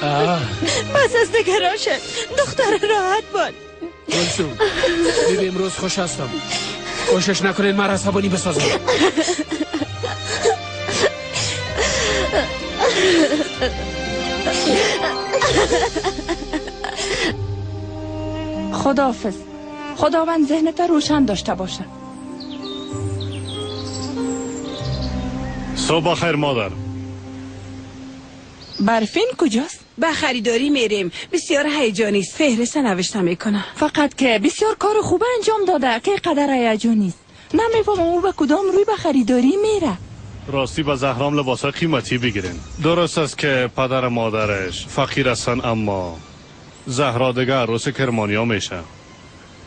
بس از نگران شد. دختر راحت باد. گلسوم بیبی امروز خوش هستم. کوشش نکنین مرا عصبانی بسازم. خداحافظ. خداوند ذهنت روشن داشته باشه. صبح خیر مادر. برفین کجاست؟ به خریداری میریم. بسیار هیجانی است. فهرست نوشته میکنم. فقط که بسیار کار خوب انجام داده که قدر هیجانی است. نمیفهمم او به کدام روی به خریداری میره. راستی به زهرام لباس قیمتی بگیرین. درست است که پدر مادرش فقیر هستن، اما زهرا دیگه عروس کرمانیا میشه.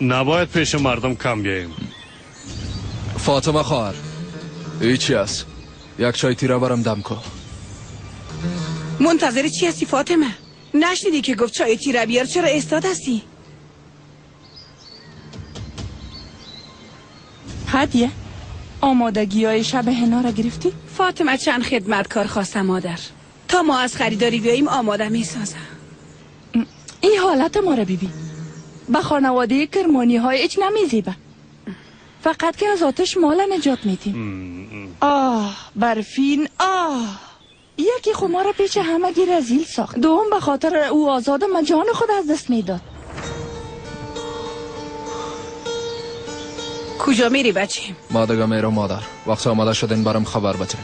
نباید پیش مردم کم بیاییم. فاطمه خواهر، ای چی است؟ یک چای تیره برم دم کن. منتظر چی هستی فاطمه؟ نشنیدی که گفت چای تیره بیار؟ چرا استاد هستی؟ هدیه آمادگی های شب حنا را گرفتی؟ فاطمه چند خدمتکار خواستم مادر. تا ما از خریداری بیاییم آماده میسازم. این حالت ما را ببین. به خانواده کرمانی های هیچ نمیزیبه. فقط که از آتش مال نجات میدیم. آه برفین، آه یکی خو ما را پیش همگی رزیل ساخت. دوم به خاطر او آزاد من جان خود از دست میداد. کجا میری بچه؟ ما دیگه میرم مادر. وقت آماده شدین برام خبر بتین.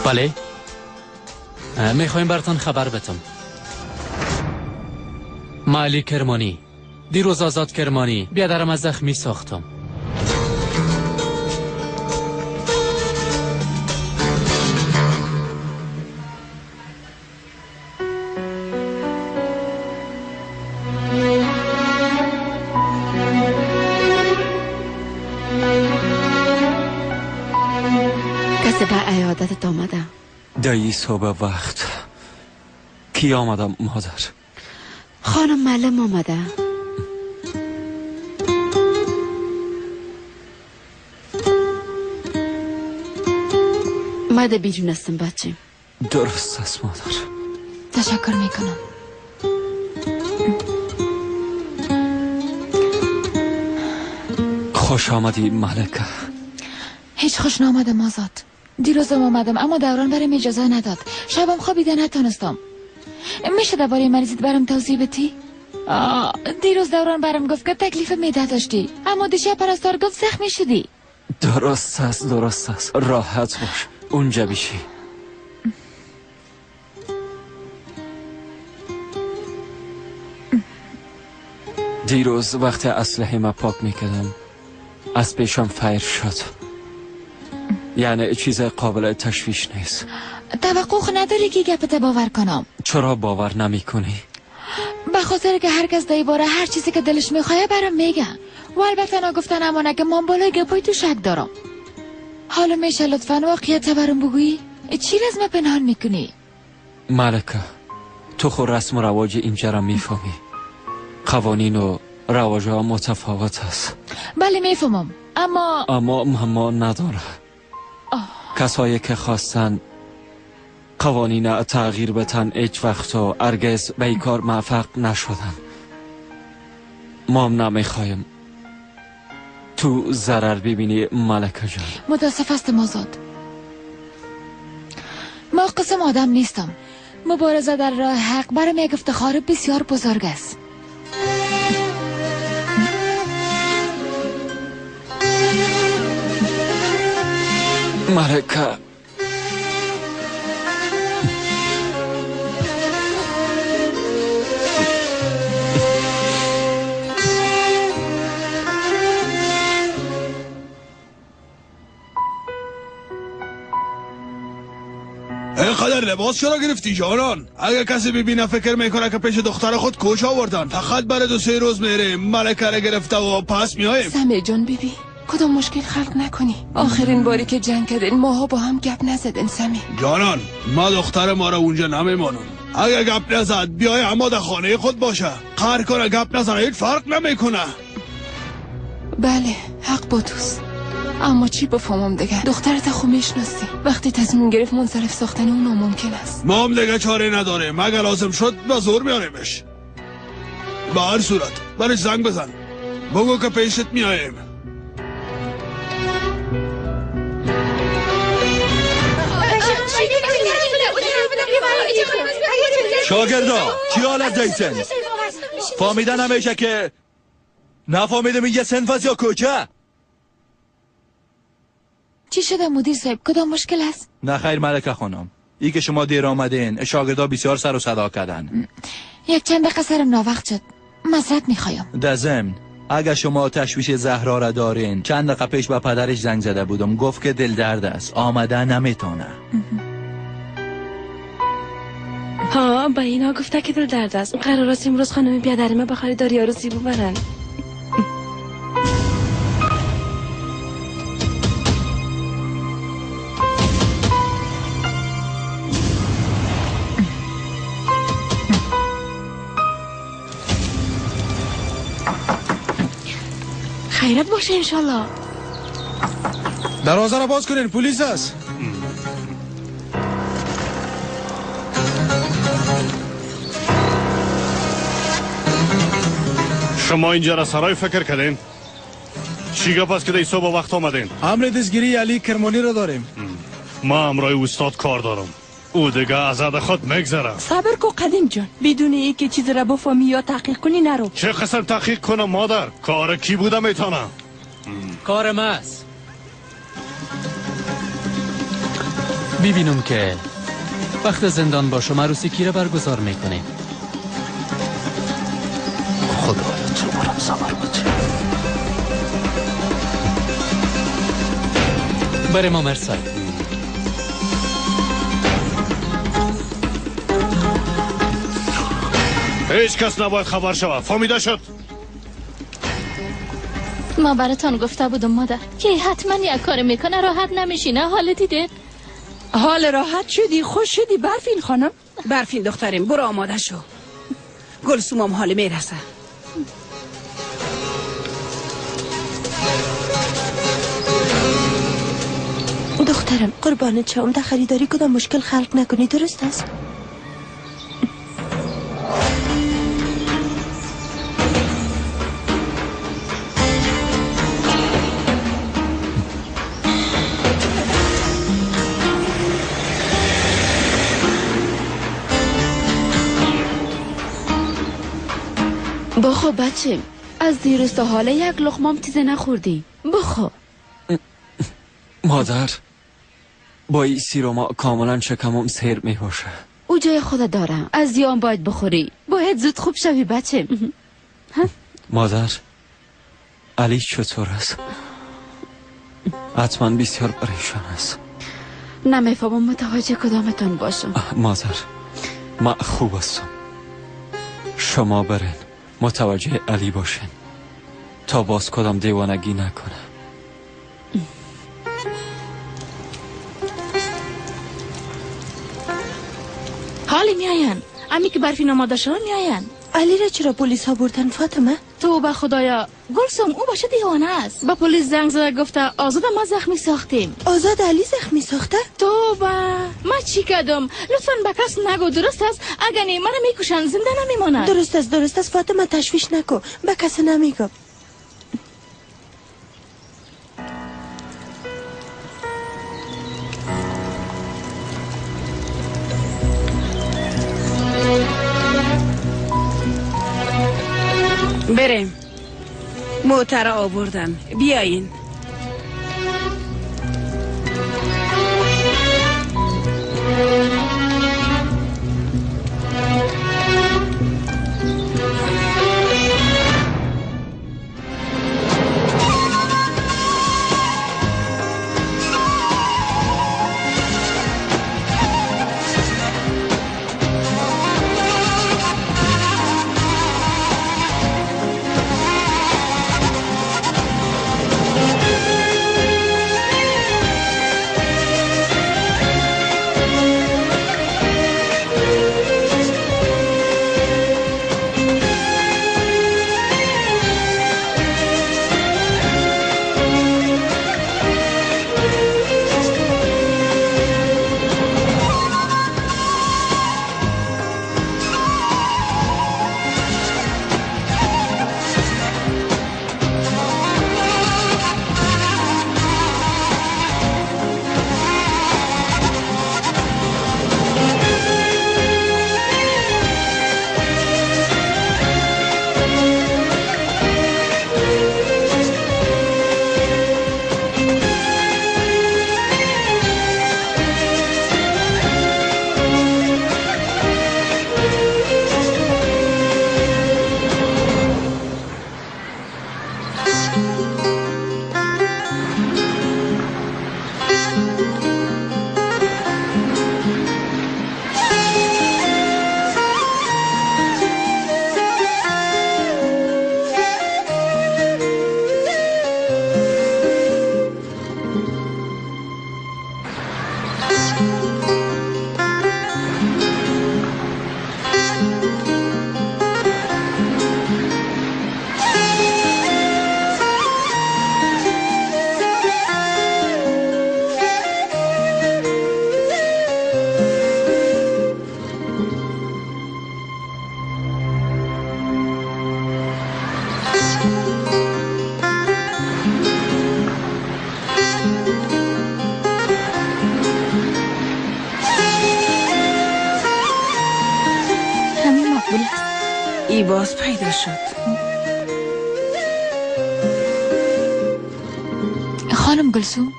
بله، میخوایم براتون خبر بدم. معلی کرمانی دیروز آزاد کرمانی بیادرم از زخمی ساختم. کسی به عیادتت آمده؟ دایی صبح وقت کی آمدم مادر؟ خانم معلم آمده. من بیرون هستم بچه. درست است مادر. تشکر میکنم. خوش آمدی ملکه. هیچ خوش نامدم آزاد. دیروزم آمدم اما دوران برام اجازه نداد. شبم خوابیده نتونستم. میشه درباره مریضیت برام توضیح بدی؟ دیروز دوران برام گفت که تکلیف معده داشتی، اما دیشب پرستار گفت زخمی شدی. درست است، درست است. راحت باش، اونجا بیشی. دیروز وقتی اسلحه ما پاک میکردم از پیشم فیر شد. یعنی چیز قابل تشویش نیست. توقع نداری که گپت باور کنم. چرا باور نمی کنی؟ به خاطر که هر کس باره هر چیزی که دلش میخواه برام میگه. و البته نگفتن امانه که من بالای گپای تو شک دارم. حالا میشه لطفا واقعیت برام بگویی؟ چی از من پنهان میکنی؟ ملکه تو خود رسم و رواج اینجا را میفهمی. قوانین و رواج ها متفاوت است. بله میفهمم، اما اما نداره. کسایی که خواستن قوانین تغییر بتن هیچ وقت و هرگز به این کار موفق نشدن. ما هم نمیخوایم تو ضرر ببینی ملکه جان. متاسف هستم آزاد، ما قسم آدم نیستم. مبارزه در راه حق برام یک افتخار بسیار بزرگ است. ملکه اینقدر لباس چرا گرفتی جانان؟ اگه کسی ببینه فکر میکنه که پیش دختر خود کوچ آوردن. فقط برای 2-3 روز میریم، ملکه را گرفته و پس میایم. سمیع جان بیبی، کدام مشکل خلق نکنی. آخرین باری که جنگ کردین ماها با هم گپ نزدن سمیع. جانان ما دختر ما را اونجا نمیمانم. اگه گپ نزد بیای اما در خانه خود باشه. قهر کنه گپ نزنه هیچ فرق نمیکنه. بله حق با توست، اما چی بفهمم دیگه؟ دخترت خوب میشناسی، وقتی تصمیم گرفت منصرف ساختن اون ناممکن است. ما هم دیگه چاره نداریم، اگه لازم شد به زور میاریمش. به هر صورت برش زنگ بزن بگو که پیشت میاییم. شاگردا چی حالت دیسن؟ فهمیدن همیشه که نفهمیدم یه صنف یا کوچه. چی شده مدیر صاحب؟ کدام مشکل است؟ نه خیر ملکه خانم، ای که شما دیر آمدین شاگردا بسیار سر و صدا کردن. یک چند دقیقه سرم ناوقت شد، معذرت میخوایم. در ضمن اگر شما تشویش زهرا را دارین، چند دقیقه پیش به پدرش زنگ زده بودم، گفت که دل درد است، آمده نمیتونه. ها با اینا گفته که دل درد است. قرار است امروز خانم بیادر ما به خریداری عروسی ببرن. خیرت باشه انشالله. دروازه را باز کنین، پلیس است. شما اینجا را سرای فکر کردین؟ چی گپ است که در صبح وقت آمدین؟ امر دستگیری علی کرمانی را داریم. ما امرای استاد کار دارم، او دیگه از حد خود میگذره. صبر کو قدیم جان، بدون اینکه چیز را بفهمی یا تحقیق کنی نرو. چه قسم تحقیق کنم مادر؟ کار کی بوده میتونه؟ کار ماست. ببینم که وقت زندان باشم عروسی کی را برگزار میکنیم. خدایا تو برام صبر بده. بریم مرسای. هیچ کس نباید خبر شود، فهمیده شد؟ ما براتان گفته بودم مادر که حتما یک کار میکنه راحت نمیشینه. حال دیده؟ حال راحت شدی، خوش شدی برفین خانم؟ برفین دخترم برو آماده شو، گلسومم حال میرسه. دخترم قربانت شوم، در خریداری کدام مشکل خلق نکنی، درست است؟ بخو بچه، از دیروز تا حالا یک لقمام چیز نخوردی. بخو مادر، با این سیروما کاملا شکمم سیر می باشه. او جای خود دارم، از یام باید بخوری، باید زود خوب شوی بچه. مادر علی چطور است؟ حتما بسیار پریشان است. نمیفهمم متوجه کدامتان باشم. مادر من خوب هستم، شما برین متوجه علی باشین تا باز کدام دیوانگی نکنه. حالی میاین، امی که برفین آماده شد میاین. علی را چرا پلیس ها بردن فاطمه؟ تو به خدایا گلسوم او باشه دیوانه است. با پلیس زنگ زده گفته آزاد ما زخمی ساختیم. آزاد علی زخمی ساخته؟ توبه ما چی کردم؟ لطفا به کس نگو، درست است؟ اگر نه منو میکشن، زنده نمیمانه. درست است درست است فاطمه، تشویش نکو، به کس نمیگم. بریم. موتر آوردن، بیاین. ای باز پیدا شد. خانم گلسوم.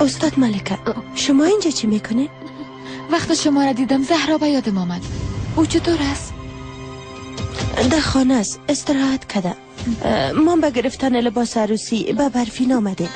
استاد ملکه، شما اینجا چی میکنه؟ وقت شما را دیدم زهرا به یادم آمد. او چطور است؟ در خانه است، استراحت کرده. ما به گرفتن لباس عروسی به برفین آمدیم.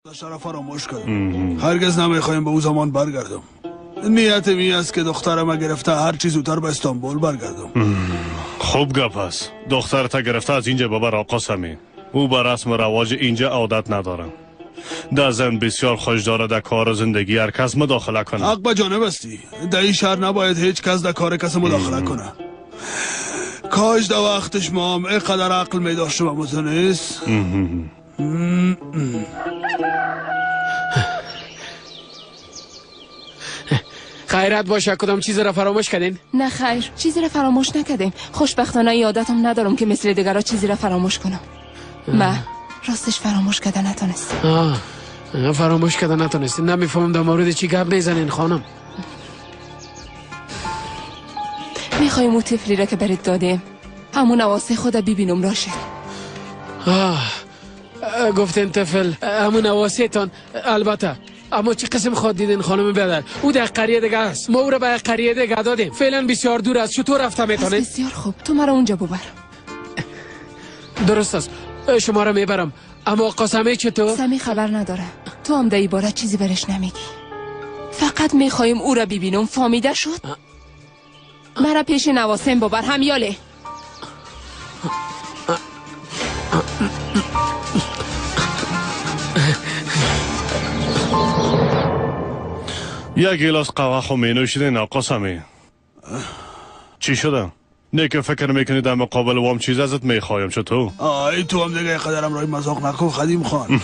گذشته فراموش کردم. هرگز نمیخوایم به او زمان برگردم. نیتم این است که دخترم گرفته هر چیز زودتر به استانبول برگردم. خوب گپ است. دخترت گرفته از اینجا ببر آقا سمی. او به رسم و رواج اینجا عادت نداره. در زن بسیار خوش داره در کار و زندگی هر کس مداخله کنه. حق به جانب استی. در این شهر نباید هیچ کس در کار کس مداخله کنه. کاش در وقتش ما هم اینقدر عقل می داشتم اما تو نیست. خیرت باشه، کدام چیز را فراموش کردین؟ نه خیر، چیزی را فراموش نکردیم. خوشبختانه یادتم ندارم که مثل دیگرا چیزی را فراموش کنم. من راستش فراموش کردن نتونستم. فراموش کردن نتونستین. نمیفهمم در مورد چی گپ میزنین خانم. میخوایم اون طفلی را که برات دادیم همون نواسه خود ببینم راشد. گفتین طفل همون نواسه تان، البته اما چه قسم خود دیدین خانم بدر؟ او در قریه دیگه است. ما او را به قریه دیگه دادیم. فعلا بسیار دور است. چطور رفته میتونید؟ بسیار خوب، تو مرا اونجا ببر. درست است، شما را میبرم. اما قاسمی چطور؟ سمی خبر نداره. تو هم در این باره چیزی برش نمیگی. فقط میخوایم او را ببینم. فامیده شد؟ مرا پیش نواسم ببر همیاله. یک گیلاس قهوه خو می نوشیدین آقا سمی. چی شده؟ نه که فکر میکنی در مقابل وام چیز ازت میخوایم چطور؟ آی تو هم دیگه قدرم رای مذاق نکن خدیم خان.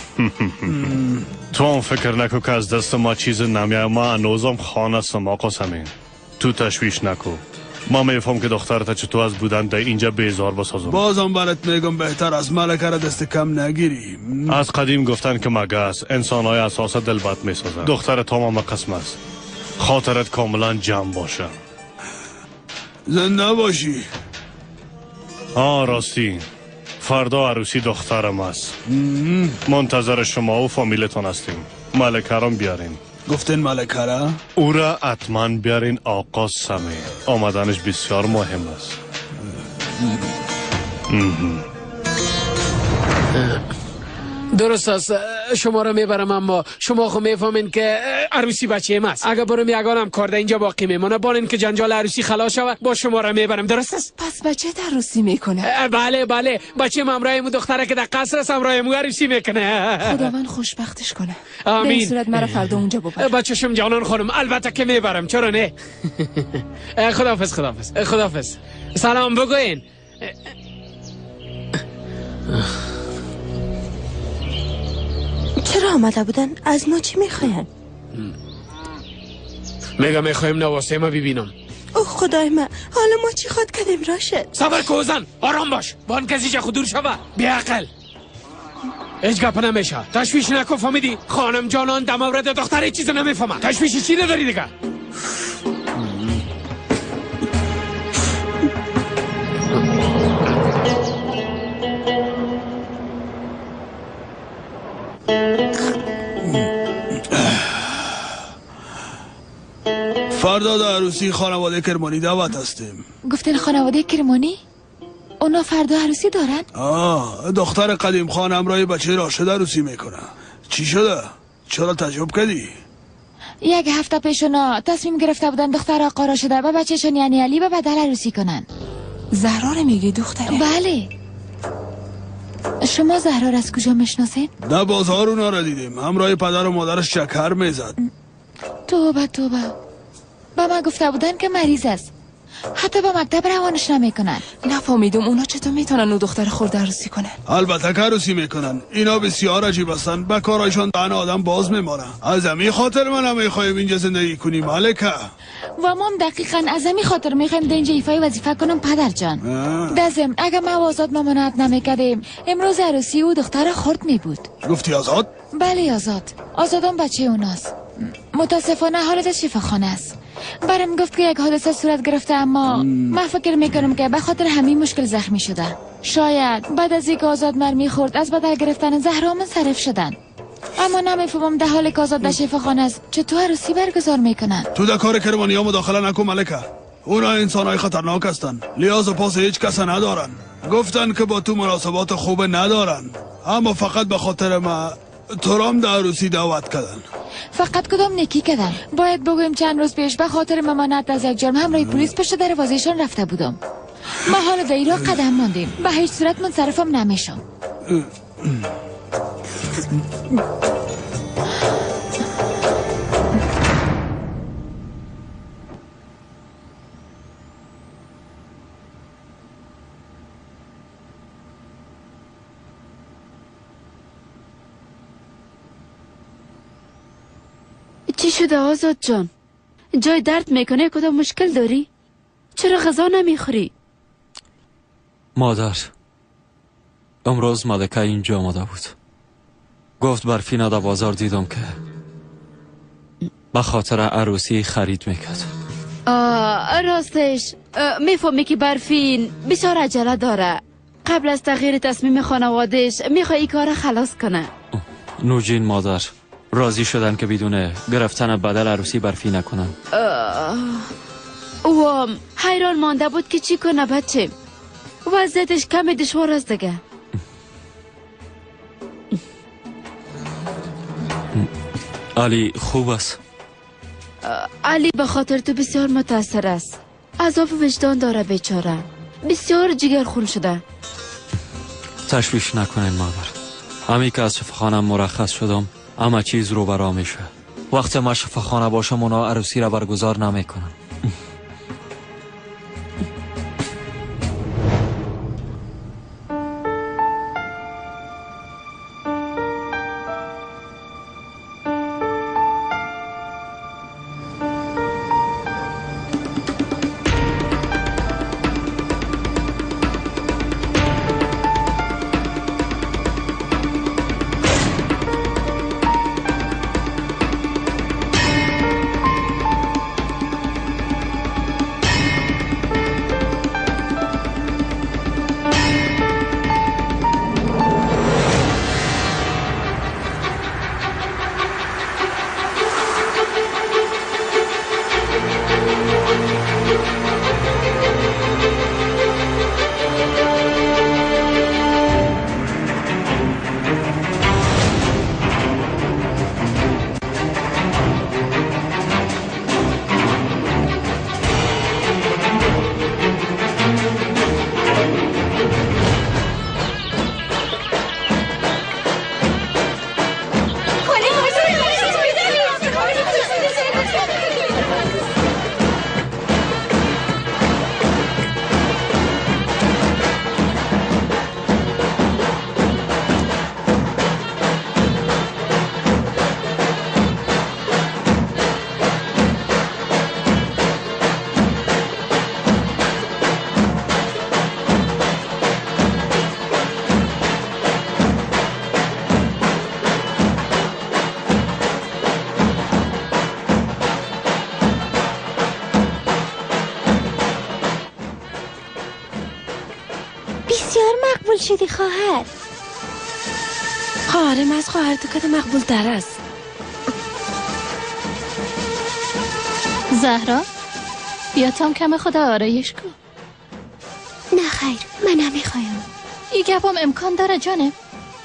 تو هم فکر نکن که از دست ما چیز نمیاد. ما هنوزم خان هستم آقا سمی. تو تشویش نکن. ما میفهم که دخترت چطور از بودن در اینجا بیزار بسازم. بازم برات میگم بهتر از ملکه را دست کم نگیری. از قدیم گفتن که مگس انسانهای اساس دلبد میسازن. دختر تمام قسم است. خاطرت کاملا جمع باشه. زنده باشی. راستی فردا عروسی دخترم است. منتظر شما و فامیلتان هستیم. ملکه را بیارین. گفتین ملکه را؟ او را حتما بیارین آقا سمی. آمدنش بسیار مهم است. درست است، شما را میبرم. اما شما خو میفهمین که عروسی بچه است. اگر برم یگانم کار در اینجا باقی میمانه. بانین که جنجال عروسی خلاص شود با شما را میبرم. درست است؟ پس بچه عروسی میکنه؟ بله بله، بچه همراه مو دختره که در قصر است همراه مو عروسی میکنه. خداوند خوشبختش کنه. آمین. به این صورت مرا فردا اونجا ببر. بچه‌شم جانان خانم، البته که میبرم، چرا نه؟ خداحافظ خداحافظ خداحافظ. سلام بگوین. چرا آمده بودن؟ از ما چی میخواین؟ میگم میخوایم نواسه ما ببینم. او خدای من، حالا ما چی خواد کردیم راشد؟ صبر کوزن، آرام باش. بان کسی چه خود دور شوه. بیعقل هیچ گپ نمیشه. تشویش نکن فهمیدی؟ خانم جانان در مورد دختر هیچ چیز نمیفهمه. تشویش چی نداری دیگه؟ فردا در عروسی خانواده کرمانی دعوت هستیم. گفتن خانواده کرمانی؟ اونا فردا عروسی دارن؟ دختر قدیم خان همراه بچه راشد عروسی میکنه. چی شده؟ چرا تعجب کردی؟ یک هفته پیش اونا تصمیم گرفته بودن دختر آقا راشده و بچهشون یعنی علی به بدل عروسی کنن. زهرا رو میگی دختره؟ بله. شما زهرا را از کجا میشناسین؟ در بازار اونا را دیدیم. همراه پدر و مادرش چکر میزد. توبه توبه. به من گفته بودن که مریض است. حتی به مکتب روانش نمیکنن. نفهمیدم اونا چطور میتونن او دختر خورده عروسی کنن. البته که عروسی میکنن. اینا بسیار عجیب هستن. به کارایشان دهن آدم باز میمانه. از همین خاطر من هم میخوایم اینجا زندگی کنیم ملکه. و ما هم دقیقا از همین خاطر میخوایم در اینجا ایفای وظیفه کنم پدر جان. در ضمن اگر ما آزاد ممانعت نمیکردیم امروز عروسی او دختر خرد میبود. گفتی آزاد؟ بله آزاد. آزادم بچه اوناست. متاسفانه حالت شفاخانه است. برام گفت که یک حادثه صورت گرفته، اما من فکر میکنم که به خاطر همین مشکل زخمی شده. شاید بعد از اینکه آزاد مرمی خورد از بدل گرفتن زهرا منصرف شدن. اما نمیفهمم در حال که آزاد در شفاخانه است چطور عروسی برگزار میکنن. تو در کار کرمانی ها مداخله نکن ملکه. اونا انسان های خطرناک هستن. لیاز و پاس هیچ کس ندارن. گفتن که با تو مناسبات خوب ندارن، اما فقط به خاطر ما تو رام در عروسی دعوت کردن. فقط کدام نیکی کردن. باید بگویم چند روز پیش به خاطر ممانعت از یک جرم همراه پلیس پشت دروازه‌شان رفته بودم. ما حالا در ایران قدم ماندیم. به هیچ صورت منصرفم نمیشم. چی شده آزاد جان؟ جای درد میکنه؟ کدام مشکل داری؟ چرا غذا نمیخوری؟ مادر، امروز ملکه اینجا آمده بود. گفت برفینا در بازار دیدم که به خاطر عروسی خرید میکرد. راستش میفهمی که برفین بسیار عجله داره. قبل از تغییر تصمیم خانوادهش میخوای این کار خلاص کنه. نوجین مادر راضی شدن که بدون گرفتن بدل عروسی برفی نکنن. او حیران مانده بود که چی کنه بچه. وضعیتش کمی دشوار است دیگه. علی خوب است. علی به خاطر تو بسیار متاثر است. عذاب وجدان داره بیچاره. بسیار جگر خون شده. تشویش نکنین مادر. همی که از شفاخانه مرخص شدم همه چیز رو برا میشه. وقتی ما شفاخانه باشم اونا عروسی را برگزار نمیکنن. شدی خواهر. خواهرم از خواهر تو کده مقبول تر است. زهرا بیا تام کم خدا آرایش کن. نه خیر من نمیخوایم. ای گپم امکان داره جانم.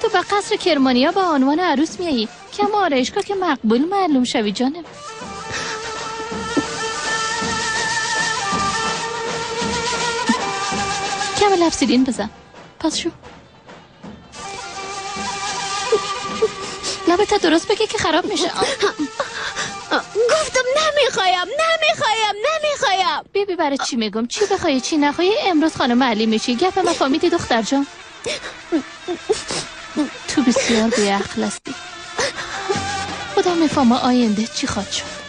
تو به قصر کرمانیا با عنوان عروس میایی. کم آرایش کن که مقبول معلوم شوی جانم. کم لب سیرین بزن. پس شو لبت درست بگی که خراب میشه. گفتم نمیخوایم نمیخوایم نمیخوایم. بیبی برای چی میگم؟ چی بخوای چی نخوای امروز خانم علی میشی. گپ ما فهمیدی دختر جان؟ تو بسیار بی‌عقل هستی. خدا میفهمه آینده چی خواهد شد.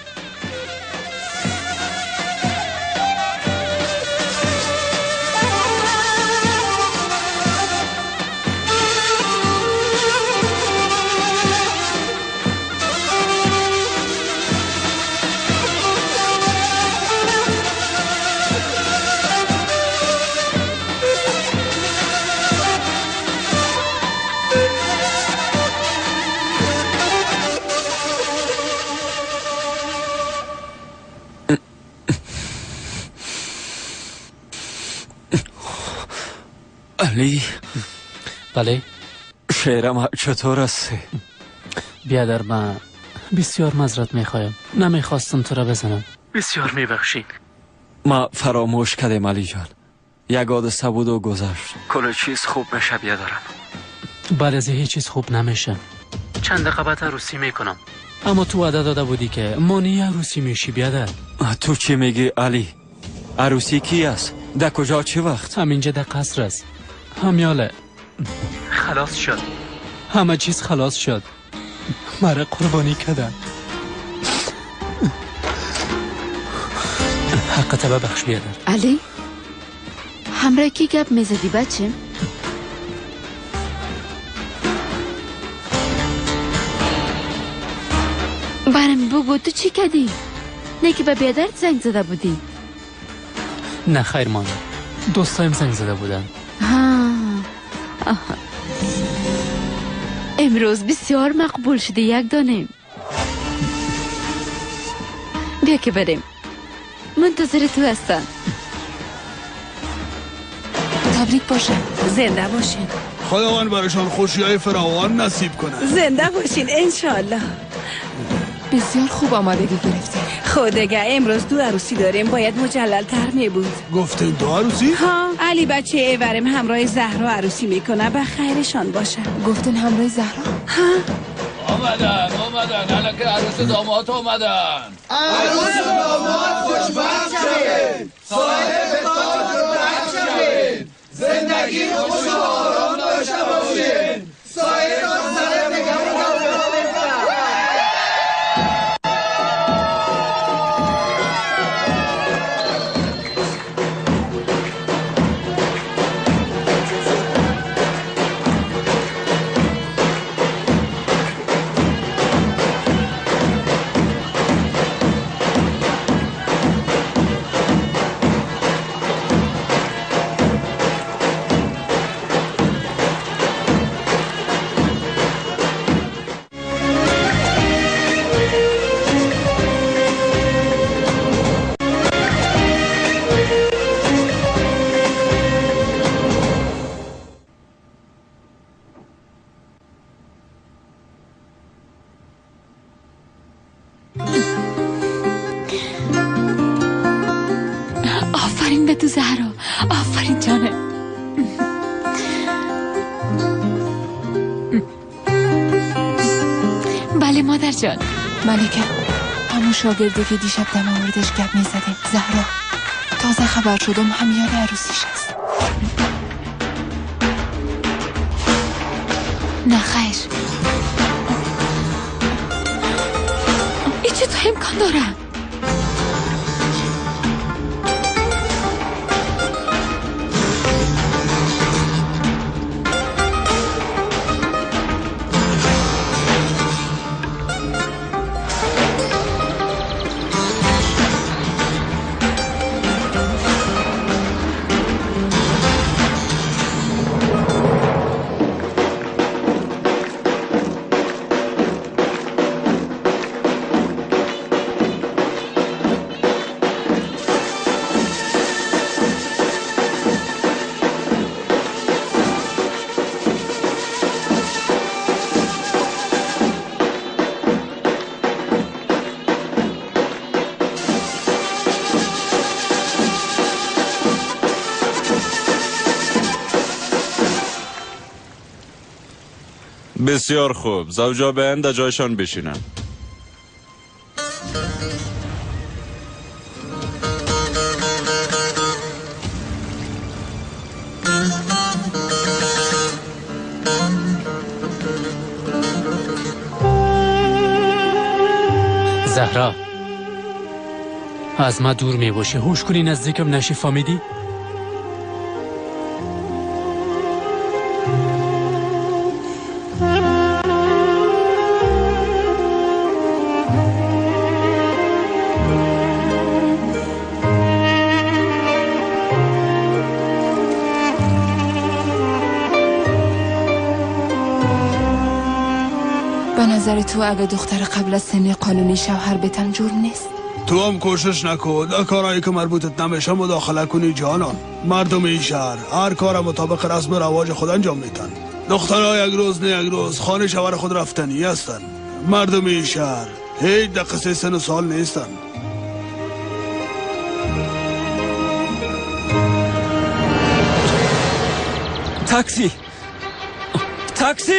علی. بله. شعرم چطور است؟ بیادر من بسیار معذرت میخوایم، نمیخواستم تو را بزنم. بسیار میبخشید. ما فراموش کردیم علی جان، یک حادثه بود و گذشت. کل چیز خوب میشه بیادرم. بعد از هیچ چیز خوب نمیشه. چند دقیقه بعد عروسی میکنم، اما تو وعده داده بودی که مانع عروسی میشی بیادر. تو چی میگی علی؟ عروسی کی است؟ در کجا؟ چه وقت؟ همینجا در قصر است. همیاله خلاص شد، همه چیز خلاص شد. مرا قربانی کردن. حقت ببخش بیادر. علی همراه کی گپ میزدی بچه؟ برم بگو تو چی کردی؟ نه که به بیادرت زنگ زده بودی؟ نه خیر مادر، دوستایم زنگ زده بودن. ها امروز بسیار مقبول شده یک دانه. بیا که بریم، منتظر تو هستن. تبریک باشه. زنده باشین. خداوند برایشان خوشی‌های فراوان نصیب کنه. زنده باشین انشالله. بسیار خوب آمادگی گرفتیم. خب دیگه امروز دو عروسی داریم، باید مجلل تر می بود. گفتین دو عروسی؟ ها، علی بچه ایورم همراه زهرا عروسی میکنه، به خیرشان باشه. گفتین همراه زهرا؟ ها. آمدن آمدن، الان که عروس داماد آمدن. عروس داماد خوشبخت شوید، صاحب تاج و تخت شوید، زندگی خوش و آرام داشته باشید، سایه‌تان سر نگهدار. آفرین به تو زهرا، آفرین جانه. بله مادر جان. ملکه، همون شاگرده که دیشب دم آوردش گپ میزدیم، زهرا، تازه خبر شدم همیان عروسیش است. نه خیر، این چطور امکان داره؟ بسیار خوب، زوجا به در جایشان بشینن. زهرا، از ما دور می باشی، هوش کنی نزدیکم نشی، فهمیدی؟ نظر تو اگه دختر قبل از سن قانونی شوهر بتن جرم نیست؟ تو هم کوشش نکن در کارهایی که مربوطت نمیشه مداخله کنی جانان. مردم این شهر هر کار مطابق رسم رواج خود انجام میتن. دخترها یک روز نه یک روز خانه شوهر خود رفتنی هستن. مردم این شهر هیچ دقیقه سن و سال نیستن. تاکسی، تاکسی.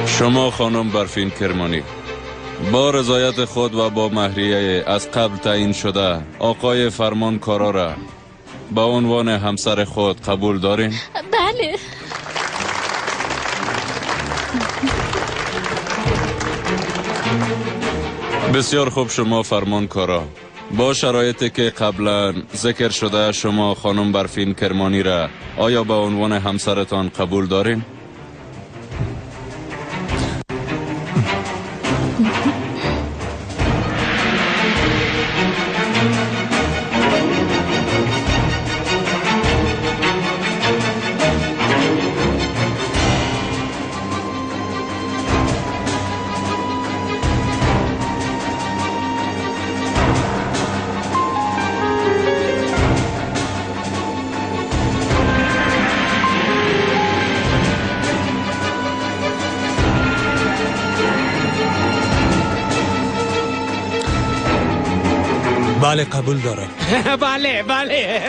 شما خانم برفین کرمانی با رضایت خود و با مهریه از قبل تعیین شده آقای فرمان کارا را به عنوان همسر خود قبول دارین؟ بله. بسیار خوب. شما فرمان کارا با شرایطی که قبلا ذکر شده شما خانم برفین کرمانی را آیا به عنوان همسرتان قبول دارین؟ بله قبول دارم. بله بله.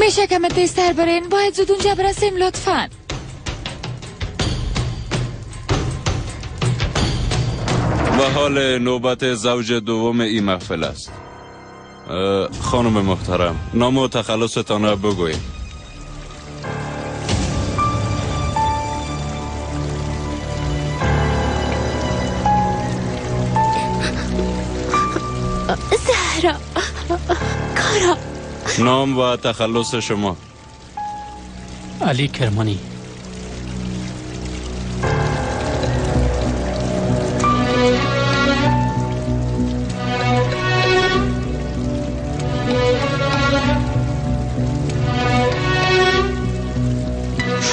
میشه کم تیزتر برین؟ باید زود اونجا برسیم لطفا. و حال نوبت زوج دوم این محفل است. خانم محترم نام و تخلصتان را بگویید. زهرا کارا. نام و تخلص شما؟ علی کرمانی.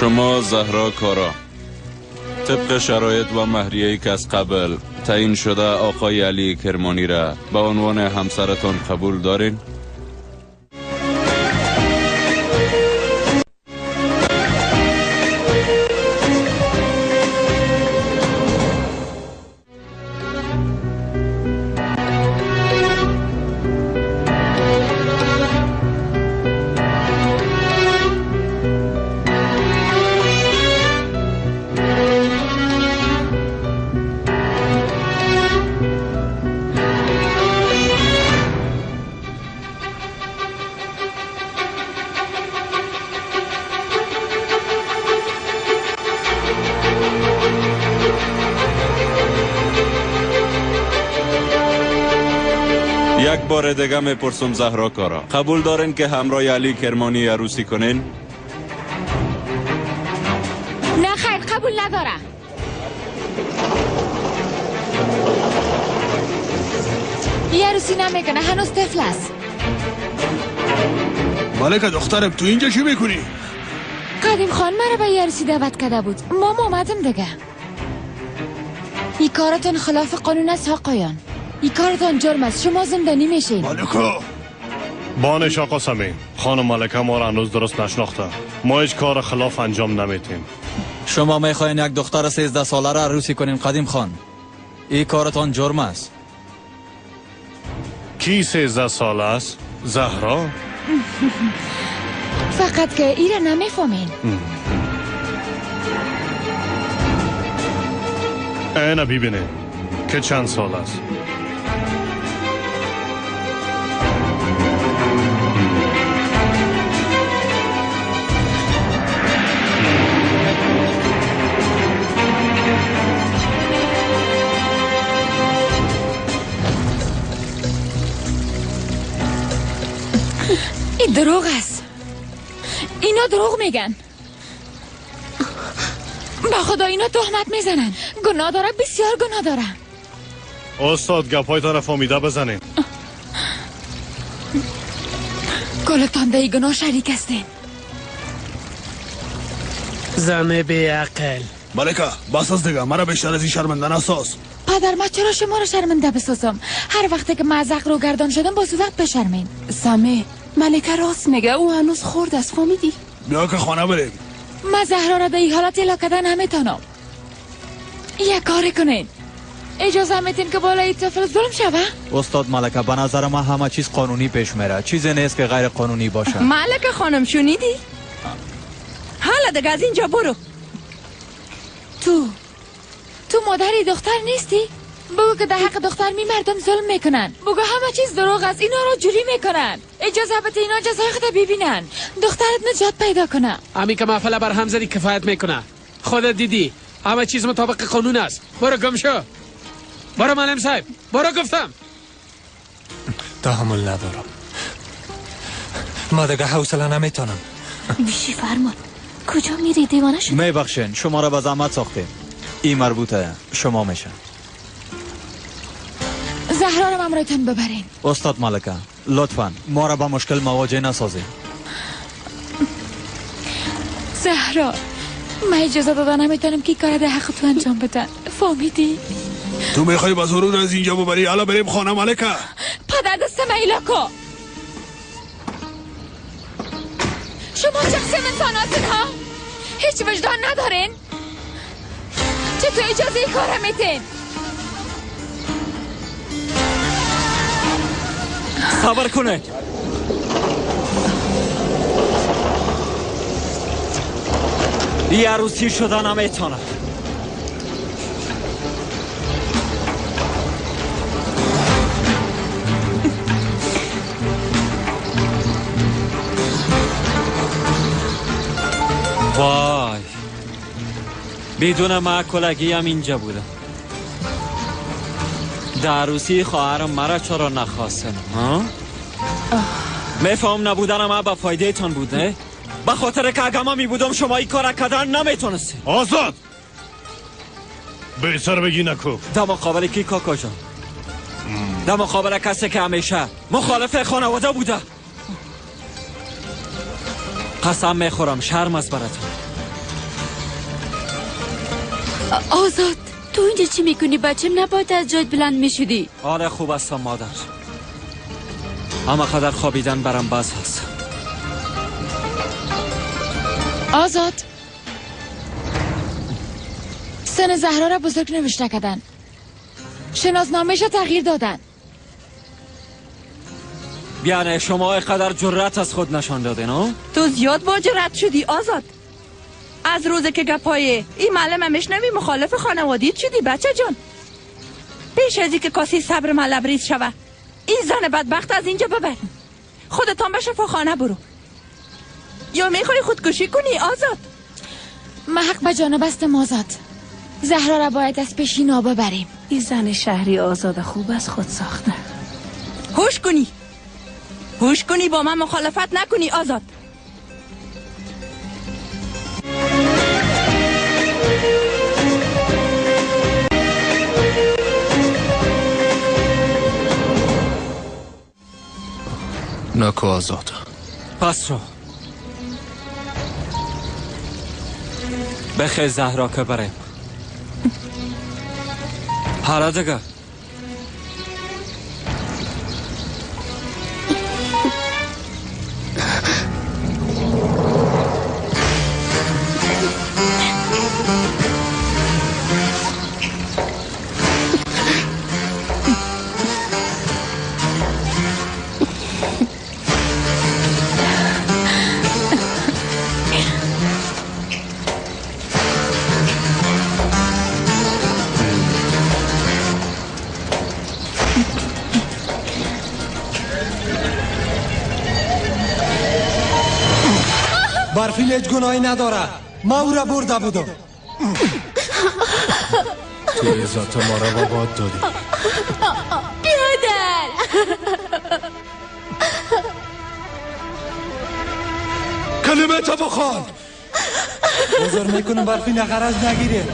شما زهرا کارا طبق شرایط و مهریه‌ای که از قبل تعیین شده آقای علی کرمانی را به عنوان همسرتان قبول دارین؟ یک بار دیگه میپرسم زهرا کارا قبول دارین که همراه علی کرمانی عروسی کنین؟ نه خیر قبول ندارم. یه عروسی نمیکنه، هنوز طفل است. ملکه دخترم تو اینجا چی میکنی؟ قدیم خان مرا به یه عروسی دعوت کرده بود، ما آمدم دیگه. این کارتون خلاف قانون است آقایان. این کارتان جرم است، شما زندانی میشین. ملکه بانش آقا سمیم، خانم ملکه ما را هنوز درست نشناخته. ما هیچ کار خلاف انجام نمیتیم. شما میخواین یک دختر 13 ساله را عروسی کنین قدیم خان. این کارتان جرم است. کی 13 ساله است؟ زهرا؟ فقط که ایره نمیفهمین. اینه ببینین که چند سال است. این دروغ است. اینا دروغ میگن. با خدا اینا تهمت میزنن. گناه داره، بسیار گناه داره. استاد گپایتان فهمیده بزنین. کلتان در گناه شریک هستین. زن بیعقل. ملکه بس از دیگه، مرا بیشتر از این شرمنده نساز. پدر ما چرا شما را شرمنده بسازم؟ هر وقت که مزق رو گردان شدم باز وقت بشرمین. سمه ملکه راست میگه، او هنوز خرد است. فهمیدی؟ بیا که خانه بریم. ما زهرا را در این حالت الا کردن نمیتونم. یک کاری کنین، اجازه میتین که بالای طفل ظلم شوه؟ استاد ملکه به نظر ما همه چیز قانونی پیش میره، چیزی نیست که غیر قانونی باشه. ملکه خانم شنیدی؟ حالا دیگه از اینجا برو. تو مادری دختر نیستی؟ بگو که در حق دختر می مردم ظلم میکنن. بگو همه چیز دروغ است، اینا را جوری میکنن. اجازه بده اینا جزای خود ببینن، دخترت نجات پیدا کنه. امی که محفله بر هم زدی کفایت میکنه. خودت دیدی همه چیز مطابق قانون است. برو گم شو. برو معلم صاحب، برو گفتم. تحمل ندارم، ما دیگه حوصله نمیتونم. بیشی فرمان کجا میری؟ دیوانه شدی؟ میبخشین شما را به زحمت ساختیم. این مربوطه شما میشه. زهرا را همراهتان ببرین. استاد ملکه لطفا ما را با مشکل مواجه نسازین. زهرا من اجازه دادن نمیتونم که کار در حق تو انجام بدن. فهمیدی؟ تو میخوای با زورون از اینجا ببری؟ حالا بریم خانه ملکه. پدر دست من کو. شما چه قسم انسان هستین ها؟ هیچ وجدان ندارین؟ چطور اجازه ای کار میتین؟ صبر کنید. یه عروسی شده نمیتونه. وای بدون ما کلگی هم اینجا بودم. در عروسی خواهرم مرا چرا نخواستن؟ ها؟ میفهم نبودنم ما به فایده تان بود نه؟ به خاطر که اگه ما می بودم شما این کار کردن نمیتونستی. آزاد بهتر بگی نکو. در مقابل کی کاکا جان؟ در مقابل کسی که همیشه مخالف خانواده بوده. قسم میخورم شرم از براتون. آزاد تو اینجا چی میکنی بچم؟ نباید از جایت بلند میشدی. آره خوب هستم مادر، اما قدر خوابیدن برام بس هست. آزاد سن زهرا را بزرگ نوشته کردن، شناسنامه‌اش را تغییر دادن. بیانه شما اینقدر جرأت از خود نشان دادین ها؟ تو زیاد با جرأت شدی آزاد. از روزی که گپای این معلم میشنوی مخالف خانوادیت شدی بچه جان. پیش از که کاسی صبر ما لبریز شوه این زن بدبخت از اینجا ببر. خودتان به شفاخانه برو. یا میخوای خودکشی کنی آزاد؟ ما حق به جانب استم آزاد. زهرا را باید از پیش اینا ببریم. این زن شهری آزاد خوب از خود ساخته. هوش کنی، هوش کنی، با من مخالفت نکنی آزاد. نکو آزاد. پس رو بخیر زهرا که بریم. حالا دیگه برفیل هیچ گناهی نداره، ما او را برده بودم. تو عزت ما را به باد دادی. بیادر بخوان. عذر میکنم برفین غرض نگیره.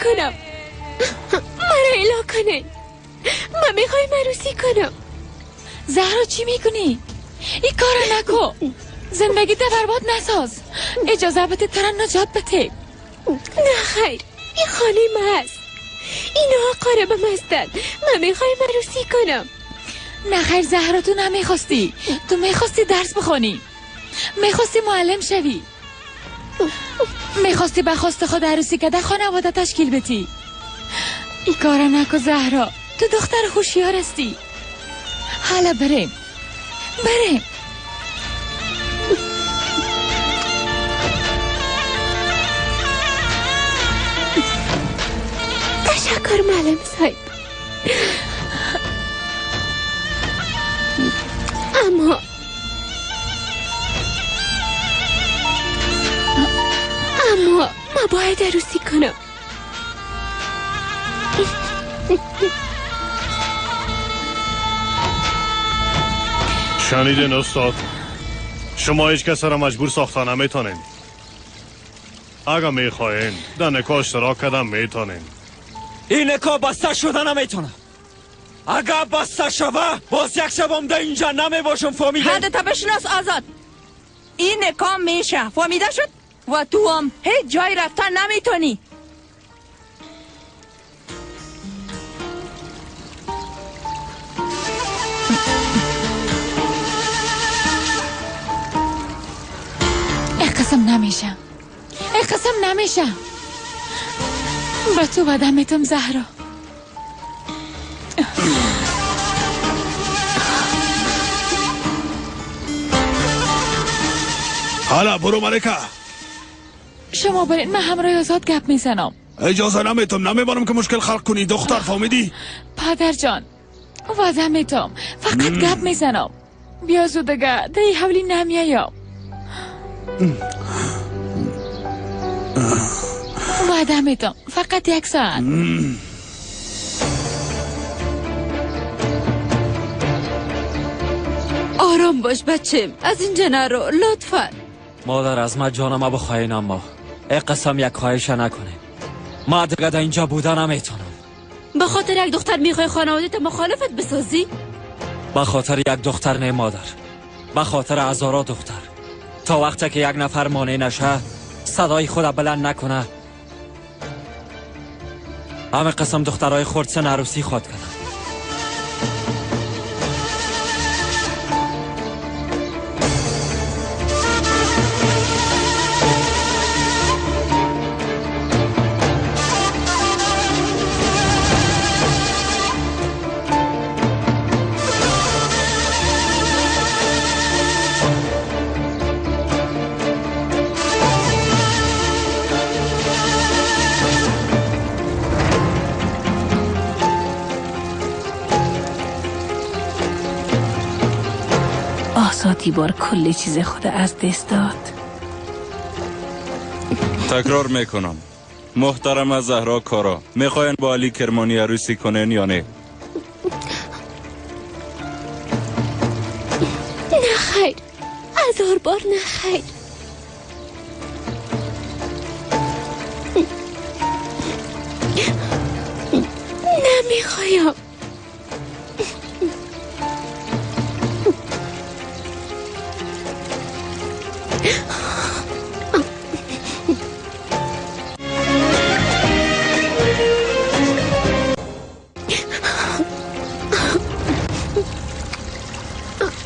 کنم مرا الا کنه. من میخوایم عروسی کنم. زهرا چی میکنی؟ این کارو نکو. زندگی ده برباد نساز. اجازه بده ترن نجات بده. نه خیر، این خانه ما هست. اینا اقاربم هستن. من میخوایم عروسی کنم. نه خیر زهرا، تو نمیخواستی. تو میخواستی درس بخوانی، میخواستی معلم شوی، میخواستی به خواست خود عروسی کده خانواده تشکیل بدی. ای کارا نکو زهرا، تو دختر هوشیار هستی. حالا بریم بریم. تشکر معلم صاحب. اما ما باید عروسی کنم. شنیدین استاد؟ شما هیچ کس را مجبور ساخته نمیتونین. اگه میخواین در نکاح اشتراک کردن میتونین. این نکاح بسته شده نمیتونه. اگه بسته شوه باز یک شبم در اینجا نمیباشم. فهمیده؟ حد تا بشناس آزاد. این نکاح میشه، فهمیده شد؟ و تو هم هیچ جای رفتن نمیتونی. قسم نمیشه، قسم نمیشه. با تو وعده میتم زهرا. حالا برو ملکه. شما برین، من همراه آزاد گپ میزنم. اجازه نمیتم، نمیبانم که مشکل خلق کنی دختر، فهمیدی؟ پدر جان وعده میتم، فقط گپ میزنم. بیا زود دیگه، دی حولی نمیایم. وعده میتم، فقط 1 ساعت. آرام باش بچم، از اینجا نرو لطفا. مادر از من جانم بخواین، اما ای قسم یک خواهش نکنه. ما دیگه در اینجا بودن نمیتونم. به خاطر یک دختر میخوای خانوادت مخالفت بسازی؟ به خاطر یک دختر نه مادر، به خاطر هزارا دختر. تا وقتی که یک نفر مانع نشه، صدای خود بلند نکنه، همه قسم دخترای خردسن عروسی خود کردن. آزادی بار کل چیز خود از دست داد. تکرار میکنم محترم زهرا کارا، میخواین با علی کرمانی عروسی کنین یا نه؟ نه خیر، هزار بار نه خیر. نمیخوایم.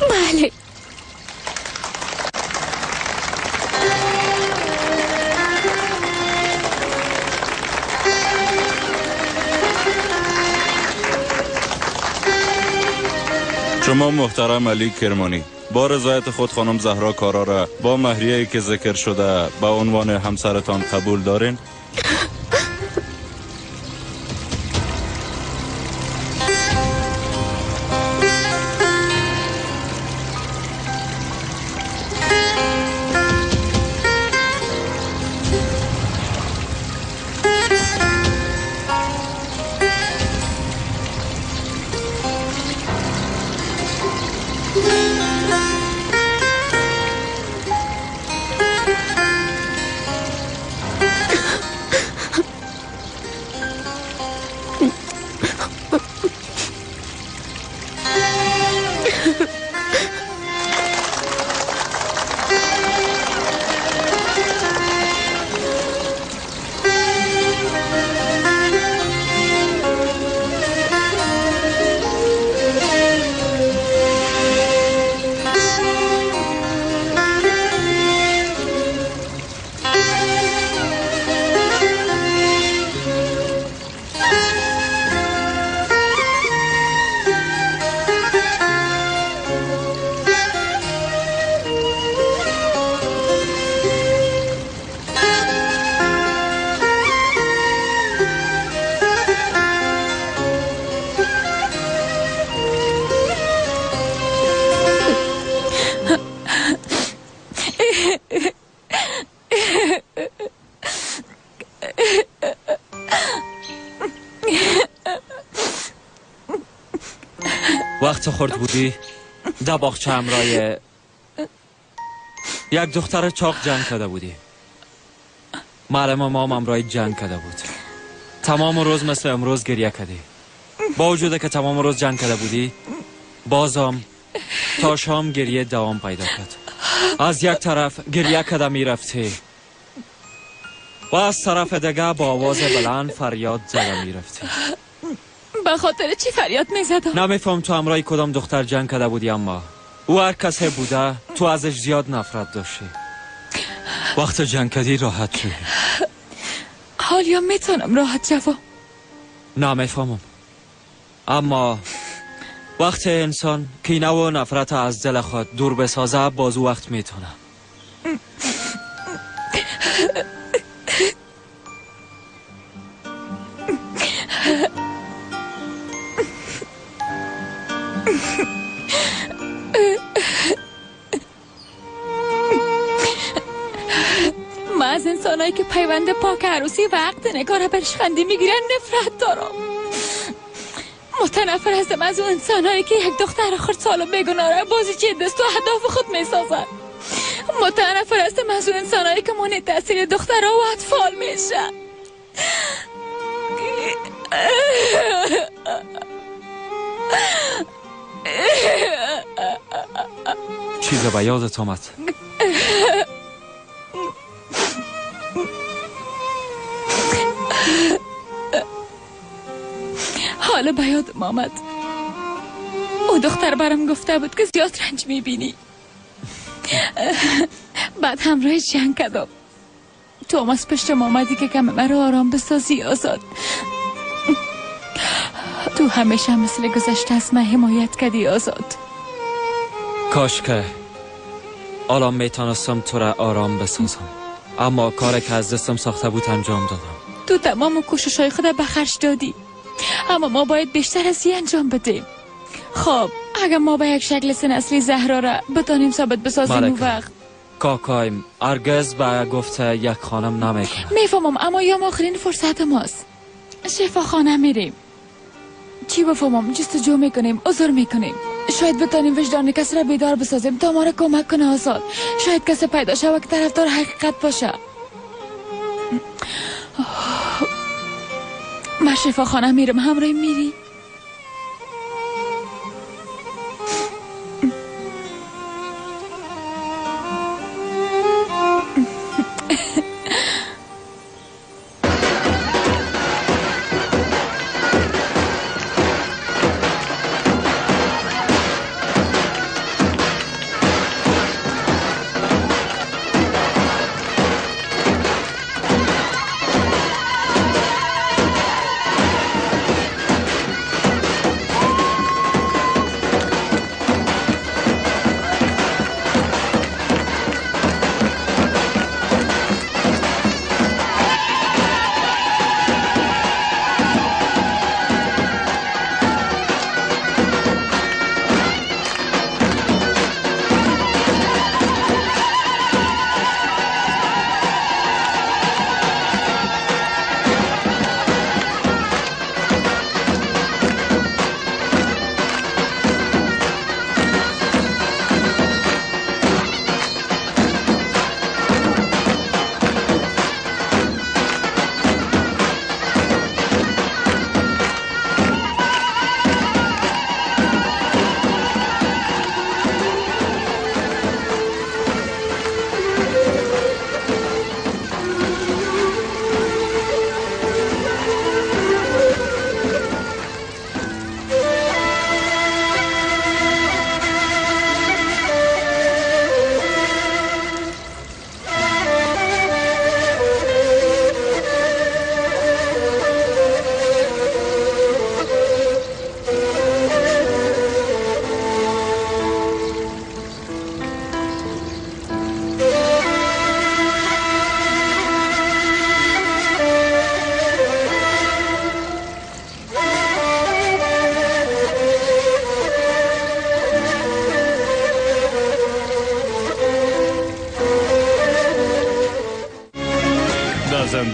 بله. شما محترم علی کرمانی با رضایت خود خانم زهرا کارا را با مهریه‌ای که ذکر شده به عنوان همسرتان قبول دارین؟ وقت خورد بودی در باغچه همراه یک دختر چاق جنگ کرده بودی. معلم ما همراه جنگ کرده بود. تمام روز مثل امروز گریه کردی. با وجود که تمام روز جنگ کرده بودی بازم تا شام گریه دوام پیدا کرد. از یک طرف گریه کرده میرفتی و از طرف دیگه با آواز بلند فریاد زده میرفتی. به خاطر چی فریاد میزدم؟ نمیفهم تو همراه کدام دختر جنگ کرده بودی، اما او هر کسی بوده تو ازش زیاد نفرت داشتی. وقت جنگ کردی راحت شدی. حالیا میتونم راحت شوم. نمیفهمم، اما وقت انسان کینه و نفرت از دل خود دور بسازه باز وقت میتونه. ما از انسانایی که پیوند پاک عروسی و عقد نکاح را برش خندی میگیرن نفرت دارم. متنفر هستم از اون انسانایی که یک دختر خردسال و بیگناه را بازیچه دست و اهداف خود میسازن. متنفر هستم از اون انسانایی که مانع تاثیر دخترها و اطفال میشن. چیز به یادت آمد. حالا به یادم آمد. او دختر برام گفته بود که زیاد رنج میبینی. بعد همراه جنگ کردم. تو هم از پشتم آمدی که کم مرا آرام بسازی آزاد. تو همیشه مثل گذشته از من حمایت کردی آزاد. کاش که الان میتونستم تو را آرام بسازم، اما کاری که از دستم ساخته بود انجام دادم. تو تمام کوشش های خود به خرج دادی، اما ما باید بیشتر از این انجام بدیم. خب اگر ما به یک شکل سن اصلی زهرا را بتانیم ثابت بسازیم اون وقت کاکایم هرگز به گفته یک خانم نمیکنه. میفهمم، اما یا آخرین فرصت ماست. شفاخانه میریم، چی بفهمم، جستجو میکنیم، عذر میکنیم. شاید بتانیم وجدان کسی را بیدار بسازیم تا ما را کمک کنه آزاد. شاید کسی پیدا شود که طرفدار حقیقت باشه. من شفاخانه میرم، همراه میری؟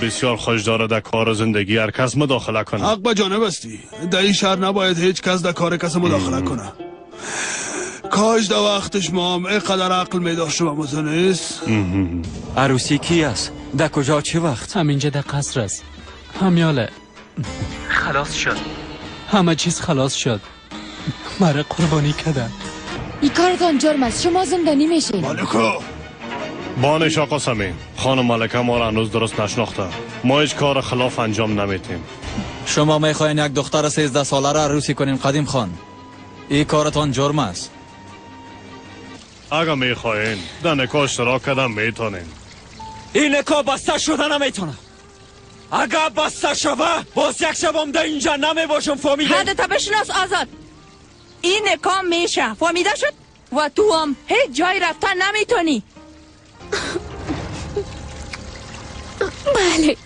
بسیار خوش داره در کار زندگی هر کس مداخله کنه. حق به جانب استی. در این شهر نباید هیچ کس در کار کس مداخله کنه. کاش در وقتش ما هم اینقدر عقل می داشتم اما نیست. عروسی کی است؟ در کجا چه وقت؟ همینجا در قصر است. همیاله خلاص شد. همه چیز خلاص شد. مرا قربانی کردن. این کارتان جرم است. شما زندانی میشین. مالکو بانش آقا سمین، خانم ملکه ما را هنوز درست نشناخته. ما هیچ کار خلاف انجام نمیتیم. شما میخواین یک دختر 13 ساله را عروسی کنین قدیم خان. این کارتان جرم است. اگه میخواین در نکاح اشتراک کردن میتونین. این نکاح بسته شده نمیتونه. اگه بسته شوه باز یک شبم در اینجا نمیباشم. فهمیده؟ حدتا بشناس آزاد. این نکاح میشه، فهمیده شد؟ و تو هم هیچ جای رفتن نمیتونی. بله.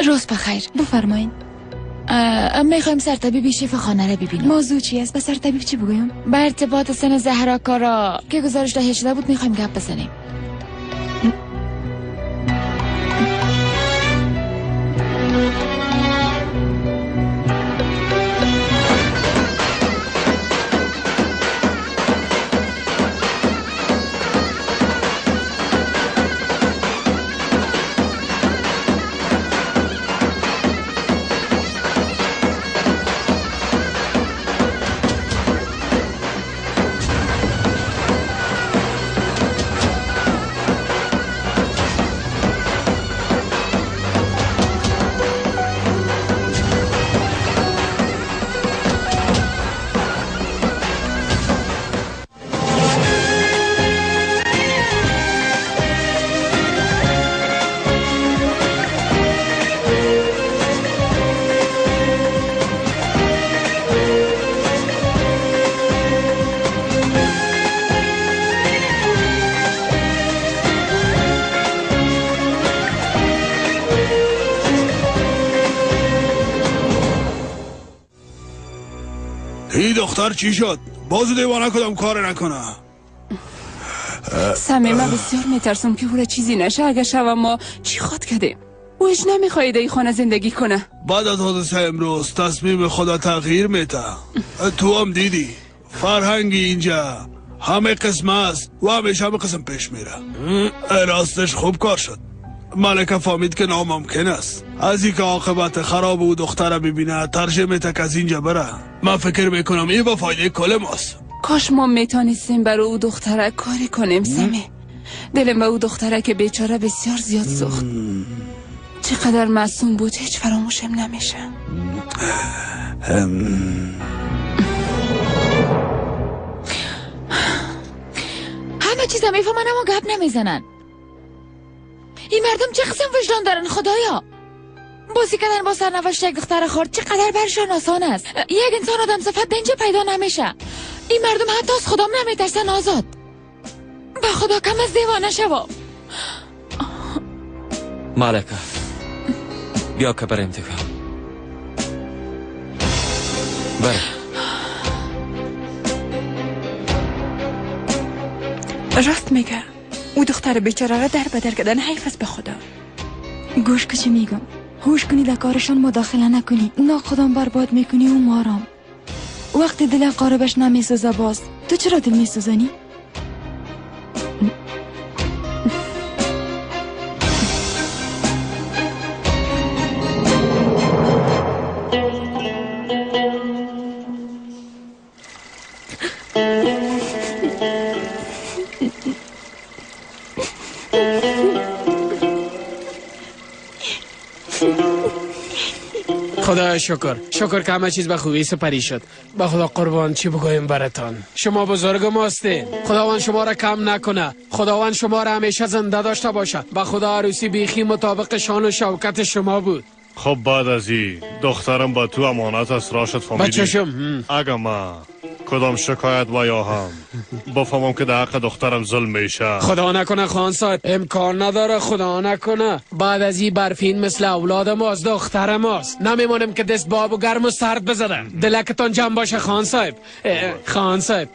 روز بخیر. بفرمایید. میخوایم سرطبیب شفاخانه را ببینیم. موضوع چی است؟ به سرطبیب چی بگویم؟ به ارتباط سن زهرا کارا که گزارش دهی شده بود میخوایم گپ بزنیم. این دختر چی شد؟ باز دیوانه کدام کار نکنه. سمی من بسیار میترسم که او چیزی نشه. اگه شوم ما چی خواد کردیم؟ او هیچ نمیخواد در خانه زندگی کنه. بعد از حادثه امروز تصمیم خدا تغییر میده. تو هم دیدی فرهنگ اینجا همه قسم است و همیشه همه قسم پیش میره. راستش خوب کار شد. ملکه فهمید که ناممکن است. از اینکه عاقبت خراب او دختره ببینه ترجیح میده که از اینجا بره. من فکر میکنم این با فایده کل ماست. کاش ما میتونستیم برای او دختره کاری کنیم سمی. دلم به او دختره که بیچاره بسیار زیاد سوخت. چقدر معصوم بود، هیچ فراموشم نمیشه. همه چیز هم میفهمن اما گپ نمیزنن. این مردم چه قسم وجدان دارن خدایا؟ بازی کردن با سرنوشت یک دختر خرد چقدر برشان آسان است. یک انسان آدم صفت دنجه پیدا نمیشه. این مردم حتی از خدام نمیترسن آزاد. به خدا کم از دیوانه شوا. ملکه بیا که بریم دیگه. بریم. راست میگه. او دختر بیچاره را در بدر کردن حیف است به خدا. گوش که چی میگم، هوش کنی در کارشان مداخله نکنی، نه خودم برباد میکنی و مارام. وقتی دل قاربش نمیسوزه باز تو چرا دل میسوزانی؟ خدا شکر، شکر که همه چیز به خوبی سپری شد. به خدا قربان چی بگویم براتان. شما بزرگ ماستین، خداوند شما را کم نکنه، خداوند شما را همیشه زنده داشته باشه. به خدا عروسی بیخی مطابق شان و شوکت شما بود. خب بعد از این دخترم با تو امانت است راشد، فهمیدی؟ بچشم اگه ما کدام شکایت و یا هم بفهمم که در حق دخترم ظلم میشه، خدا نکنه خان صاحب، امکان نداره، خدا نکنه. بعد از این برفین مثل اولاد ماست، دختر ماست، نمیمانیم که دست باب و گرم و سرد بزنه. دلکتان جمع باشه خان صاحب. خان صاحب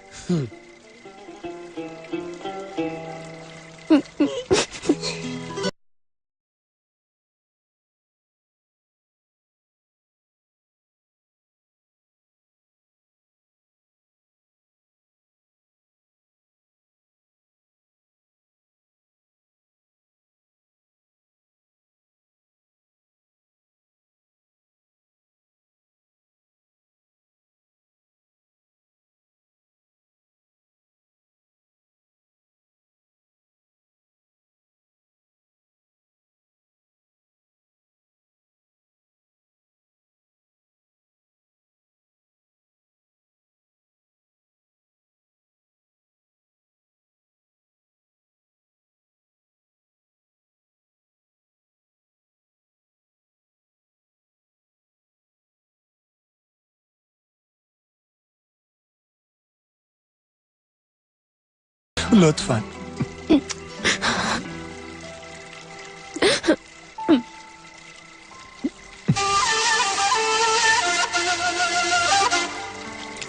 لطفا.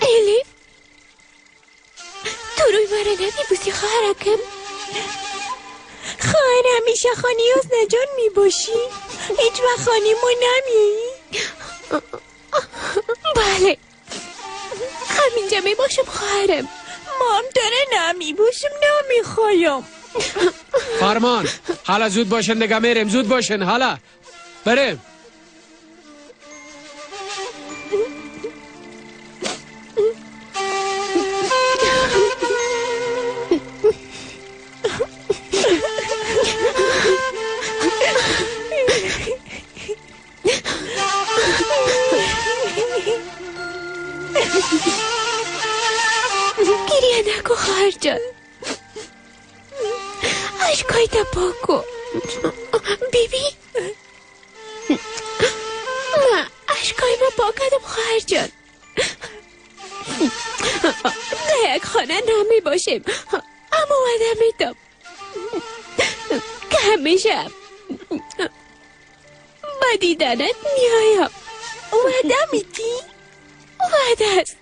الیف، تو روی مرا نمیبوسی خواهرکم؟ خواهر همیشه خانی از نجان میباشی؟ هیچ وقت خانی ما نمیایی؟ بله، همینجا میباشم خواهرم. مام داره نمیباشم، نمیخوایم. فرمان، حالا زود باشن دیگه، میریم. زود باشن، حالا بریم. گریه نکن خواهر جان، اشکای تا پاک کن. بیبی، من اشکای ما پاک کردم خواهر جان. در یک خانه نمی باشیم، اما وعده میدم که همیشه با دیدنت میایم. وعده میدی؟ وعده است.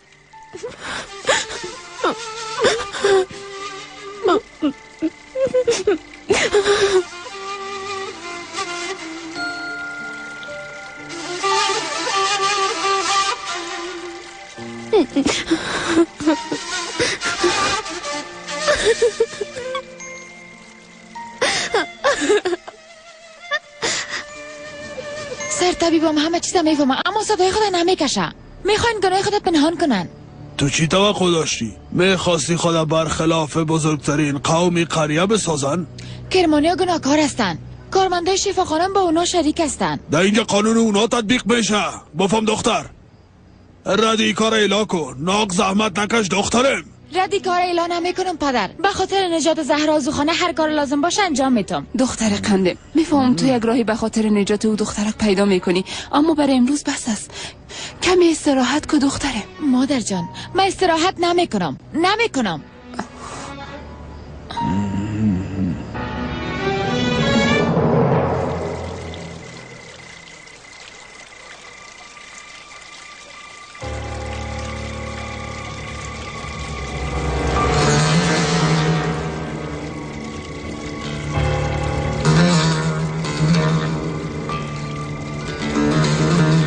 سرطبیبم همه چیزا میفهمه، اما صدای خود نمیکشه. میخواین گناه خود پنهان کنن. تو چی توقع داشتی؟ میخواستی خدا برخلاف بزرگترین قومی قریه بسازن؟ کرمانیا گناهکار هستن. کارمندای شفاخانه با اونا شریک هستن. در اینجا قانون اونا تطبیق بشه. بفهم دختر، ردی کار ایلا کن، ناق زحمت نکش دخترم. ردی کار ایلا نمیکنم پدر. به خاطر نجات زهرا از خانه هر کار لازم باشه انجام میتم. دختر قنده، میفهمم تو یک راهی به خاطر نجات او دخترک پیدا میکنی، اما برای امروز بس است. کمی استراحت کو دختره. مادر جان، من استراحت نمیکنم، نمیکنم.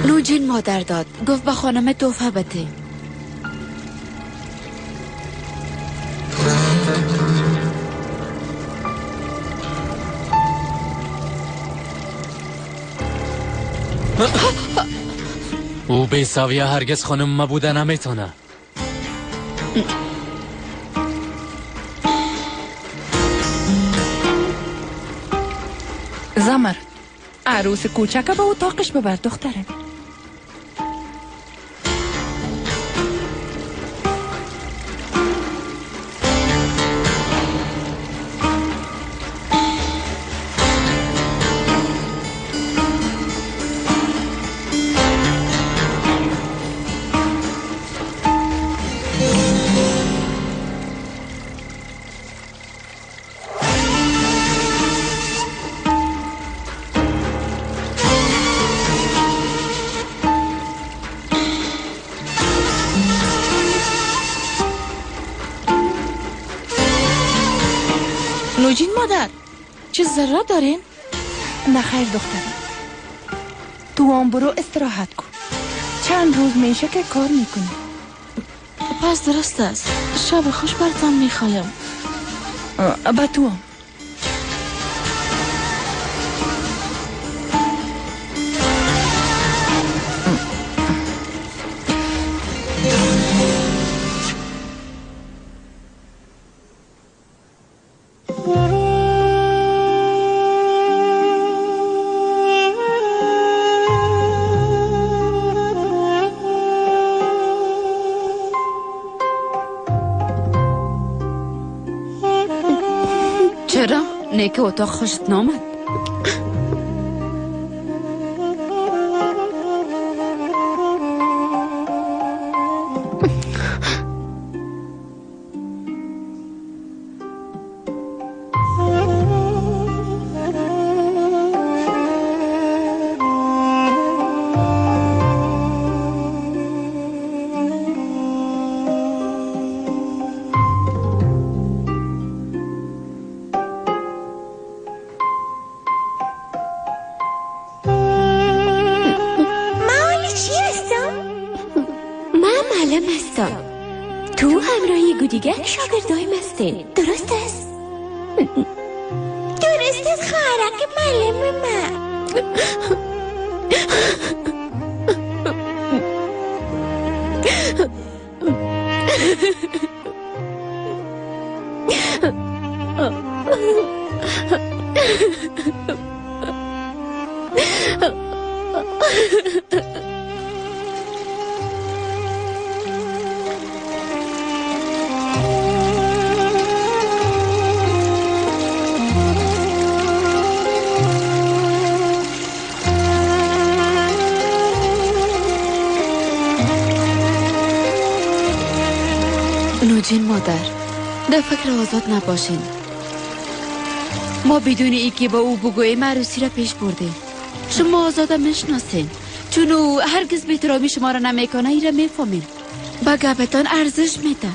نوجین مادر داد، گفت به خانم توفه بده. او به سویه هرگز خانم ما بوده نمیتونه. زمر، عروس کوچک به اتاقش ببر دخترم. نوجین مادر، چیز ضرورت دارین؟ نه خیر دخترم، تو هم برو استراحت کن، چند روز میشه که کار میکنی. پس درست است، شب خوش برتان میخوایم. به تو هم. که اتاق خوشت نامد؟ درست است؟ درست است خواهرک معلم من. نوجین مادر، در فکر آزاد نباشین. ما بدون ای که با او بگوییم عروسی را پیش بردیم. شما آزاده میشناسین، چون او هرگز به احترامی شما را نمیکنه، ای را میفهمین. به گپتان ارزش میده.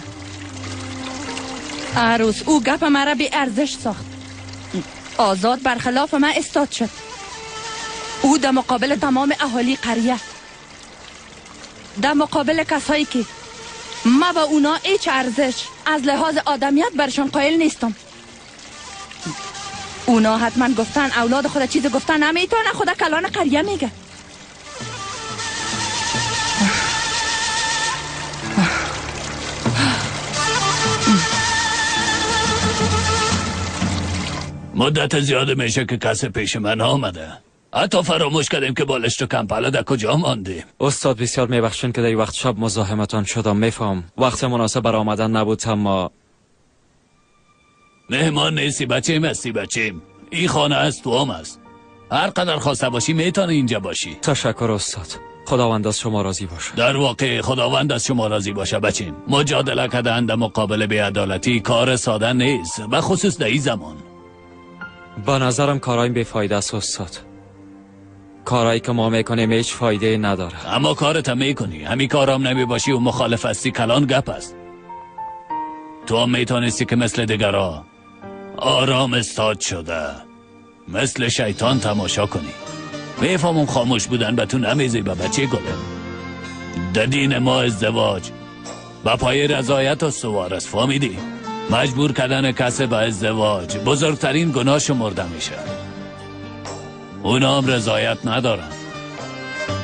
عروس او گپ مرا بی ارزش ساخت. آزاد برخلاف من استاد شد. او در مقابل تمام اهالی قریه، در مقابل کسایی که ما با اونا هیچ ارزش از لحاظ آدمیت برشان قائل نیستم. اونا حتما گفتن اولاد خود چیز گفتن نمیتونه، خدا کلان قریه میگه. مدت زیاد میشه که کسی پیش من آمده. حتی فراموش کردیم که بالشت و کمپله در کجا ماندیم. استاد بسیار میبخشین که در وقت شب مزاحمتان شدم. میفهم وقت مناسب بر آمدن نبود، اما مهمان نیستی بچیم، هستی بچیم. این خانه است، تو هم است. هر قدر خواسته باشی میتونی اینجا باشی. تشکر استاد، خداوند از شما راضی باشه. در واقع خداوند از شما راضی باشه بچیم. مجادله کردن در مقابل بی‌عدالتی کار ساده نیست، به خصوص در این زمان. به نظرم کارایم بی‌فایده است استاد. کارایی که ما میکنیم هیچ فایده نداره. اما کارت هم میکنی، همین کارام نمی باشی و مخالف هستی کلان گپ است. تو هم میتونستی که مثل دیگرا آرام استاد شده مثل شیطان تماشا کنی. میفهمم خاموش بودن به تو نمیزی به بچه گلم. در دین ما ازدواج به پای رضایت و سوار است، فهمیدی؟ مجبور کردن کسی به ازدواج بزرگترین گناه شمرده میشه. اونا هم رضایت ندارن،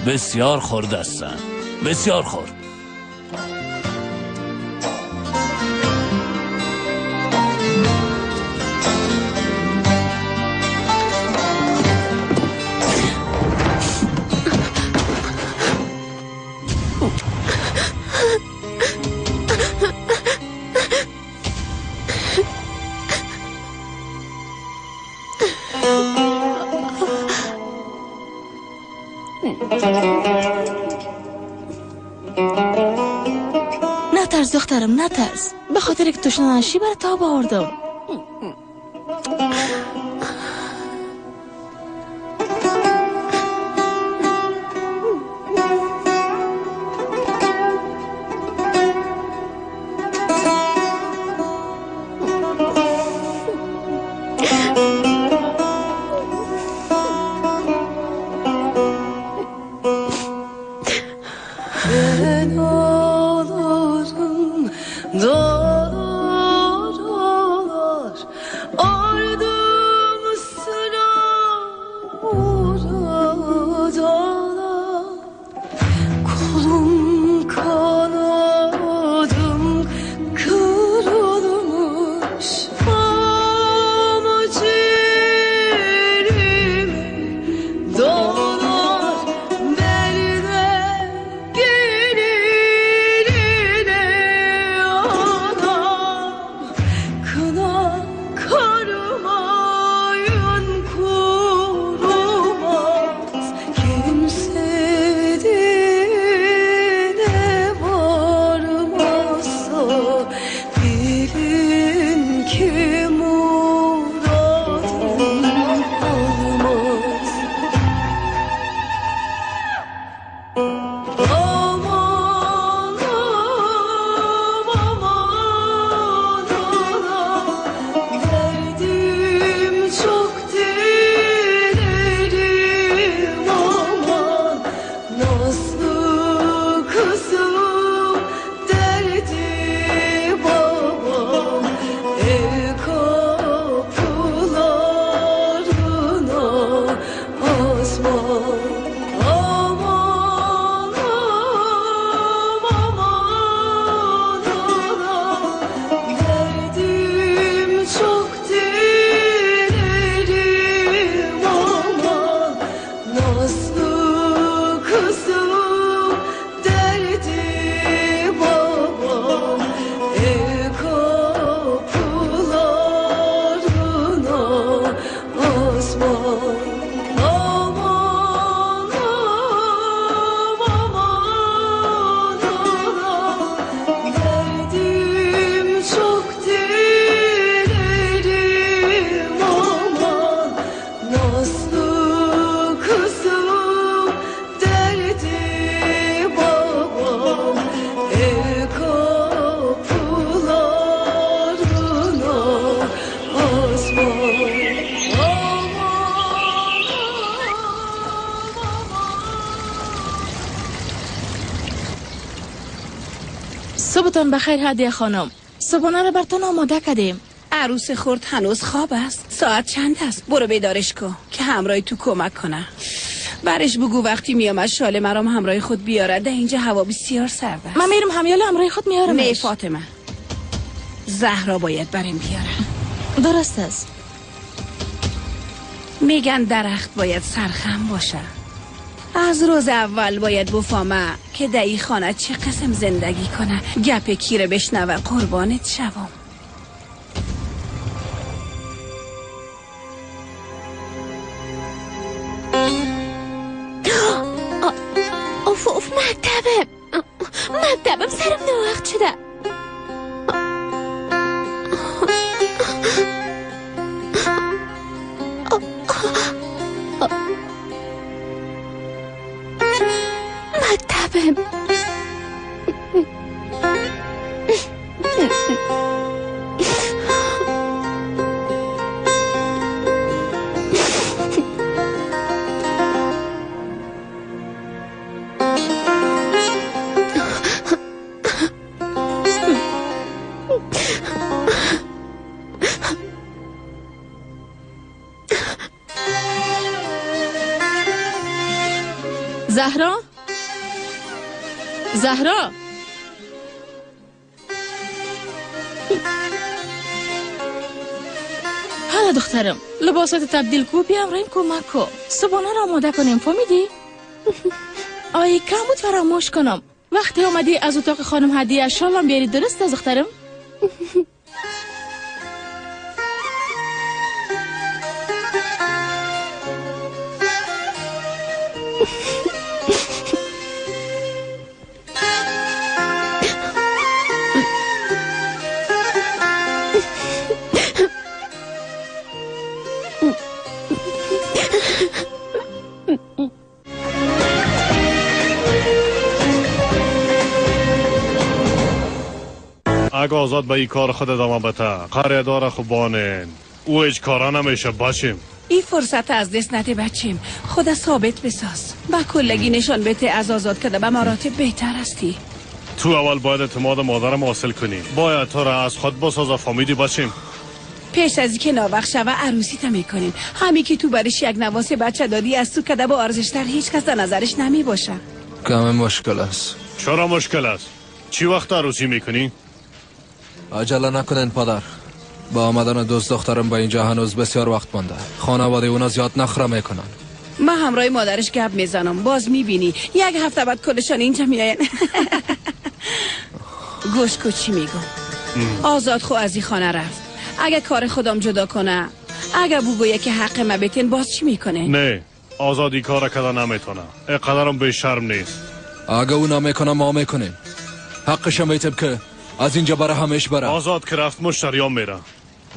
بسیار خرد هستن، بسیار خرد. نترس دخترم، نترس. به خاطر که تشنه نشی برات آب آوردم. صبحتان بخیر هدیه خانم. صبحانه را برتان آماده کردیم. عروس خرد هنوز خواب است. ساعت چند است؟ برو بیدارش کن که همراه تو کمک کنه. برش بگو وقتی میام از شال مرام همراه خود بیاره. در اینجا هوا بسیار سرد است. من میرم همیال همراه خود میارم. نه فاطمه، زهرا باید بریم بیاره. درست است. میگن درخت باید سرخم باشه. از روز اول باید بفهمه که در این خانه چه قسم زندگی کنه. گپ کیره بشنوه قربانت شوم. اوف اوف، مکتبم مکتبم سرم ناوقت شده. مکتبم. زهرا، زهرا، حالا دخترم لباسات تبدیل کو، بیام ریم کمک کو، صبحانه را آماده کنیم، فهمیدی؟ آی کم بود فراموش کنم. وقتی آمدی از اتاق خانم هدیه شالم بیاری، درست از دخترم؟ اگه آزاد به این کار خود ادامه بده، قریه داره خوبانین او هیچ کارا نمیشه بچیم. این فرصت از دست نده بچیم. خود ثابت بساز، با کلگی نشان بده از آزاد کده به مراتب بهتر هستی. تو اول باید اعتماد مادرم حاصل کنی. باید تو را از خود بساز. فهمیدی بچیم؟ پیش از اینکه ناوقت شوه عروسی تا میکنیم. همی که تو برش یک نواس بچه دادی از تو کده با ارزشتر هیچ کس در نظرش نمی باشه. کم مشکل است. چرا مشکل است؟ چی وقت عروسی میکنی؟ عجله نکنین پدر. با آمدن دوست دخترم به اینجا هنوز بسیار وقت مانده. خانواده اونا زیاد نخره میکنن. من همراه مادرش گپ میزنم، باز میبینی یک هفته بعد کلشان اینجا میاین. گوش کو چی میگم. آزاد خو از این خانه رفت. اگه کار خودم جدا کنه، اگه بگویه که حق ما بتین، باز چی میکنه؟ نه، آزادی کار کده نمیتونه. اینقدرم به شرم نیست. اگه او نمیکنه ما میکنیم. حقش میتم که از اینجا برای همیش بره. آزاد که رفت مشتریان میره،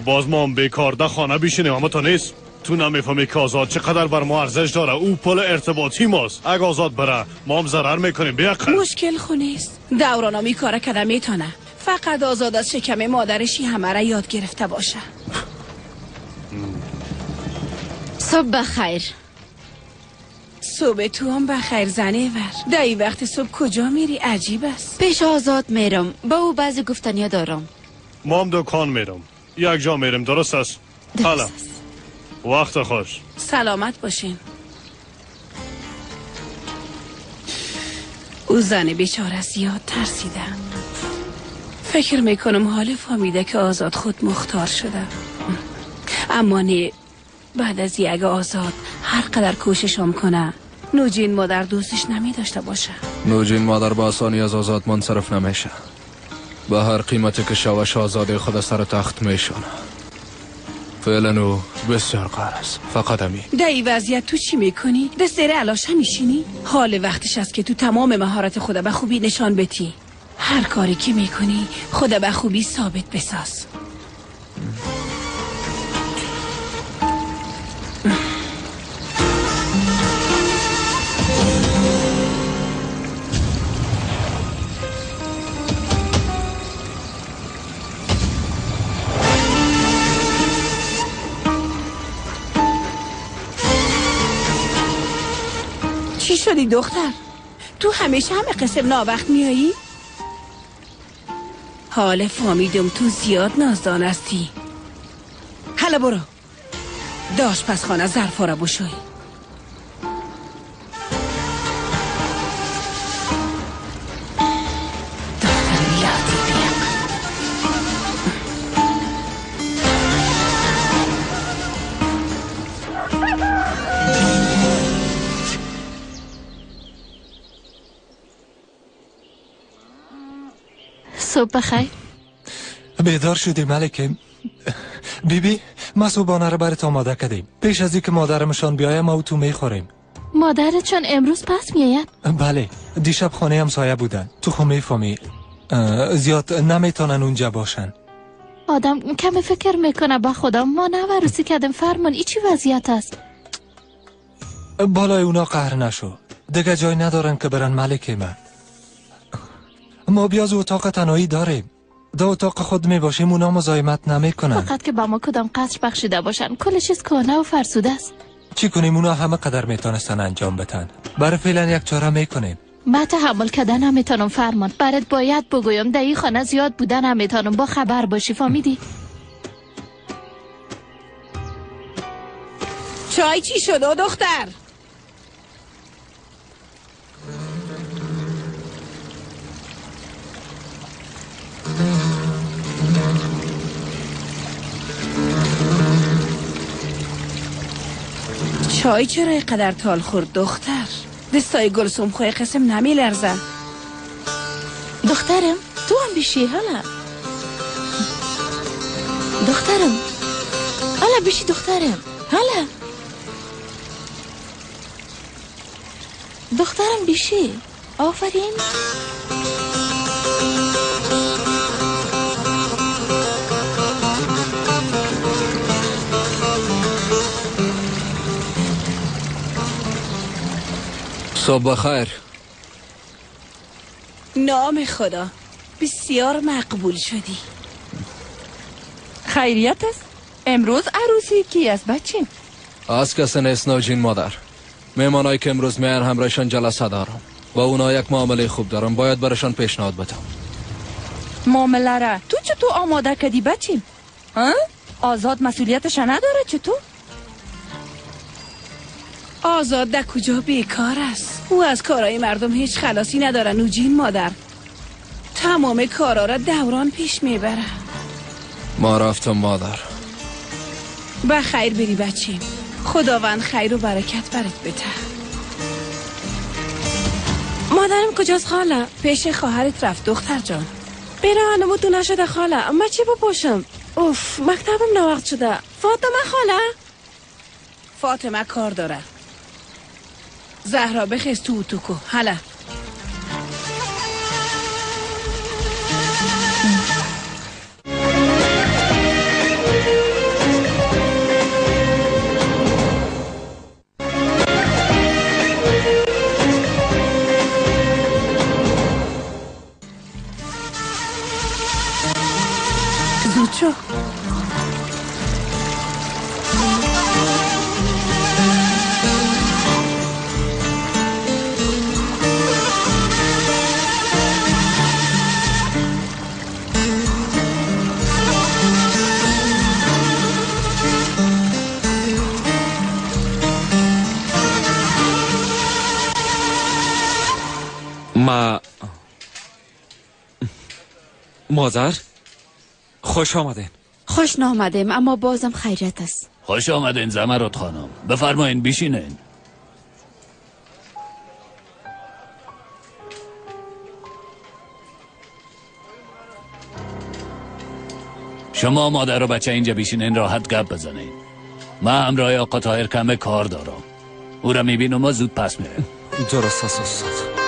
باز ما هم بیکار ده خانه بیشینیم. اما تا نیست. تو نمیفهمی که آزاد چقدر بر ما ارزش داره. او پل ارتباطی ماست. اگه آزاد بره ما هم ضرر میکنیم. بیعقل. مشکل خو نیست. دوران می کار کده میتونه. فقط آزاد از شکم مادرشی همه را یاد گرفته باشه. صبح بخیر. صبح تو هم بخیر زنه ور. در این وقت صبح کجا میری؟ عجیب است. پیش آزاد میرم. با او بعضی گفتنیا دارم. ما هم دکان میرم. یک جا میرم. درست است؟ حالا وقت خوش. سلامت باشین. او زن بیچاره زیاد ترسیده. فکر میکنم حال فهمیده که آزاد خود مختار شده. اما نه، بعد از یک آزاد هر قدر کوششم کنه نوجین مادر دوستش نمی داشته باشه. نوجین مادر با آسانی از آزاد منصرف نمیشه. به هر قیمتی که شوش آزاده خود سر تخت میشونه. فعلا او بسیار قهر است. فقط همین. در این وضعیت تو چی میکنی؟ دست زیر علاش میشینی؟ حال وقتش است که تو تمام مهارت خود به خوبی نشان بدی. هر کاری که میکنی خود به خوبی ثابت بساز. چی شدی دختر؟ تو همیشه همه قسم ناوقت میایی؟ حال فهمیدم تو زیاد نازدان هستی. حالا برو داش پس خانه ظرفا را بشوی. دختر لاتی بیق. صبح بخیر. بیدار شدی ملکه؟ بیبی ما صبحانه را برات آماده کردیم. پیش از اینکه مادرمشان بیایم ما تو میخوریم. مادرت چون امروز پس میآید؟ بله، دیشب خانه همسایه بودن. تو خو میفهمی زیاد نمیتونن اونجا باشن. آدم کم فکر میکنه. با خدا ما نه عروسی کردیم فرمان. ای چی وضعیت است؟ بالای اونا قهر نشو، دیگه جای ندارن که برن ملکه من. ما بیاز اتاق تنهایی داریم. در اتاق خود می باشیم، اونا مزاحمت نمیکنن. فقط که با ما کدام قصر بخشیده باشن. کل چیز کهنه و فرسوده است. چی کنیم؟ اونا همه قدر میتونستن انجام بدن. برای فعلا یک چاره میکنیم. من تحمل کردن نمیتونم فرمان. برات باید بگویم در این خانه زیاد بودن نمیتونم. با خبر باشی، فهمیدی؟ چای چی شد دختر؟ چای چرا اینقدر تال خورد دختر؟ دستای گلسوم خوی قسم نمی لرزه. دخترم تو هم بیشی حالا. دخترم حالا بیشی دخترم حالا. دخترم بیشی. آفرین. صبح بخیر. نام خدا بسیار مقبول شدی. خیریت است. امروز عروسی کی است بچیم؟ از کسی نیست نوجین مادر. مهمانایی که امروز میان همراهشان جلسه دارم. با اونا یک معامله خوب دارم، باید برشان پیشنهاد بدم. معامله را تو چطور آماده کردی بچیم؟ ها؟ آزاد مسئولیتش نداره چطور؟ آزاد در کجا بیکار است؟ او از کارهای مردم هیچ خلاصی نداره نوجین مادر. تمام کارا را دوران پیش میبره. ما رفتم مادر. به خیر بری بچیم. خداوند خیر و برکت برات بده. مادرم کجاست خاله؟ پیش خواهرت رفت دختر جان. پیراهنمو تو نشده خاله. ما چی بپوشم؟ اوف مکتبم نوقت شده. فاطمه خاله؟ فاطمه کار داره. زهرا بخیز تو اتوکو. حالا زود شو. ما مادر خوش آمدین. خوش نامدیم اما بازم خیریت است. خوش آمدین زمرد خانم. بفرمایین بیشینین. شما مادر و بچه اینجا بیشینین راحت گپ بزنین. من همراه آقا طاهر کم کار دارم. او را میبینم و زود پس میرم. درست است استاد.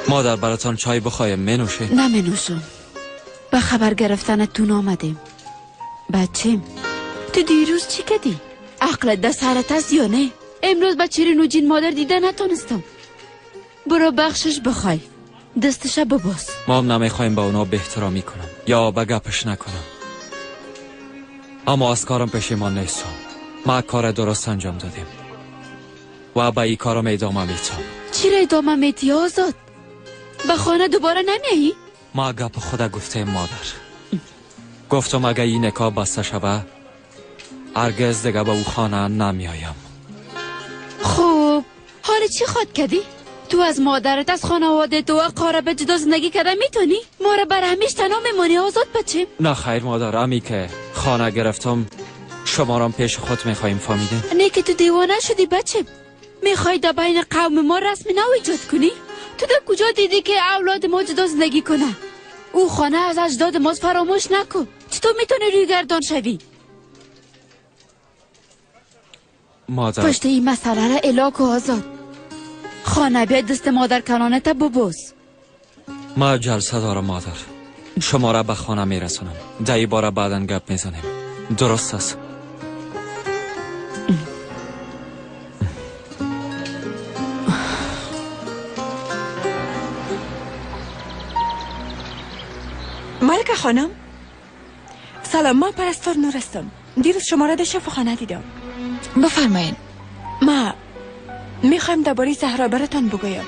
مادر براتان چای بخوایم منوشه؟ نه منوشم. به خبر گرفتن تون آمدیم. بچیم تو دیروز چی کردی؟ عقلت در سرت است یا نه؟ امروز با چیرین و جین مادر دیده نتونستم. برو بخشش بخوای، دستش بباس. ما هم نمیخوایم با اونا به احترامی کنم یا به گپش نکنم. اما از کارم پشیمان نیستم. ما کار درست انجام دادیم و به این کارم ادامه میتم. چرا ادامه میتی آزاد؟ به خانه دوباره نمیایی؟ ما گپ خدا گفتیم مادر. گفتم اگه این نکاح بسته شوه هرگز دیگه به او خانه نمیایم. خب حالا چی خواد کردی؟ تو از مادرت، از خانواده تو و اقاربت جدا زندگی کرده میتونی؟ ما را بر همیش تنها میمانی آزاد بچه؟ نه خیر مادر، امی که خانه گرفتم شما را پیش خود میخواییم، فهمیده؟ نه که تو دیوانه شدی بچه. میخوای در بین قوم ما رسم نو ایجاد کنی؟ تو در کجا دیدی که اولاد ما جدا زندگی کنه؟ او خانه از اجداد ما فراموش نکن. چطور میتونی روی گردان شوی؟ مادر پشت این مسئله را الاک و آزاد. خانه بیا دست مادر کلانه تا ببوس. ما جلسه دارم مادر، شما را به خانه میرسونم. در این باره بعدا گپ میزنیم. درست است. ملکه خانم سلام، من پرستار نور هستم. دیروز شما را در شفاخانه دیدم. بفرمایین. ما میخوایم درباره زهرا براتان بگویم.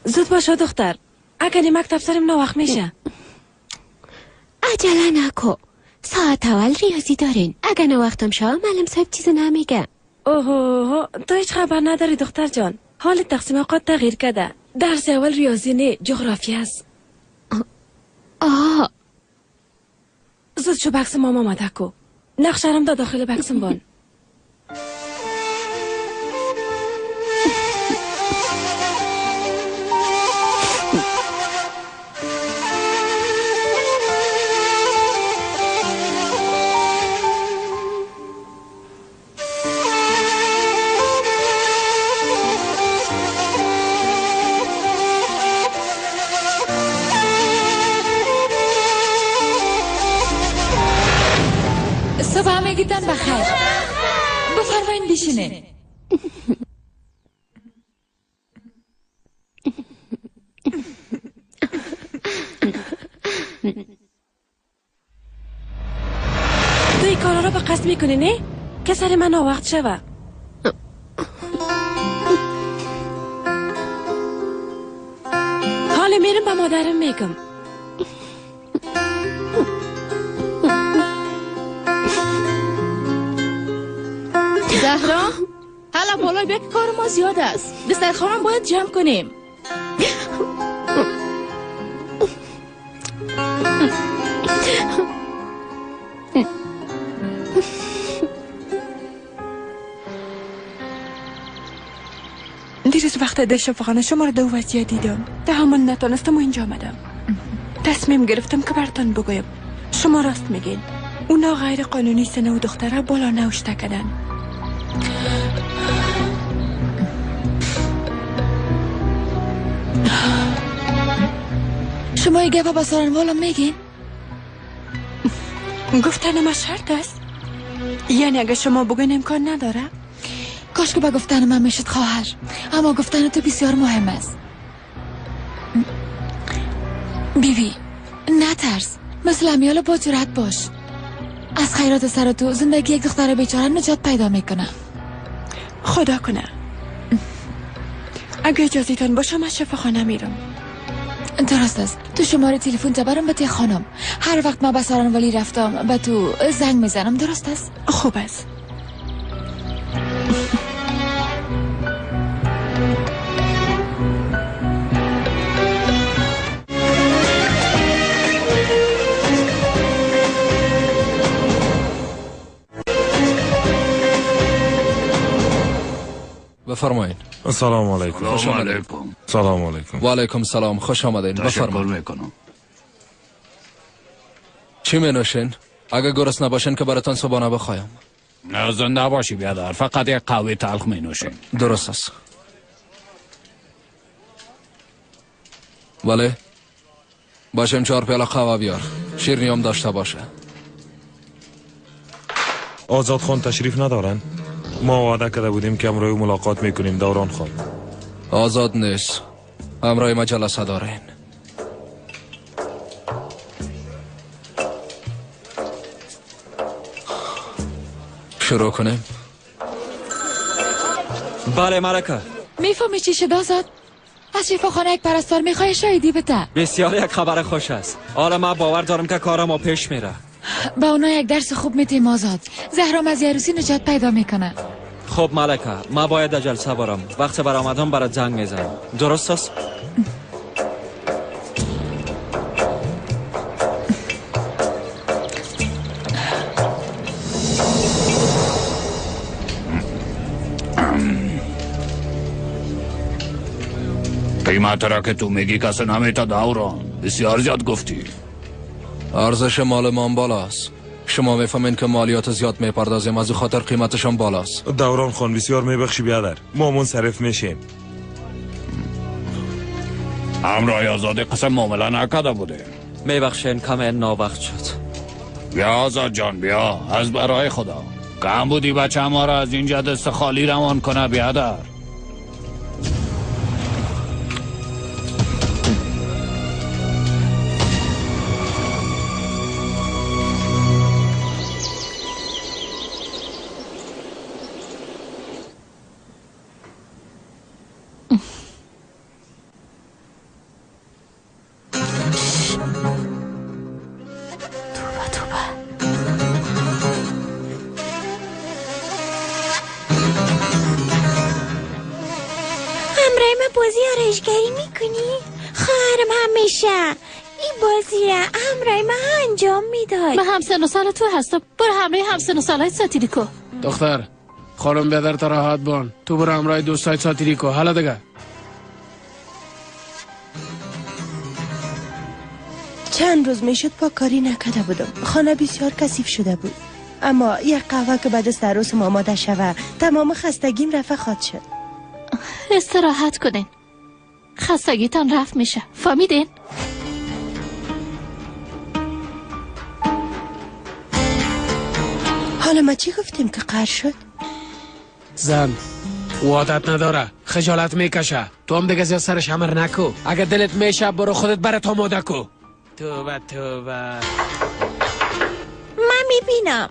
زود باش دختر، اگر مکتب سرم ناوقت میشه. عجله نکو، ساعت اول ریاضی دارین. اگر نوقتم شوه معلم صاحب چیز نمیگه. اوه تو هیچ خبر نداری دختر جان. حال تقسیم اوقات تغییر کرده. درس اول ریاضی نه، جغرافی است. آه زود شو بکس ماما آماده کو. نقشه رم دا داخل بکسم بان. همگیتان بخیر. بفرمایین بشینه. تو این کارا را به قصد میکنی نه؟ که سر من ناوقت شوه. حالا میرم به مادرم میگم. زهرا حالا بالای بیا که کار ما زیاد است. دسترخوان باید جمع کنیم. دیروز وقت در شفاخانه شما را دو وضعیت دیدم. تحمل نتانستم و اینجا آمدم. تصمیم گرفتم که براتان بگویم. شما راست میگین. اونا غیر قانونی سن و دختره بالا نوشته کردن. شما این گپا به سارنوالا میگین؟ گفتن ما شرط است. یعنی اگه شما بگین امکان نداره؟ کاش که به گفتن من میشد خواهر، اما گفتن تو بسیار مهم است. بیبی نترس، مثل امیال با جرأت باش. از خیرات سر تو زندگی یک دختر بیچاره نجات پیدا میکنه. خدا کنه. اگه اجازهتان باشه من شفاخانه میرم. درست است. تو شماره تلفن تا برام بده خانم. هر وقت ما به سارنوالی رفتم به تو زنگ میزنم. درست است؟ خوب است. بفرمایید. السلام علیکم. سلام علیکم. سلام علیکم. و علیکم سلام. خوش آمدین. بفرمایید. میکنم. چی می نوشین؟ اگه گرسنه نباشین که براتان صبحانه بخوایم. نه زنده باشی بیادر، فقط یک قهوه تلخ می نوشین. درست است. بله. باشیم 4 پیاله قهوه بیار. شیرینی هم داشته باشه. آزاد خان تشریف ندارن؟ ما وعده کرده بودیم که امروز ملاقات میکنیم. دوران خان. آزاد نیست. همراه ما جلسه دارین. شروع کنیم؟ بله ملکه. میفهمی چی شد آزاد؟ از شفاخانه یک پرستار میخوای شاهدی بده. بسیار یک خبر خوش است. حالا من باور دارم که کار ما پیش میره. با اونا یک درس خوب میتیم آزاد. زهرام از عروسی نجات پیدا میکنه. خب ملکه، ما باید جلسه برم. وقت برآمدم برات زنگ میزنم. درست است؟ قیمت را که تو میگی کسی نمیتا دوران. بسیار زیاد گفتی. ارزش مال ما بالاست. شما میفهمین که مالیات زیاد میپردازیم، از خاطر قیمتشان بالاست. دوران خان بسیار میبخشی بیادر، ما منصرف میشیم. همراه آزاد قسم معامله نکرده بوده. میبخشین کم ناوقت شد. بیا آزاد جان بیا، از برای خدا کم بودی بچه ما را از اینجا دست خالی روان کنه بیادر. من همسن و سال تو هستم، برو همراه همسن و سالای ساتیریکو. دختر خانم بیادر تا راحت بان، تو برو همراه دوستای ساتیریکو. حالا دیگه چند روز میشد پاکاری نکرده بودم. خانه بسیار کثیف شده بود، اما یک قهوه که بعد از عروسم آماده شوه تمام خستگیم رفع خواهد شد. استراحت کنین، خستگیتان رفع میشه. فهمیدین؟ حالا ما چی گفتیم که قهر شد؟ زن او عادت نداره، خجالت میکشه. تو هم دیگه زیاد سرش امر نکو. اگه دلت میشه برو خودت برات آماده کو. توبه توبه. من میبینم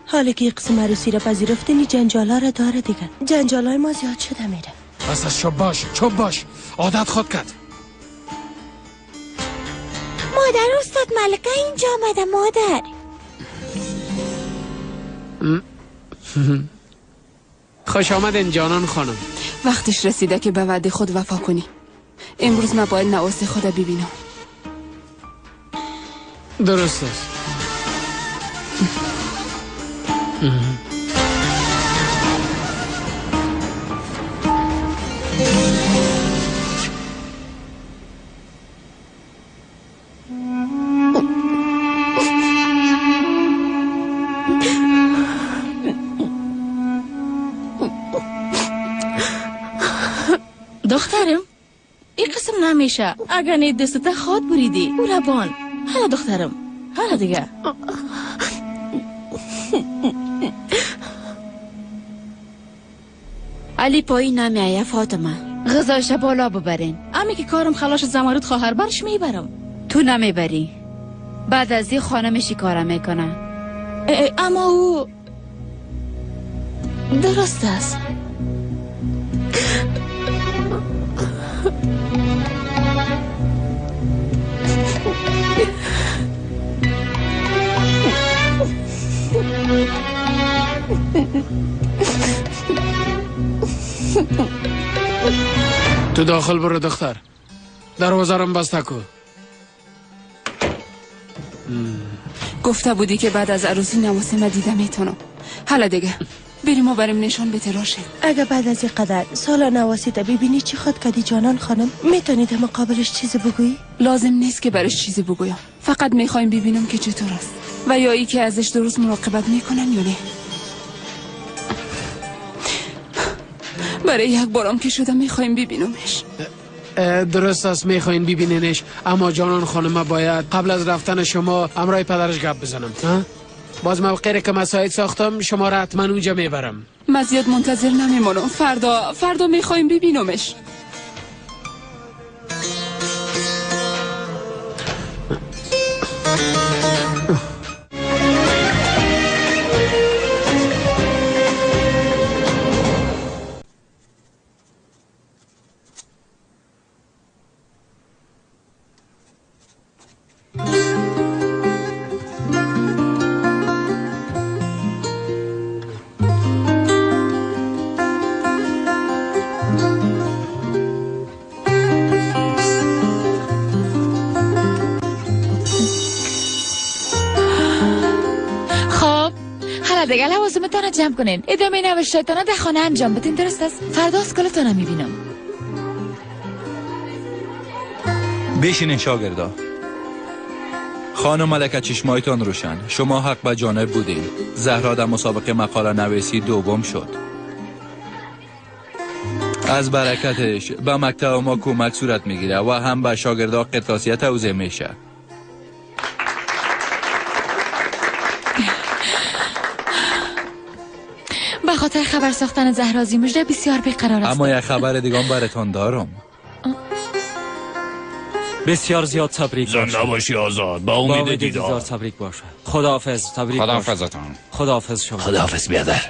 حالا که قسم عروسی را پذیرفتنی جنجالا را داره دیگه. جنجالای ما زیاد شده میره. بس از چوب باش، چوب باش، عادت خود کرد. مادر استاد ملکه اینجا آمده. مادر خوش آمدین جانان خانم. وقتش رسیده که به وعده خود وفا کنی. امروز من باید نواس خود ببینم. درست است. دخترم این قسم نمیشه. اگر نه دستت خود بریدی او ربان. حالا دخترم حالا دیگه. علی پایین نمیایه فاطمه. غذایش بالا ببرین. امی که کارم خلاش زمرد خواهر برش میبرم. تو نمیبری. بعد از این خانمشی کارم میکنه. اما او درست است. تو داخل برو دختر، دروازه رو بسته کو. گفته بودی که بعد از عروسی نواسه ما دیده میتونم. حالا دیگه بریم و بریم نشان بده راشد. اگه بعد از این قدر سالا نواسی تا ببینی چی خواد کدی جانان خانم، میتونی در مقابلش چیزی بگویی؟ لازم نیست که برش چیزی بگویم. فقط میخوایم ببینم که چطور است و یا ای که ازش درست مراقبت میکنن یا نه. برای یک بارم که شده میخوایم ببینمش. درست است میخواین ببینینش، اما جانان خانم باید قبل از رفتن شما همراه پدرش گپ بزنم. ها؟ باز موقعی که مساعد ساختم شما را حتما اونجا میبرم. من زیاد منتظر نمیمانم. فردا میخوایم ببینمش. دیگه لوازمتان جمع کنین، ادامه نوشته‌تان در خانه انجام بدین. درست است؟ فردا اسکلتان میبینم. بشینین شاگردا. خانم ملکه چشمایتان روشن، شما حق به جانب بودین. زهرا در مسابقه مقاله نویسی دوم شد. از برکتش به مکتب ما کمک صورت میگیره و هم به شاگردا قرطاسیه توزیع میشه. به خاطر خبر ساختن زهرازی مژده بسیار بیقرار است. اما یک خبر دیگه براتان دارم. بسیار زیاد تبریک باشه. زنده باشی آزاد. با امید دیدار. تبریک باشه. خداحافظ. تبریک. خداحافظتان. خداحافظ شما. خداحافظ بیادر.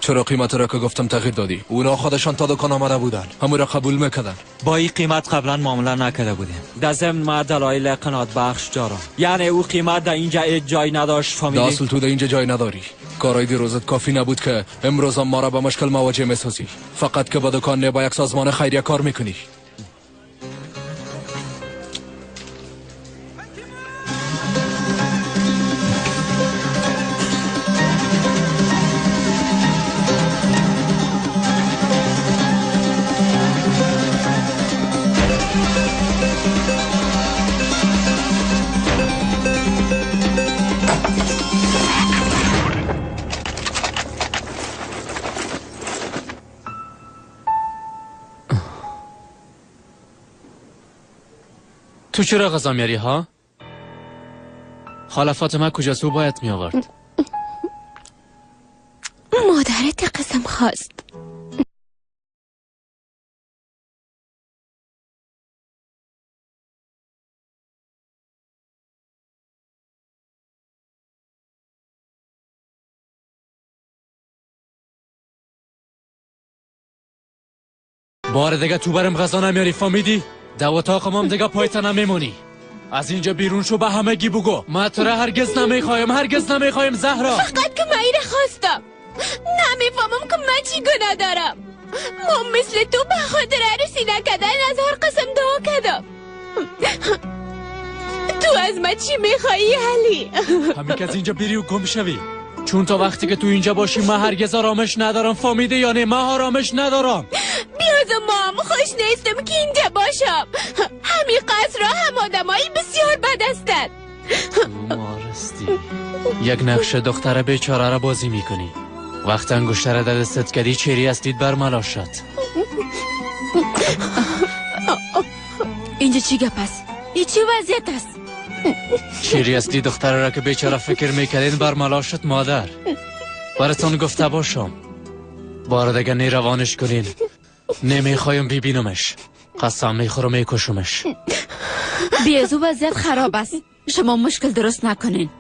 چرا قیمت را که گفتم تغییر دادی؟ اونا خودشان تا دکان آمده بودن، همون را قبول میکردن. با این قیمت قبلا معامله نکرده بودیم. در ضمن ما دلایل قناعت بخش دارم. یعنی او قیمت در اینجا هیچ جای نداشت. فهمیدی؟ در اصل تو در اینجا جای نداری. کارای دیروزت کافی نبود که امروز هم ما را به مشکل مواجه میسازی. فقط که با دکان نه، با یک سازمان خیریه کار میکنی. تو چرا غذا میاری ها؟ خاله فاطمه کجاست؟ او باید می آورد. مادرت قسم خواست. بار دیگه تو برم غذا نمیاری، فهمیدی؟ در اتاق مام دیگه پایت نمیمونی. از اینجا بیرون شو، به همگی بگو ما تو را هرگز نمیخوایم، هرگز نمیخوایم زهرا. فقط که من اینو خواستم. نمیفهمم که من چی گناه دارم. ما مثل تو به خاطر عروسی نکردن از هر قسم دعا کردم. تو از من چی میخوایی علی؟ همین که از اینجا بری و گم شوی. چون تا وقتی که تو اینجا باشی من هرگز آرامش ندارم، فهمیده یا نه؟ من آرامش ندارم. بیاز مام خوش نیستم که اینجا باشم. همین قصر را هم آدمایی بسیار بد هستند. تو مارستی یک نقش دختر بیچاره را بازی میکنی. وقت انگشتر در دستت کردی چهره هستید برملا شد. اینجا چی گپ است؟ این چی وضعیت است؟ چهره اصلی دختر را که بیچاره فکر میکردین برملا شد مادر. براتون گفته باشم بار دیگه نیروانش کنین. نمیخوایم ببینمش. قسم میخورم میکشمش. بیازو وضعیت خراب است. شما مشکل درست نکنین.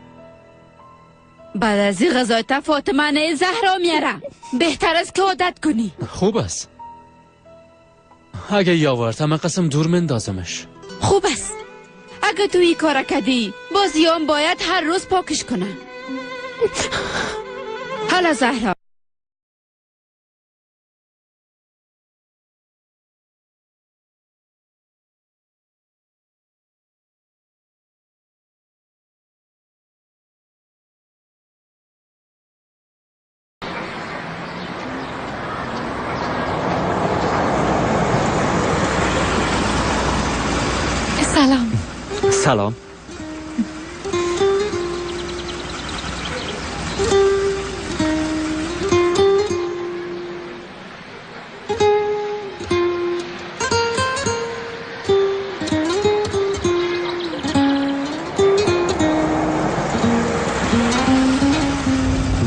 بعد از این غذای تا فاطمه نه زهرا میاره. بهتر است که عادت کنی. خوب است. اگه یاورد همه قسم دور مندازمش. خوب است. اگه تو این کار کردی بازیام باید هر روز پاکش کنن. حالا زهرا سلام. سلام.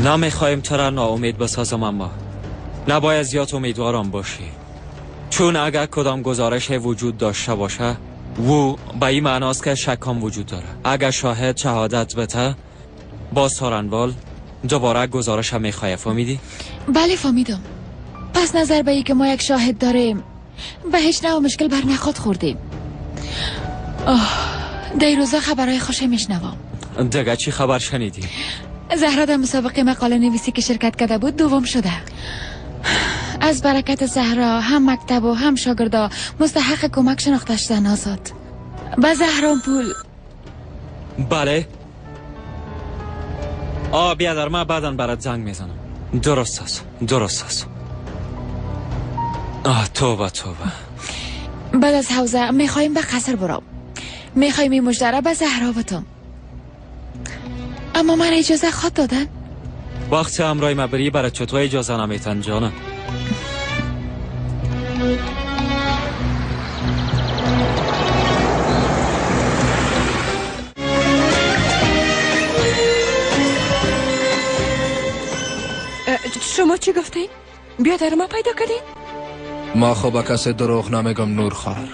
نمیخوایم تو را ناامید بسازم، اما نباید زیاد امیدوارم باشی، چون اگر کدام گزارش وجود داشته باشه و به این معناست که شکام وجود داره. اگر شاهد شهادت بده با سارنوال دوباره گزارش هم میخواه. فهمیدی؟ بله فهمیدم. پس نظر به ای که ما یک شاهد داریم به هیچ نوع مشکل بر نخواد خوردیم. آه، در روزا خبرهای خوش میشنوم. دیگه چی خبر شنیدی؟ زهرا در مسابقه مقاله نویسی که شرکت کرده بود دوم شده. از برکت زهرا هم مکتب و هم شاگردا مستحق کمک شناخته شدن. آزاد به زهران پول. بله آ بیادر، من بعدا برات زنگ میزنم. درست است، درست است. آه توبه توبه. بعد از حوزه میخوایم به قصر برام. میخوایم این مژده را به زهرا بتم، اما من اجازه خواد دادن. وقتی همراه ما بری برای چطور اجازه نمیتن جانم؟ شما چی گفتین؟ بیادر ما پیدا کردین؟ ما خب به کسی دروغ نمیگم نور خواهر.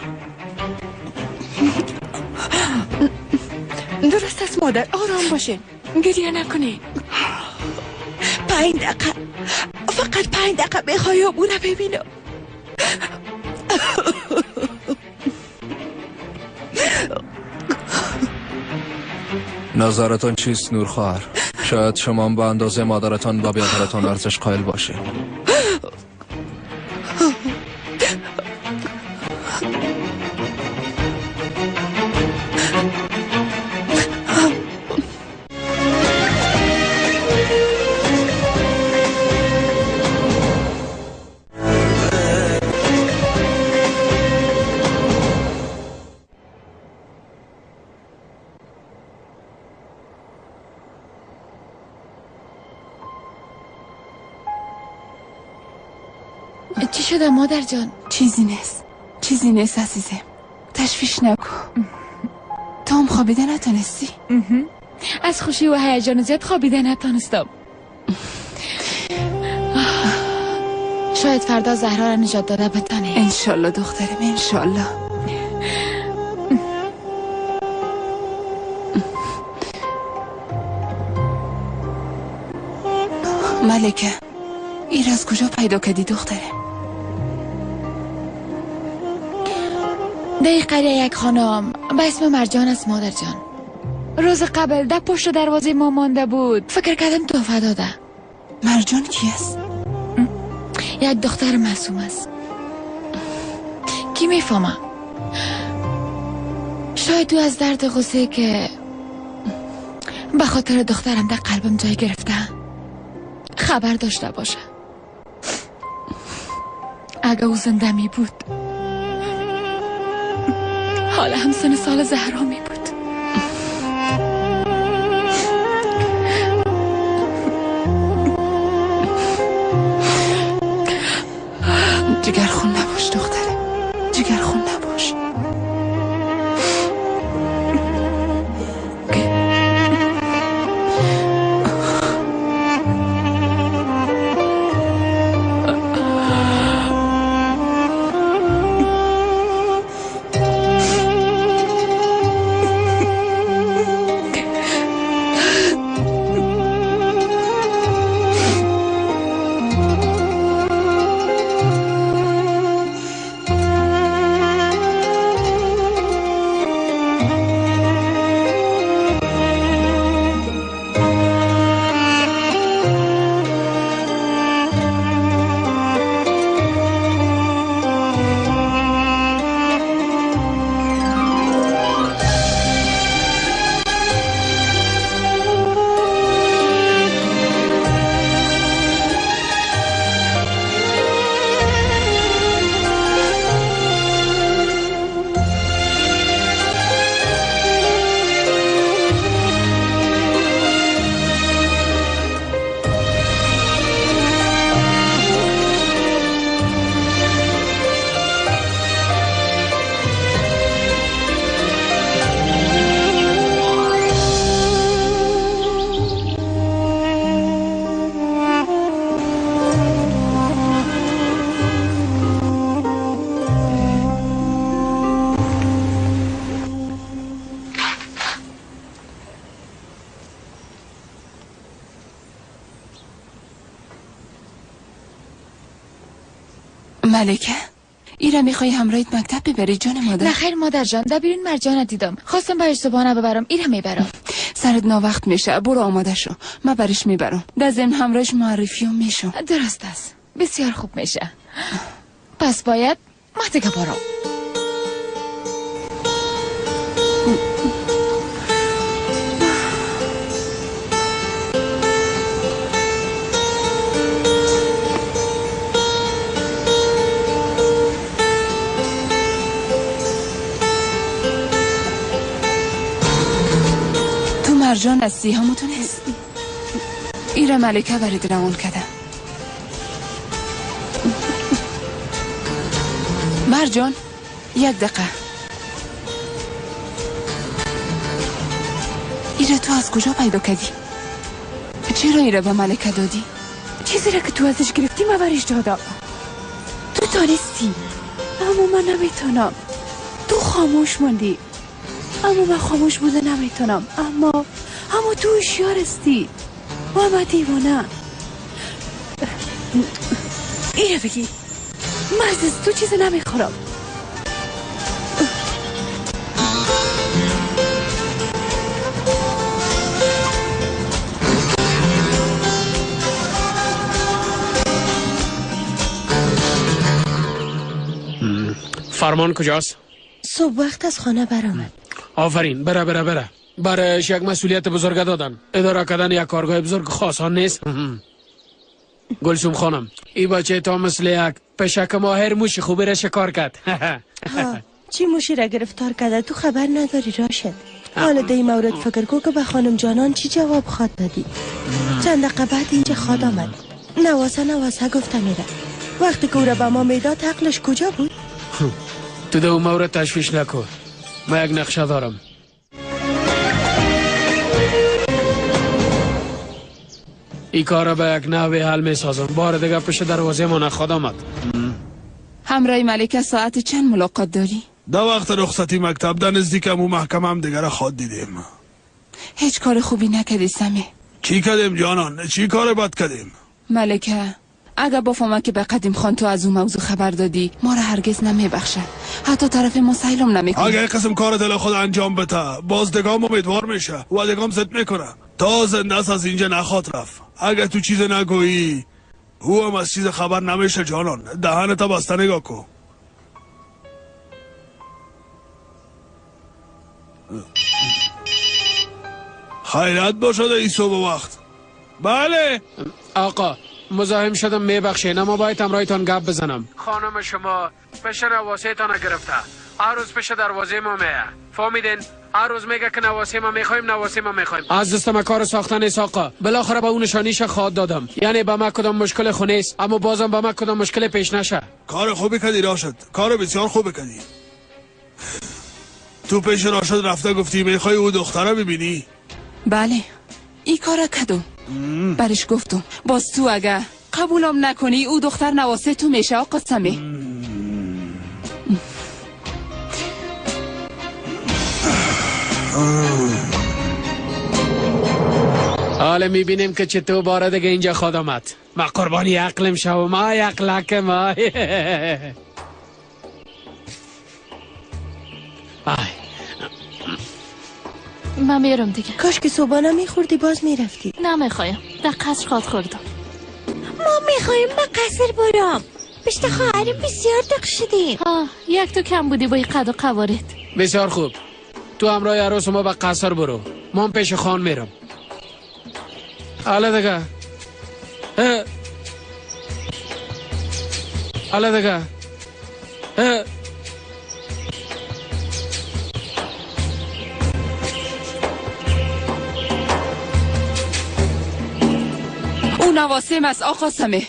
درست است مادر، آرام باشین، گریه نکنین. 5 دقیقه، فقط 5 دقیقه میخوایم او را ببینم. نظرتان چیست نور خواهر؟ شاید شما به اندازه مادرتان و بیادرتان ارزش قائل باشید. چی شده مادر جان؟ چیزی نیست، چیزی نیست عزیزم، تشویش نکن. تو هم خوابیده نتونستی؟ از خوشی و هیجان زیاد خوابیده نتونستم. شاید فردا زهرا را نجات داده بتانه. انشالله دخترم، انشالله. ملکه، این از کجا پیدا کردی دخترم؟ در قریه یک خانم به اسم مرجان است مادر جان. روز قبل در پشت دروازه ما مانده بود، فکر کردم تحفه داده. مرجان کی است؟ یک دختر معصوم است. کی میفهمه؟ شاید او از درد غصه که به خاطر دخترم در قلبم جای گرفته خبر داشته باشه. اگه او زنده می بود حالا هم سن سال زهرا می بود. جگر خون نباش دختره، جگر خون نباش. ملکه ایرا میخوای همراهیت مکتب ببری جان مادر؟ نه خیر مادر جان، در بیرون مرجانه دیدم، خواستم برش صبحانه ببرم، ایرا میبرم. سرت ناوقت میشه، برو آماده شو، من برش میبرم. در ضمن همراهش معرفی هم میشم. درست است، بسیار خوب میشه. پس باید ما دیگه برم. مرجان هستی همون نیست. ایره ملکه برید روان کده. مرجان یک دقیقه. ایره تو از کجا پیدا کردی؟ چرا ایره به ملکه دادی؟ چیزی را که تو ازش گرفتی من برش دادم. تو تانستی اما من نمیتونم. تو خاموش ماندی اما من خاموش بوده نمیتونم. اما تو هوشیار هستی و من دیوانه. اینو بگی من از تو چیز نمیخورم. فرمان کجاست؟ صبح وقت از خانه برآمد. آفرین، بره بره بره. برایش یک مسئولیت بزرگ دادن. اداره کردن یک کارگاه بزرگ خاصان نیست. گلسوم خانم، این بچه تا مثل یک پشک ماهر موش خوبی را شکار کرد. چی موشی را گرفتار کرده تو خبر نداری راشد. حالا در این مورد فکر کو که به خانم جانان چی جواب خواد دادی. چند دقیقه بعد اینجا خواد آمد. نواسه نواسه گفته میره. وقتی که او را به ما میداد عقلش کجا بود؟ تو در اون مورد تشویش نکن. من یک نقشه دارم. این کار را به یک نحوی حل می سازم. بار دیگه پشت دروازه ما نخواد آمد. همراه ملکه ساعت چند ملاقات داری؟ در وقت رخصتی مکتب در نزدیک امو محکمه هم دیگر خواد دیدیم. هیچ کار خوبی نکردی سمی. چی کردیم جانان؟ چی کار بد کردیم؟ ملکه اگر بفهمه که به قدیم خان تو از اون موضوع خبر دادی ما را هرگز نمیبخشه. حتی طرف ما سیلم نمیکنه. اگر قسم کار دل خود انجام بده باز دگام امیدوار میشه و دگام زد میکنه. تا زنده است از اینجا نخواد رفت. اگر تو چیز نگویی او هم از چیز خبر نمیشه جانان. دهنت بسته نگاه کن. خیرت باشد این صبح وقت. بله آقا مزاحم شدم میبخشین، اما باید همراهتان گپ بزنم. خانم شما پیش نواسه تان گرفته. هر روز پیش دروازه ما میه. فهمیدین؟ هر روز میگه که نواسه ما میخوایم، نواسه ما میخوایم. از دستم کار ساختن نیست آقا. بالاخره به اون نشانیش خواد دادم. یعنی به ما کدام مشکل خو نیست، اما بازم به ما کدام مشکل پیش نشه. کار خوبی کردی راشد، کار بسیار خوبی کردی. تو پیش راشد رفته گفتی میخوای او دختره ببینی؟ بله این کارا کدوم برش گفتم باز تو اگه قبولم نکنی او دختر نواسه تو میشه آقا سمی. حالا میبینیم که چطور باره دیگه اینجا خود آمد. ما قربانی عقلم شوم، آی عقلکم آی. آی من میرم دیگه. کاش که صبحانه میخوردی باز میرفتی. نمیخوایم، در قصر خواد خوردم. ما میخوایم به قصر برام. پشت خواهرم بسیار دق شدیم. یک تو کم بودی با این قد و قوارت. بسیار خوب، تو همراه عروس ما به قصر برو، ما پیش خان میرم. حالا دیگه حالا دیگه او نواسم است آقا سمه.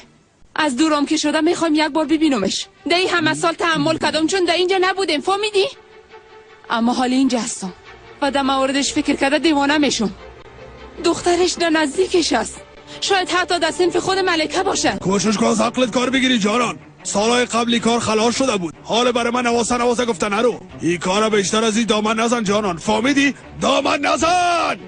از دورم که شده میخوایم یک بار ببینمش. ده همه سال تحمل کردم چون در اینجا نبودیم، فهمیدی؟ اما حال اینجا هستم و در موردش فکر کرده دیوانه میشم. دخترش در نزدیکش است، شاید حتی در صنف خود ملکه باشه. کوشش کن از عقلت کار بگیری جانان. سالهای قبلی کار خلاص شده بود، حال برای من نواسه نواسه گفته نرو. این کار بیشتر از این دامن نزن جانان، فهمیدی؟ دامن نزن.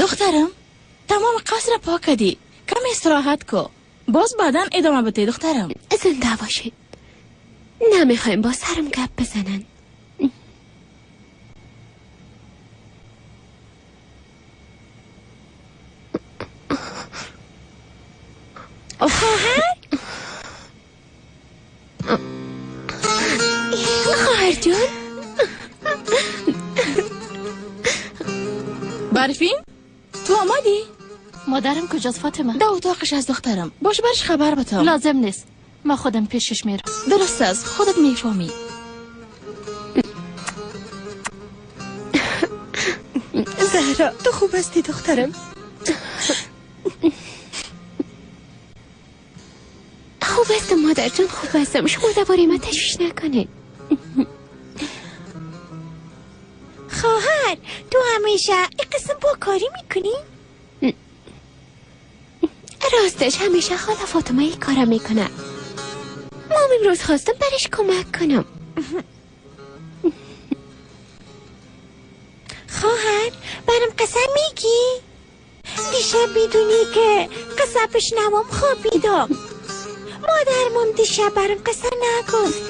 دخترم تمام قصر پاک کردی، کم استراحت کو، باز بعدا ادامه بده دخترم. زنده باشید. نمیخوایم با سرم گپ بزنن. خواهر؟ خواهر جان؟ برفین؟ تو آمدی؟ مادرم کجاست فاطمه؟ در اتاقش از دخترم. باش برش خبر بدم. لازم نیست، ما خودم پیشش میرم. درست است، خودت میفهمی. زهرا تو خوب هستی دخترم؟ خوب هستم مادر جان، خوب هستم. شما درباره من تشویش نکنید. خواهر تو همیشه این قسم با کاری میکنی؟ راستش همیشه خاله فاطمه این کارا میکنه. مام امروز خواستم برش کمک کنم. خواهر برام قصه میگی؟ دیشب بدونی که قصه بشنوم خوابیدم. مادرمم دیشب برام قصه نگفت.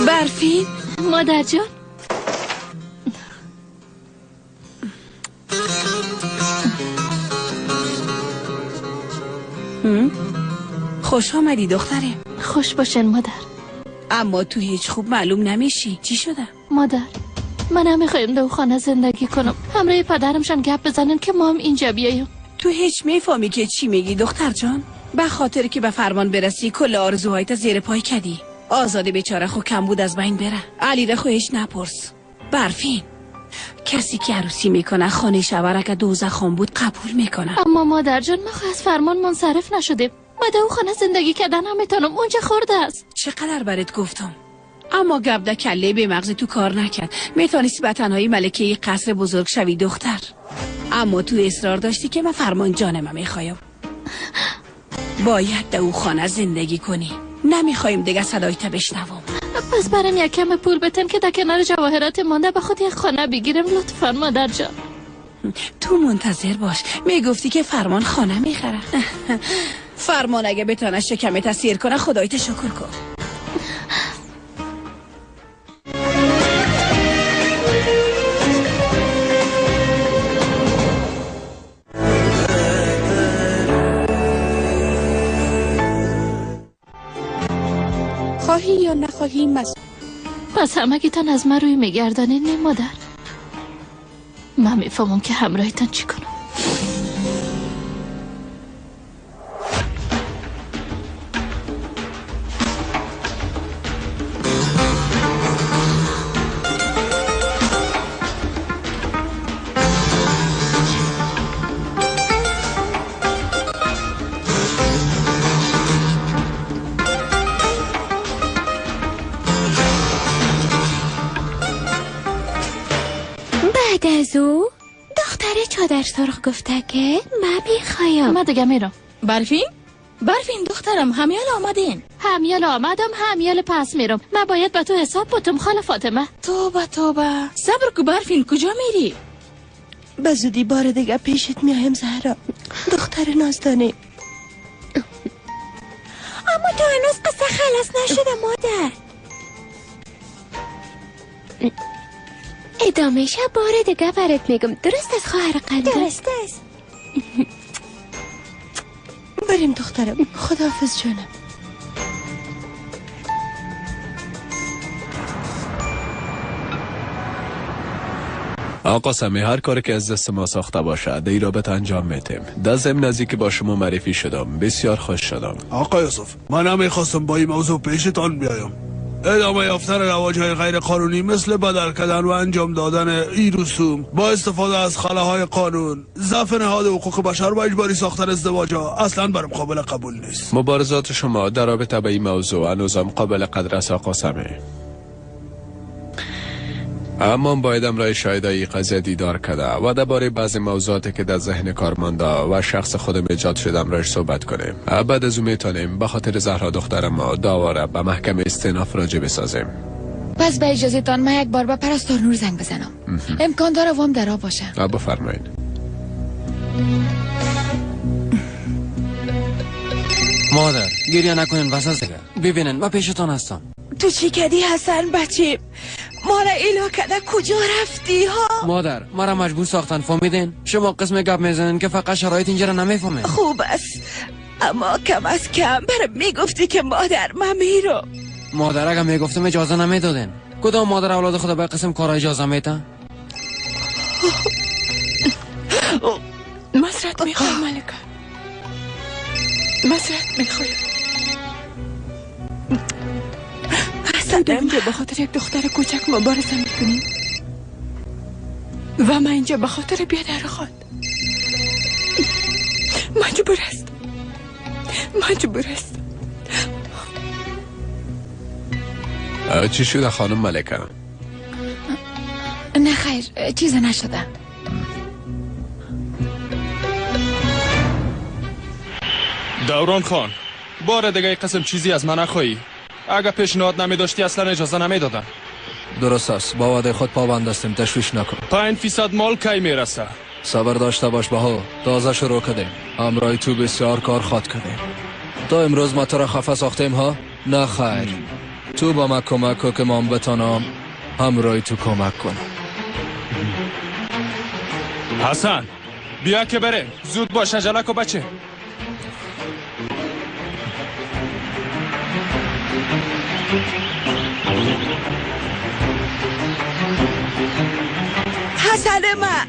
برفین؟ مادر جان خوش آمدی دختره. خوش باشن مادر. اما تو هیچ خوب معلوم نمیشی. چی شده؟ مادر من نمیخوایم در خانه زندگی کنم. همراه پدرمشان گپ بزنن که ما هم اینجا بیایم. تو هیچ میفهمی که چی میگی دختر جان؟ به خاطر که به فرمان برسی کل آرزوهایت زیر پای کدی. آزاده بیچاره خو کم بود از بین بره. علی را خو هیچ نپرس. برفین کسی که عروسی میکنه خانه شوهر اگه دوزخ بود قبول میکنه. اما مادر جان ما خو از فرمان منصرف نشدیم. ما در خانه زندگی کردن نمیتونم، اونجا خورده است. چقدر برات گفتم اما گپ ده کله به مغز تو کار نکرد. میتونستی به تنهایی ملکه قصر بزرگ شوی دختر، اما تو اصرار داشتی که من فرمان جانم میخوایم. باید در او خانه زندگی کنی. نمیخوایم دیگه صدایت بشنوم. پس برم یک کم پول بتن که در کنار جواهرات مانده به خود یک خانه بگیرم لطفا مادر جان. تو منتظر باش. میگفتی که فرمان خانه میخره. فرمان اگه بتانه شکمت سیر کنه خدایت شکر کن. خواهی یا نخواهی پس همگیتان از من روی میگردانین نه مادر؟ من میفهمم که همراهتان چی کنم. بعد از او دختر چادر سرخ گفته که من میخوایم. من دیگه میرم. برفین؟ برفین دخترم همیال آمدین. همیال آمدم همیال پس میرم. من باید به تو حساب بتم خاله فاطمه. توبه توبه صبر کو برفین کجا میری؟ به زودی بار دیگه پیشت میایم زهرا دختر نازدانه. اما تو هنوز قصه خلاص نشده مادر. ادامه شب بار دیگه برات میگم. درست از خواهر قندم؟ درست است. بریم دخترم. خداحافظ جانم. آقا سمی هر کاری که از دست ما ساخته باشه در رابطه انجام میتیم. در ضمن از اینکه با شما معرفی شدم بسیار خوش شدم. آقا یوسف من نمیخواستم با این موضوع پیشتان بیایم. ادامه یافتن رواج‌های غیر قانونی مثل بدل کردن و انجام دادن این رسوم با استفاده از خلاهای قانون، ضعف نهاد حقوق بشر و اجباری ساختن ازدواج‌ها اصلا برام قابل قبول نیست. مبارزات شما در رابطه به این موضوع هنوزم قابل قدر است آقا سمی. اما باید امرای شاهدای قضیه دیدار کرده و درباره بعضی موضوعاتی که در ذهن کارمندا و شخص خودم ایجاد شده امرایش صحبت کنیم. بعد از او میتونیم به خاطر زهرا دختر ما دعوا را به محکمه استیناف راجع بسازیم. پس به اجازه تان من یک بار به پرستار نور زنگ بزنم. امکان داره وام درا باشه. بفرمایید. مادر گریه نکنین بس از دیگه. ببینن من پیشتان هستم. تو چی کردی حسن بچه؟ ما را ایلا کرده کجا رفتی ها؟ مادر مرا مجبور ساختن، فهمیدین؟ شما قسم گپ میزنین که فقط شرایط اینجا را نمیفهمین. خوب است، اما کم از کم برام میگفتی که مادر من میرم. مادر اگه میگفتم اجازه نمیدادین. کدام مادر اولاد خود به قسم کارا اجازه میده؟ معذرت میخوایم ملکه، معذرت میخوایم. تو اینجا به خاطر یک دختر کوچک مبارزه میکنی و من اینجا به خاطر بیادر خود مجبور است، مجبور است. چی شده خانم ملکه؟ نه خیر، چیز نشده. دوران خان، بار دیگه قسم چیزی از من نخواهی. اگه پیشنهاد نمی داشتی اصلا اجازه نمی دادم. درست است، با وعده خود پابند هستیم، تشویش نکن. 5% مال کی میرسه؟ صبر داشته باش بهو، تازه شروع کردیم. همراه تو بسیار کار خواد کردیم. تا امروز ما تو را خفه ساختیم ها؟ نه خیر، تو با ما کمک کن که من بتانم همراه تو کمک کنم. حسن بیا که بریم، زود باش، عجله کو بچه. حسن من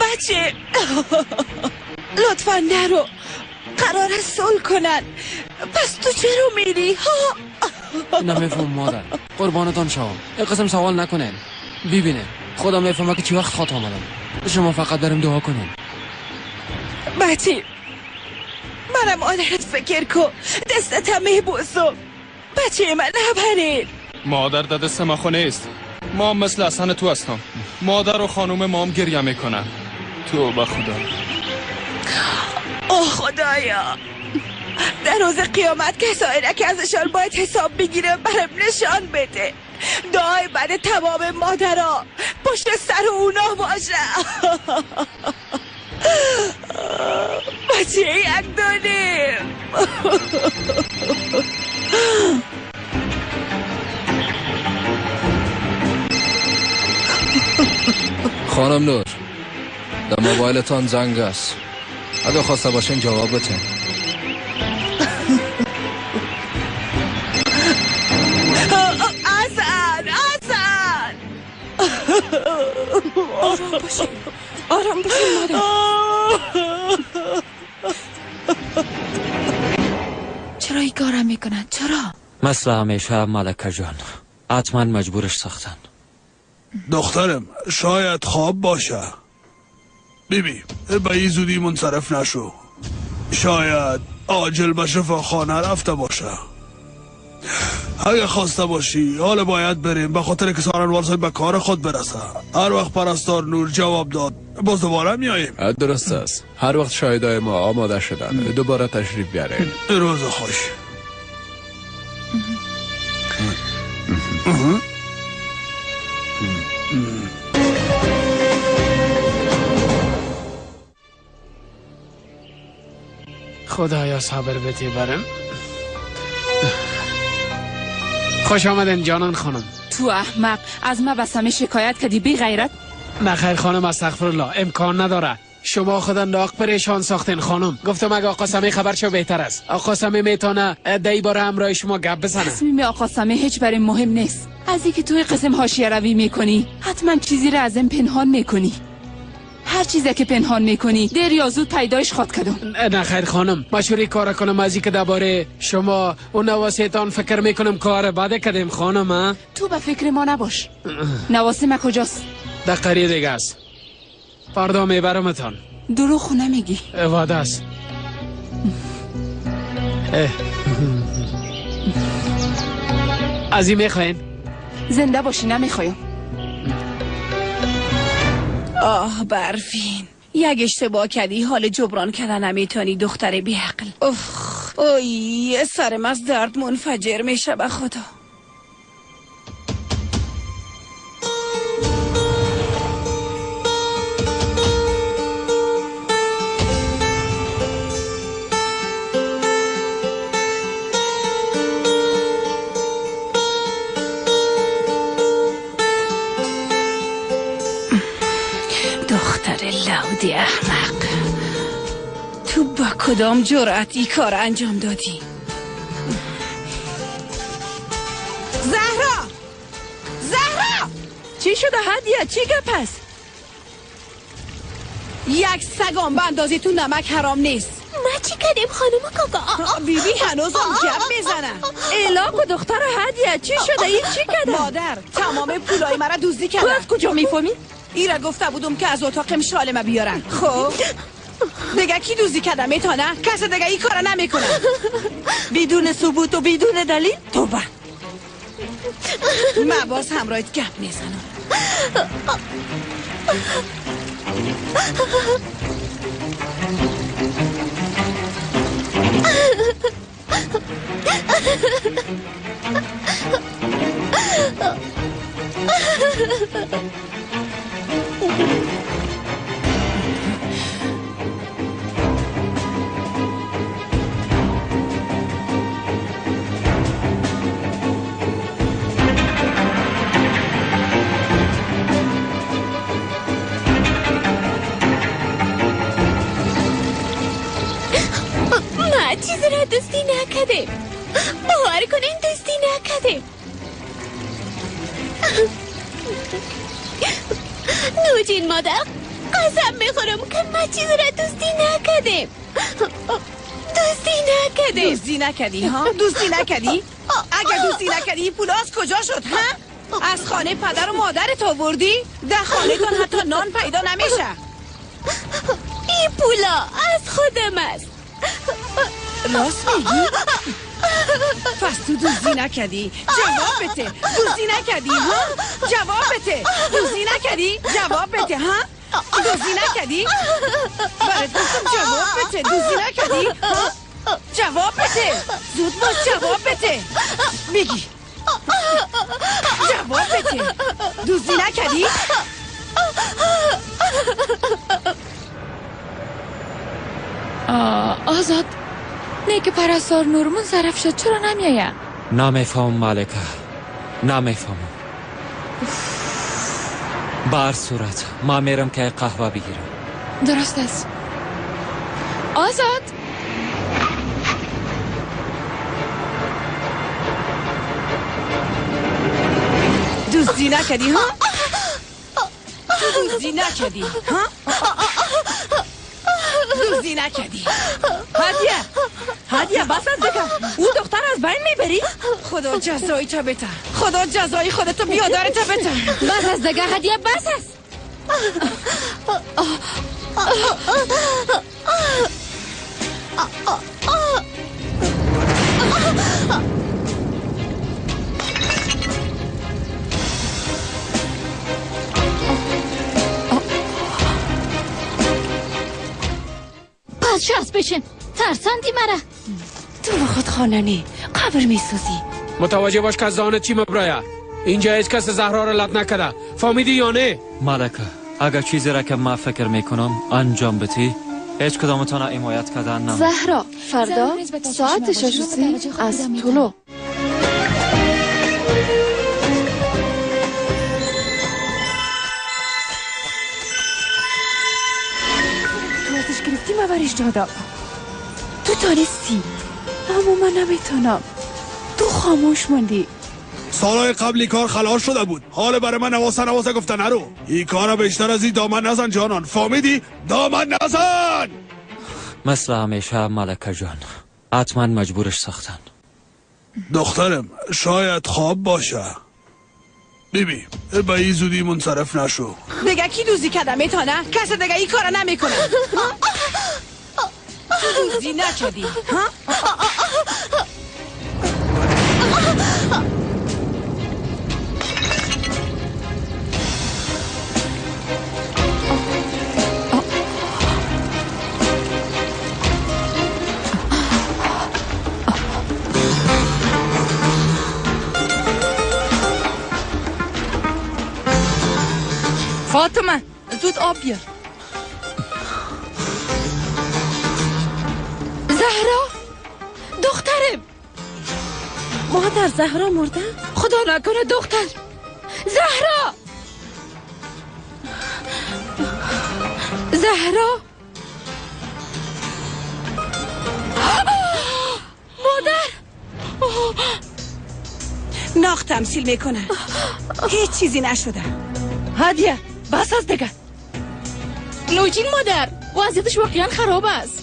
بچه لطفا نرو، قرار صلح کنن. پس تو چرا میری ها؟ نمیفهم مادر، قربانتان شوم، یک قسم سوال نکنین. ببینه خدا میفهمه که چی وقت خواد آمدم. شما فقط بریم دعا کنین. بچه منم مادرت فکر کن، دستتم میبوسم. بچه من نبرین. مادر در دست ما خو نیست. ما مثل حسن تو هستم. مادر و خانوم مام گریه میکنن. تو به خدا. اوه خدایا، در روز قیامت کسایی را که ازشان باید حساب بگیره برم نشان بده. دعای بعد تمام مادرها پشت سر اونا باشه. بچه یک دانیم. خانم نور، در موبایلتان زنگ است. اگه خواسته باشین جواب بتین. حسن، حسن، آرام باشین، آرام باشین مادر. چرا این کارم میکنن؟ چرا؟ مثل همیشه ملکه جان، حتما مجبورش ساختن. دخترم شاید خواب باشه. بیبی به این زودی منصرف نشو، شاید عاجل به شفاخانه رفته باشه. اگه خواسته باشی حالا باید بریم، به خاطر که سارنوال صاحب به کار خود برسه. هر وقت پرستار نور جواب داد باز دوباره میاییم. درست است، هر وقت شاهدای ما آماده شدن دوباره تشریف بیارین. روز خوش. خدایا صبر بده برم. خوش آمدین جانان خانم. تو احمق، از ما بسمه شکایت کردی بی غیرت. نه خیر خانم، استغفر الله، امکان نداره. شما خدا ناق پریشان ساختین خانم. گفتم اگه آقا سمی خبر شو بهتر است. آقا سمی میتونه دی باره همراه شما گپ بزنه. تصمیم آقا سمی هیچ برای مهم نیست. از اینکه توی قسم حاشیه روی میکنی حتما چیزی را ازم پنهان میکنی. هر چیزی که پنهان میکنی دیر یا زود پیدایش خواد کردم. نه خیر خانم، مشوری کار کنم از اینکه درباره شما و نواسیتان فکر میکنم کار بده کردیم خانم. تو به فکر ما نباش. نواسی ما کجاست؟ در قریه دیگه است. فردا میبرمتان. دروغ نمیگی؟ وعده است. از این میخواین؟ زنده باشی نمیخوایم. آه برفین، یک اشتباه کردی، حال جبران کردن نمیتونی دختر بیعقل. اوه اوی، سرم از درد منفجر میشه به خدا. لودی احمق، تو با کدام جرأت این کار انجام دادی؟ زهرا، زهرا، چی شده هدیه؟ چی گپ است؟ یک سگام به اندازه تو نمک حرام نیست. ما چی کردیم خانم کاکا؟ بیبی هنوز هم گپ میزنه. الاکو دختر هدیه، چی شده؟ این چی کرده؟ مادر تمام پولای مرا دزدی کرده. تو از کجا میفهمی؟ ایرا گفته بودم که از اتاقم شال ما بیارن. خب دیگه کی دوزی کرده میتونه؟ کس دیگه این کارا نمیکنه. بدون ثبوت و بدون دلیل توبه. من باز همراهت گپ میزنم. ما چیزی را دزدی نکردیم، باور کنین دزدی نکردیم. نوجین مادر، قسم میخورم که ما چیزی را دزدی نکردیم. دزدی نکردیم. دزدی نکردی ها؟ دزدی نکردی؟ اگر دزدی نکردی این پول از کجا شد ها؟ از خانه پدر و مادرت آوردی؟ در خانه تان حتی نان پیدا نمیشه. این پولا از خودم است. راست میگی؟ پس تو دزدی نکردی؟ جواب بده. دزدی نکردی ها؟ جواب بده. دزدی نکردی؟ جواب بده ها؟ دزدی نکردی؟ برات گفتم جواب بده. دزدی نکردی ها؟ جواب بده. زود باش جواب بده. میگی جواب بده. دزدی نکردی؟ آزاد، نه که پرستار نور منصرف شد، چرا نمیایه؟ نمیفهم ملکه، نمیفهم. بر صورت ما میرم که قهوه بگیرم. درست است. آزاد، دزدی نکردی ها؟ دزدی نکردی ها؟ دزدی نکردی. هدیه، هدیه بس از دیگه. او دختر از بین میبری؟ خدا جزایی تا بته. خدا جزایی خودتو بیادر تا بته. بس از دیگه هدیه، بس است. پس شست بشین، ترساندی مرا. تو به خود خانه نی قبر میسوزی. متوجه باش که از دهانت چی مبرایه. اینجا هیچ کس زهرا را لط نکرده، فهمیدی یا نه؟ ملکه، اگر چیزی را که من فکر میکنم انجام بدی، هیچ کدامتان حمایت کردن نم. زهرا فردا ساعت 6:30 از طلوع. تو ازش گرفتی، من برش دادم. تو تانستی اما من نمیتونم. تو خاموش ماندی. سالهای قبل کار خلاص شده بود. حال برای من نواسه نواسه گفته نرو. این کارا بیشتر از این دامن نزن جانان، فهمیدی؟ دامن نزن. مثل همیشه ملکه جان، حتما مجبورش ساختن. دخترم شاید خواب باشه. بیبی به این زودی منصرف نشو. دیگه کی دوزی کرده میتونه؟ کس دیگه این کارا نمیکنه. تو دوزی نکردی ها؟ فاطمه زود آب بیار. زهرا دخترم. مادر زهرا مرده؟ خدا نکنه دختر. زهرا زهرا مادر. ناخ تمثیل میکنه، هیچ چیزی نشده. هدیه بس از دیگه. نوجین مادر وضعیتش واقعا خراب است.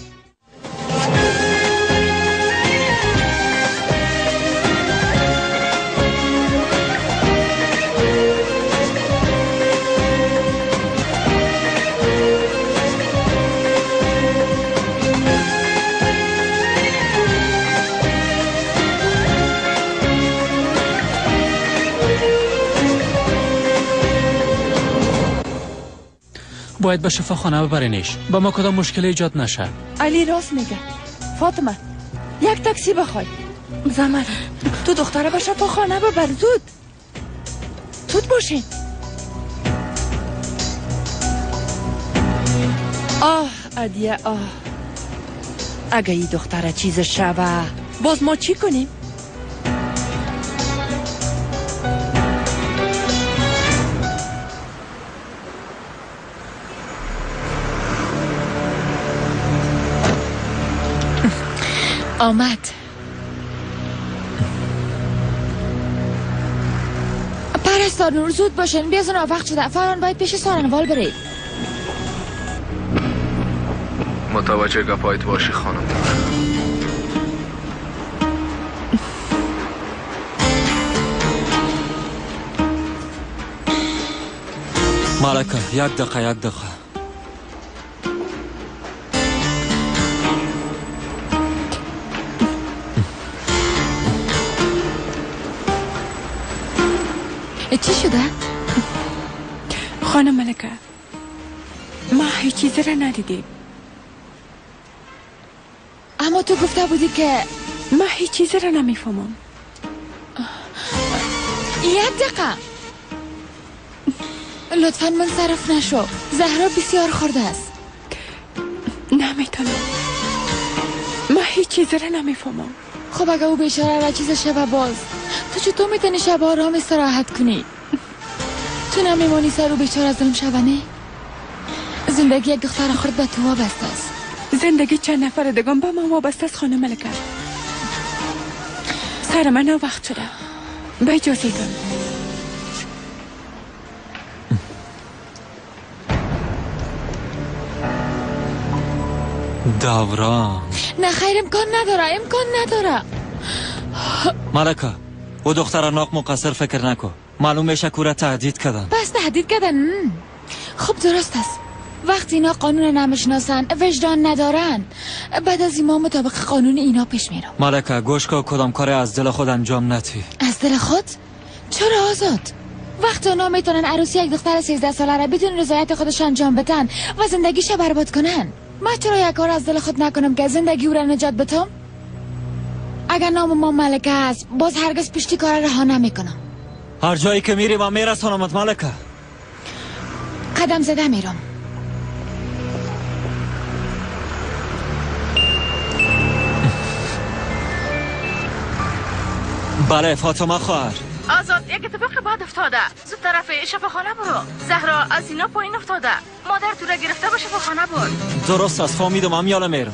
باید به شفاخانه ببرینش، با ما کدام مشکل ایجاد نشه. علی راست میگه. فاطمه یک تاکسی بخوای. زمر تو دختره به شفاخانه ببر زود. زود باشین. آه ادیه آه، اگه این دختره چیز شوه باز ما چی کنیم؟ آمد. پرستار نور زود باشین، بیازون وقت شده. فران باید پیش سارنوال بری. متوجه گپایت باشی خانم. ملکه یک دقیقه یک دقیقه. چی شده؟ خانم ملکه ما هیچ چیزی را ندیدیم. اما تو گفته بودی که ما هیچ چیزی را نمیفهمم. یک دقیقه لطفا منصرف نشو. زهرا بسیار خورده است. نمیتونم، ما هیچ چیزی را نمیفهمم. خب اگه او بیچاره را چیز شب باز تو چطور میتونی شب آرام استراحت کنی؟ تو نمیمانی سر او بیچاره ظلم شوه؟ نه، زندگی یک دختر خرد به تو وابسته است. زندگی چند نفر دیگه به من وابسته است خانم ملکه. سر من وقت شده، به اجازه تان. دوران نه خیر، امکان نداره، امکان نداره. ملکه او دختر ناق مقصر فکر نکن. معلوم میشه کورا تهدید کردن. بس تهدید کردن؟ خب درست است. وقتی اینا قانون نمیشناسن، وجدان ندارن، بعد از این ما مطابق قانون اینا پیش میرم. ملکه گوش کن، کدام کار از دل خود انجام ندی. از دل خود؟ چرا آزاد؟ وقتی اونا میتونن عروسی یک دختر 13 ساله را بدون رضایت خودش انجام بدن و زندگیش برباد کنن، من چرا یک کار از دل خود نکنم که زندگی او را نجات بدم؟ اگر نام ما ملکه است باز هرگز پشتی کار رها نمیکنم. هر جایی که میری من میرسانمت ملکه. قدم زده میرم. بله فاطمه خواهر. آزاد یک اتفاق بد افتاده. زود طرف شفاخانه برو. زهرا از اینا پایین افتاده. مادر تو را گرفته به شفاخانه برد. درست است فهمیدم، هم یالا میرم.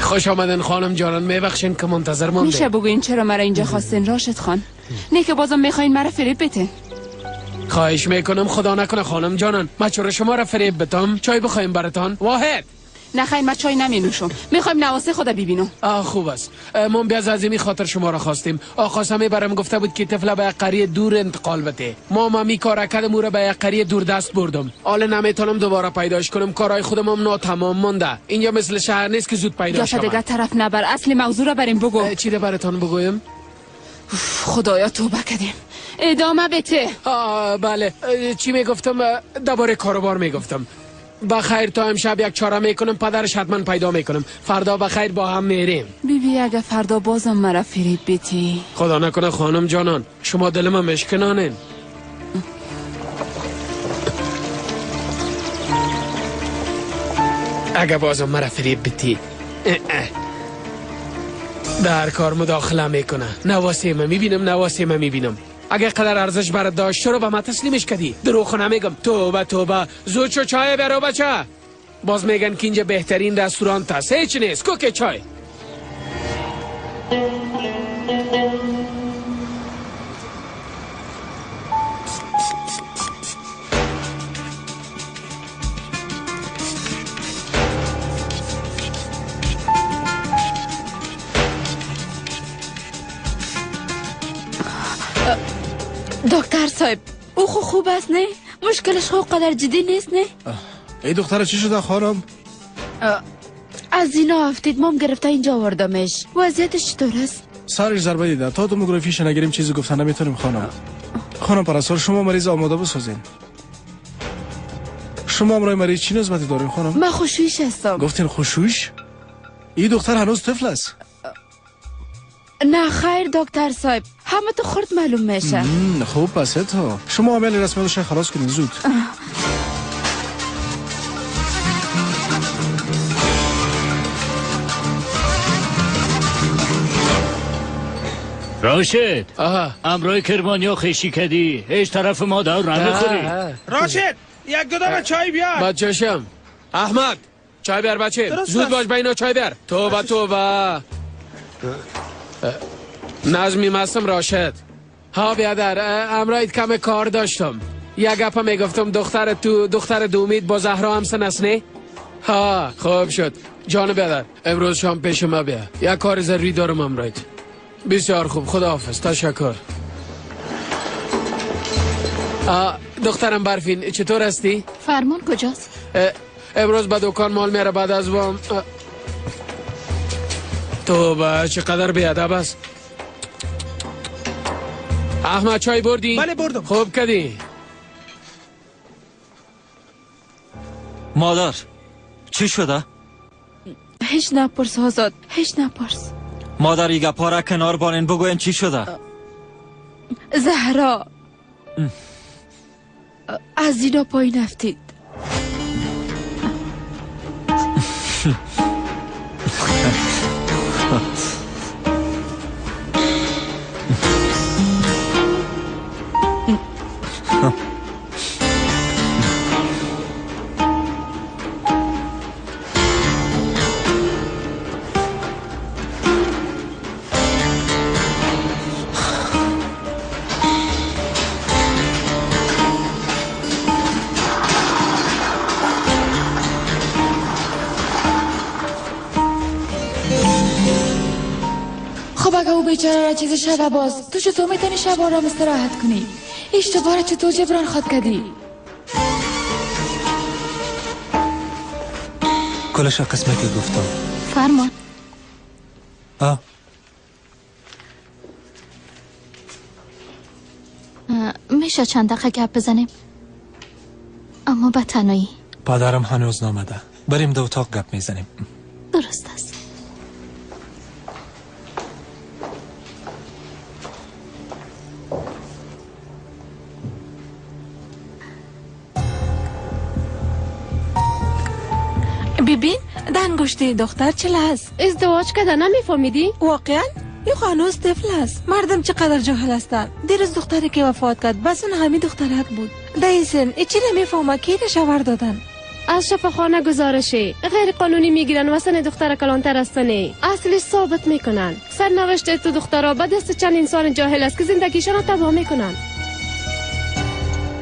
خوش آمدن خانم جانان، میبخشین که منتظر مانده. میشه بگوین چرا مرا اینجا خواستین راشد خان؟ نه که بازم میخواین مرا فریب بتین. خواهش میکنم خدا نکنه خانم جانان، من چرا شما را فریب بتم؟ چای بخوایم براتان؟ واحد نه خیر، من چای نمی نوشم. میخوایم نواسه خدا ببینم. خوب است. ما بیاز از این خاطر شما را خواستیم. آقا سمی برام گفته بود که طفل به قریه دور انتقال بده. ما مامی کار کردم، او را به قریه دور دست بردم. حالا نمیتونم دوباره پیداش کنم، کارهای خودم هم ناتمام مانده. اینجا مثل شهر نیست که زود پیدا شود. دیگه طرف نبر، اصل موضوع را بریم بگو. چی را براتان بگویم؟ خدایا توبه کردیم. ادامه بده. بله، چی میگفتم؟ درباره کاروبار میگفتم. بخیر تا امشب یک چاره میکنم، پدرش حتما پیدا میکنم. فردا بخیر با هم میریم. بیبی اگه فردا بازم مرا فریب بیتی. خدا نکنه خانم جانان، شما دلم مشکنانین. اگه بازم مرا فریب بیتی در کار مداخله میکنه. نواسیمه میبینم، نواسیمه میبینم. اگه قدر ارزش برات داشت چرا به ما تسلیمش کردی؟ دروغ نمیگم. توبه توبه. زود شو چای برو بچه. باز میگن که اینجا بهترین رستوران هست. هیچ نیست. کوک چای. دکتر صاحب او خو خوب است نه؟ مشکلش خو قدر جدی نیست نه؟ ای دختر چی شده خانم؟ از اینا افتید مام گرفته اینجا آوردمش. وضعیتش چطور است؟ سرش ضربه دیده. تا توموگرافیش نگیریم چیزی گفتن نمیتونیم خانم. خانم پرستار شما مریض آماده بسازین. شما امرای مریض چی نسبتی دارین خانم؟ من خوشویش هستم. گفتین خوشویش؟ این دختر هنوز طفل است. نه خیر دکتر صاحب، همه تو خورد معلوم میشه. خوب پس تا شما عمل رسمیش خلاص کنین زود. راشد امرای کرمانیا خشی کدی هیچ طرف ما دور نمیخوری. راشد یک دو دانه چای بیار. بچه‌شم احمد چای بیار بچه. زود باش بینا چای بیار. توبه توبه. نظمی مستم راشد. ها بیادر امرایت کم کار داشتم. یک گپا میگفتم دختر تو دختر دومید با زهرا هم سن است نه؟ ها خوب شد جان بیادر امروز شام پیش ما بیا، یک کار ضروری دارم امرایت. بسیار خوب خداحافظ تشکر. دخترم برفین چطور هستی؟ فرمان کجاست؟ امروز به دکان مال میره بعد از وام. توبه چقدر بیادب است. احمد چای بردی؟ بله بردم. خوب کدی. مادر چی شده؟ هیچ نپرس آزاد، هیچ نپرس. مادر ای گپا را کنار بانین بگوین چی شده؟ زهرا از اینا پایین افتید. بیچاره را چیز شب باز تو چطور میتونی شب آرام استراحت کنی؟ اشتباه را چطور جبران خواد کردی؟ کلش قسمتی گفتم. فرمان. میشه چند دقیقه گپ بزنیم؟ اما به تنهایی. پدرم هنوز نامده. بریم دو اتاق گپ میزنیم. درست است. ببین دنگشتی دختر چه است؟ ازدواج کرده نمیفهمیدی؟ واقعا؟ این هنوز طفل است. مردم چقدر جاهل هستند. دیروز دختری که وفات کرد بس اون همین دخترک بود. در این سن چی نمیفهمه کی را شوهر دادن. از شفاخانه گزارشی غیر قانونی میگیرن و سن دختر کلانتر از سنه اصلش ثابت میکنن. سرنوشت تو دخترها به دست چند انسان جاهل است که زندگیشان را تباه میکنن.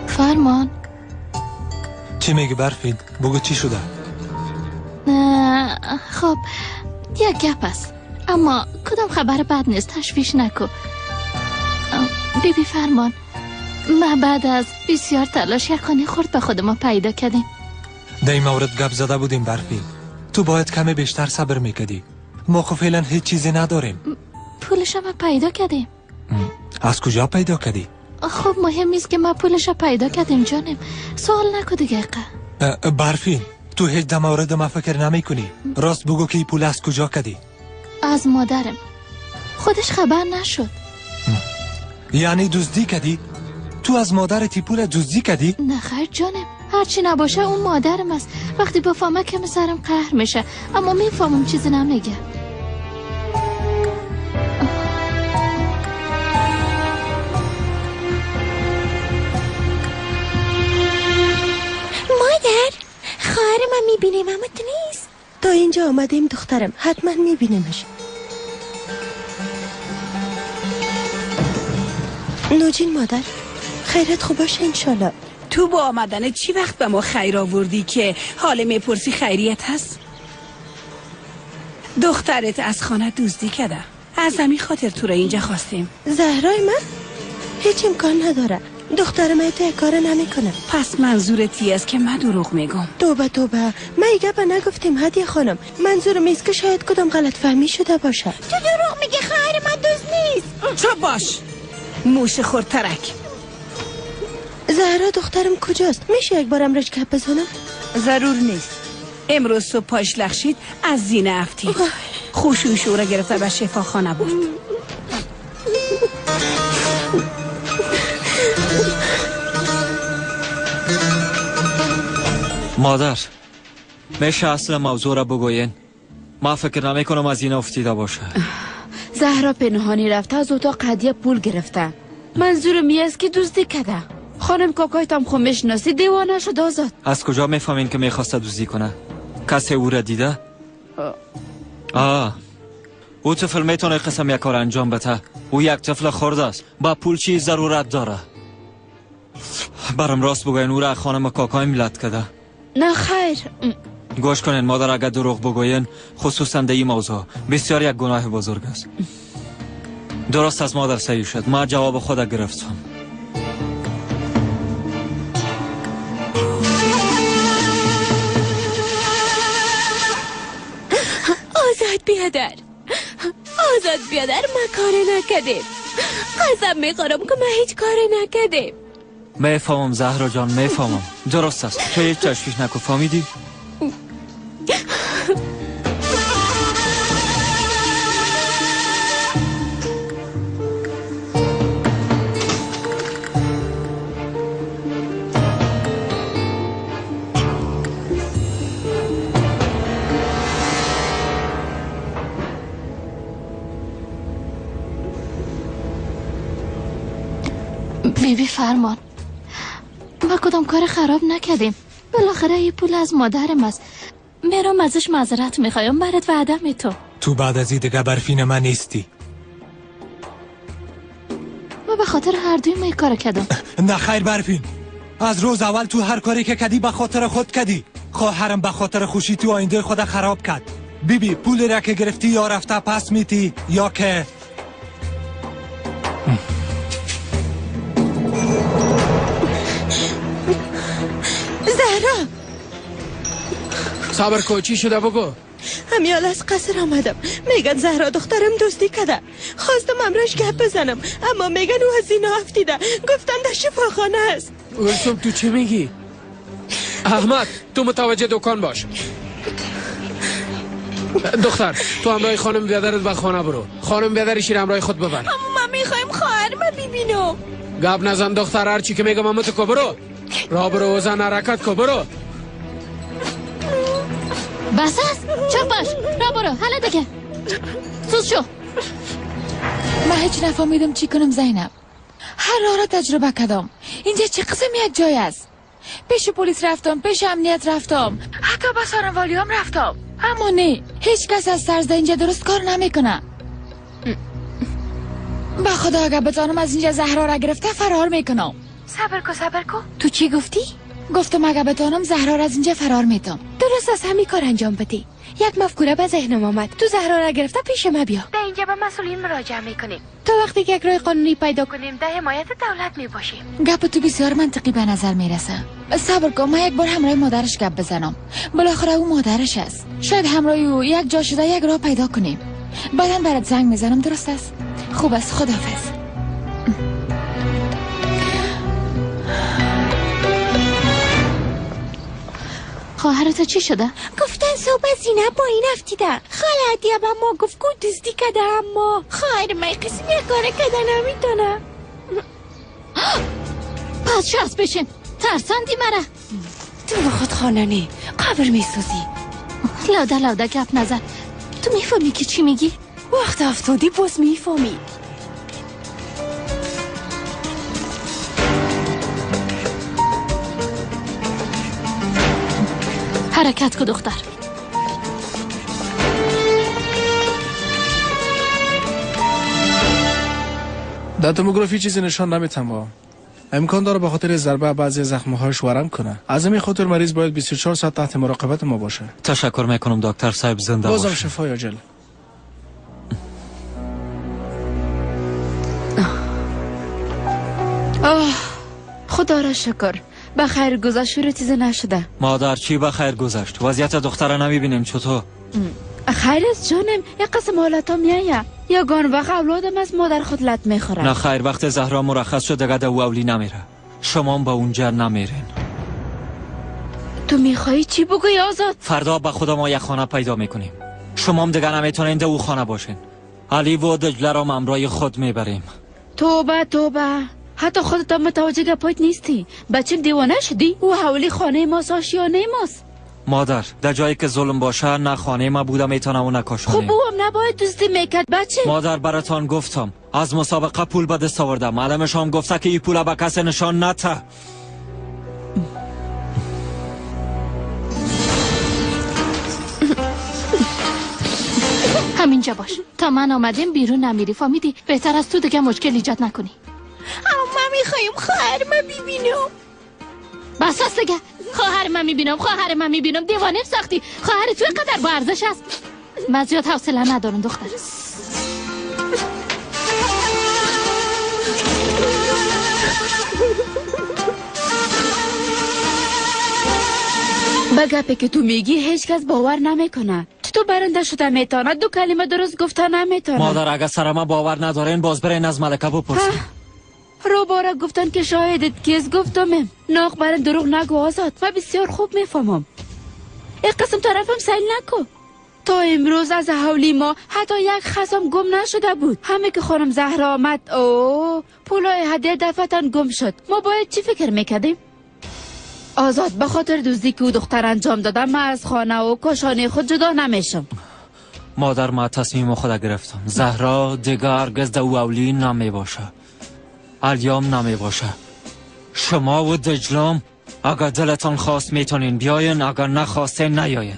فرمان چی میگی برفین؟ بگو چی شده؟ خب یک گپ است اما کدام خبر بد نیست، تشویش نکو. بیبی فرمان ما بعد از بسیار تلاش یک خانه خرد به خود ما پیدا کردیم. در این مورد گپ زده بودیم برفی. تو باید کمی بیشتر صبر میکردی. ما خب فعلا هیچ چیزی نداریم. پولش ما پیدا کردیم. از کجا پیدا کردی؟ خب مهم نیست که ما پولش پیدا کردیم جانم. سوال نکو دیگه. برفین، تو هیچ در مورد ما فکر نمی کنی. راست بگو که پول از کجا کدی؟ از مادرم. خودش خبر نشد. یعنی دزدی کدی؟ تو از مادرت پول دزدی کدی؟ نه خیر جانم، هرچی نباشه اون مادرم است. وقتی بفهمه که سرم قهر میشه، اما میفهمم چیزی نمیگه. مادر، خواهر من میبینیم اما تو نیست. تا اینجا آمدیم دخترم، حتما میبینیمش. نوجین مادر، خیرت خوب باشه انشالله. تو با آمدن چی وقت به ما خیر آوردی که حال میپرسی خیریت هست؟ دخترت از خانه دزدی کرده، از همین خاطر تو را اینجا خواستیم. زهرای من؟ هیچ امکان نداره، دختر من تو کار نمیکنه. پس منظورت است که من دروغ میگم؟ توبه توبه، من ایگه به نگفتیم هدیه خانم. منظورم است که شاید کدام غلط فهمی شده باشه. تو دروغ میگی، خواهر من دزد نیست. چپ باش موش خورترک. زهرا دخترم کجاست؟ میشه یک بارم رش گپ بزنم؟ ضرور نیست. امروز صبح پاش لخشید از زینه افتید، خوشوش او را گرفته به شفاخانه برد. مادر، میشه اصل موضوع را بگوین؟ ما فکر نمی کنم از این افتیده باشه. زهرا پنهانی رفته از اتاق هدیه پول گرفته. منظورم این است که دزدی کرده. خانم کاکایتم خو میشناسی، دیوانه شد آزاد. از کجا میفهمین که میخواسته دزدی کنه؟ کسی او را دیده؟ آه، او طفل میتونه قسم یک کار انجام بده. او یک طفل خرد است، با پول چی ضرورت داره؟ برام راست بگوین او را خانم کاکای ملت کرده؟ نه خیر. گوش کنین مادر، اگر دروغ بگوین خصوصا در این موضوع بسیار یک گناه بزرگ است. درست از مادر صحیح شد، ما جواب خود گرفتم. آزاد بیادر، آزاد بیادر، ما کار نکردیم. قسم میخورم که ما هیچ کار نکردیم. میفهمم زهرا جان، میفهمم. درست است، تو هیچ تشویش نکن، فهمیدی؟ بیبی فرمان، ما کدام کار خراب نکردیم. بالاخره این پول از مادرم است. میرم ازش معذرت میخوایم، برات وعده تو. تو بعد از این دیگه برفین من نیستی. ما به خاطر هر دوی ما کار کردم. نه خیر برفین، از روز اول تو هر کاری که کدی به خاطر خود کدی. خواهرم به خاطر خوشی تو آینده خود خراب کرد. بیبی پول را که گرفتی یا رفته پس میتی یا که زهرا. صبر کو، چی شده بگو؟ همیال از قصر آمدم، میگن زهرا دخترم دزدی کرده. خواستم امرش گپ بزنم اما میگن او از اینا افتیده، گفتن در شفاخانه است. گلسوم تو چی میگی؟ احمد تو متوجه دکان باش. دختر تو همراه خانم بیادرت به خانه برو. خانم بیادرش را همراه خود ببر. اما ما میخوایم خواهر ما ببینم. گپ نزن دختر، هرچی که میگم اما تو کو برو. را برو زن، حرکت کو برو. بس است، چپ باش، را برو، حالا دیگه سوز شو. من هیچ نفهمیدم چی کنم زینب. هر راه را تجربه کردم. اینجا چه قسم یک جای است. پیش پلیس رفتم، پیش امنیت رفتم، حتی به سارنوالیام رفتم، اما نه، هیچ کس از سرز اینجا درست کار نمیکنه. به خدا اگر بتانم از اینجا زهرا را گرفته فرار میکنم. صبر کو، صبر کو، تو چی گفتی؟ گفتم اگر بتانم زهرا را از اینجا فرار میتم. درست از همین کار انجام بدی. یک مفکوره به ذهنم آمد. تو زهرا را گرفته پیش ما بیا. در اینجا به مسئولین مراجعه میکنیم تا وقتی که یک راه قانونی پیدا کنیم در حمایت دولت میباشیم. گپ تو بسیار منطقی به نظر میرسه. صبر کن، من یک بار همراه مادرش گپ بزنم. بالاخره او مادرش است. شاید همراه او یک جا شده یک راه پیدا کنیم. بعدا برات زنگ میزنم، درست است؟ خوب است، خداحافظ. خواهرت چی شده؟ گفتن صبح زینه پایین افتیده. خاله عطیه به ما گفت که دزدی کده، اما خواهر من قسم یک کاره کده نمیتونه. پس شخص بشین، ترساندی مرا. تو به خود خانه نی قبر میسوزی. لاده لاده گپ نزن. تو میفهمی که چی میگی؟ وقت افتادی باز میفهمی. حرکت کو دختر. در توموگرافی چیزی نشان نمیتم. امکان داره به خاطر ضربه بعضی زخم‌هاش ورم کنه. از همین خاطر مریض باید 24 ساعت تحت مراقبت ما باشه. تشکر میکنم دکتر صاحب، زنده باش. بازم شفای عاجل. آه خدا را شکر، به خیر گذشت و چیزی نشده. مادر چی به خیر گذشت؟ وضعیت دختر نمیبینیم چطور؟ خیر است جانم، یک قسم حالتا میایه. یگان وقت اولادم از مادر خود لط میخوره. نه خیر، وقت زهرا مرخص شد دیگه او اولی نمیره. شما با اونجا نمیرین. تو میخوایی چی بگویی آزاد؟ فردا به خدا ما یک خانه پیدا میکنیم. شما هم دیگه نمیتونین در او خانه باشین. علی و دجله را همراه خود میبریم. توبه توبه، حتی خودت هم متوجه گپایت نیستی. بچه دیوانه شدی؟ او حوالی خانه ماست، آشیانه ماست. مادر در جایی که ظلم باشه نه خانه ما بوده میتونه و نه کاشانه. خب او هم نباید دزدی میکرد بچه. مادر براتان گفتم از مسابقه پول به دست آوردم. معلمش هم گفته که این پول به کسی نشان نته. همینجا باش تا من آمدیم بیرون نمیری، فهمیدی؟ بهتر از تو دیگه مشکل ایجاد نکنی. اما من میخوایم خواهر من ببینم. بس است دیگه، خواهر من میبینم، خواهر من میبینم. دیوانه ساختی. خواهر تو قدر با ارزش است. من زیاد حوصله ندارم دختر. به گپی که تو میگی هیچ کس باور نمیکنه. تو برنده شده میتونه، دو کلمه درست گفته نمیتونه. مادر اگه سر ما باور ندارین باز برین از ملکه بپرسین. رو باره گفتن که شاهدت کیز، گفتم ناق برن دروغ نگو آزاد. من بسیار خوب میفهمم. یک قسم طرفم سیل نکو. تا امروز از حولی ما حتی یک خصم گم نشده بود. همه که خانم زهرا آمد او پولای هدیه دفعتن گم شد. ما باید چی فکر میکردیم؟ آزاد به خاطر دزدی که او دختر انجام دادم من از خانه و کاشانه خود جدا نمیشم. مادر ما تصمیم خود گرفتم. زهرا دیگر هرگز در اولی نمی باشه. الیام نمی باشه. شما و دجلام اگر دلتان خواست میتونین بیاین، اگر نخواستین نیاین.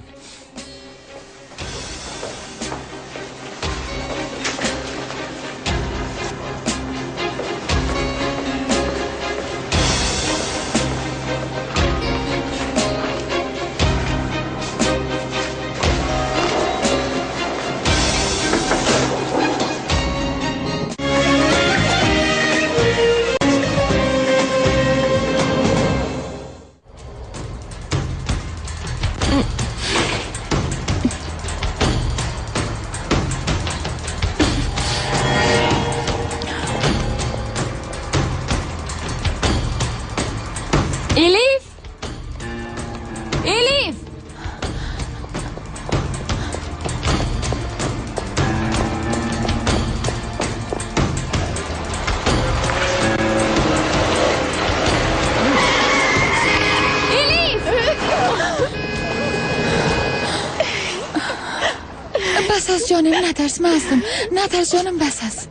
جانم نترس، من هستم. نترس جانم، بس است.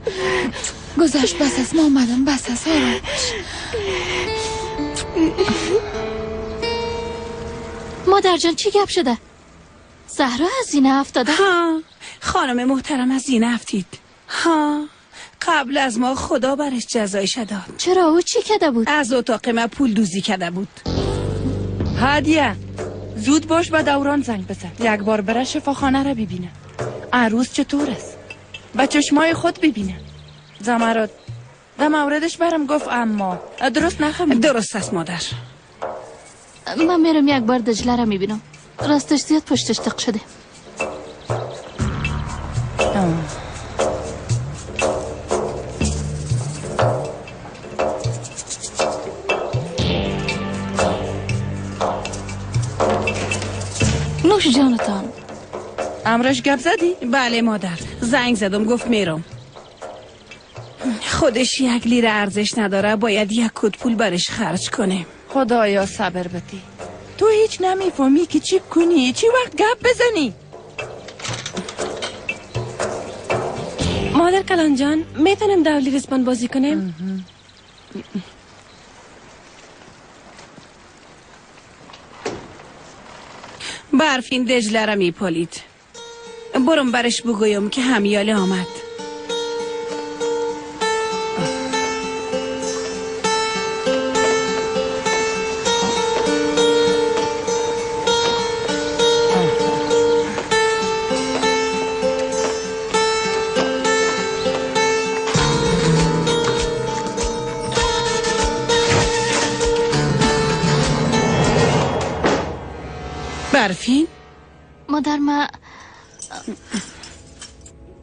گذشت، بس است. ما آمدم، بس است. آرام باش. مادر جان چی گپ شده؟ زهرا از زینه افتاده؟ ها خانم محترم از زینه افتید. ها قبل از ما خدا برش جزایش داد. چرا او چی کرده بود؟ از اتاق ما پول دوزی کرده بود. هدیه زود باش به دوران زنگ بزن، یک بار بره شفاخانه را ببینه. عروس چطور است؟ به چشمای خود ببینه. زمرد در موردش برم گفت اما درست نفهمید. درست است مادر. من میرم یک بار دجله را میبینم. راستش زیاد پشتش تق شده. امرش گپ زدی؟ بله مادر، زنگ زدم گفت میرم. خودش 1 لیره ارزش نداره، باید 1 کد پول برش خرج کنه. خدایا صبر بدی. تو هیچ نمیفهمی که چی کنی، چی وقت گپ بزنی. مادر کلان جان، میتونم دولی رسپان بازی کنیم؟ برفین دجله را میپالید. برم برش بگویم که همیاله آمد. برفین؟ مادر ما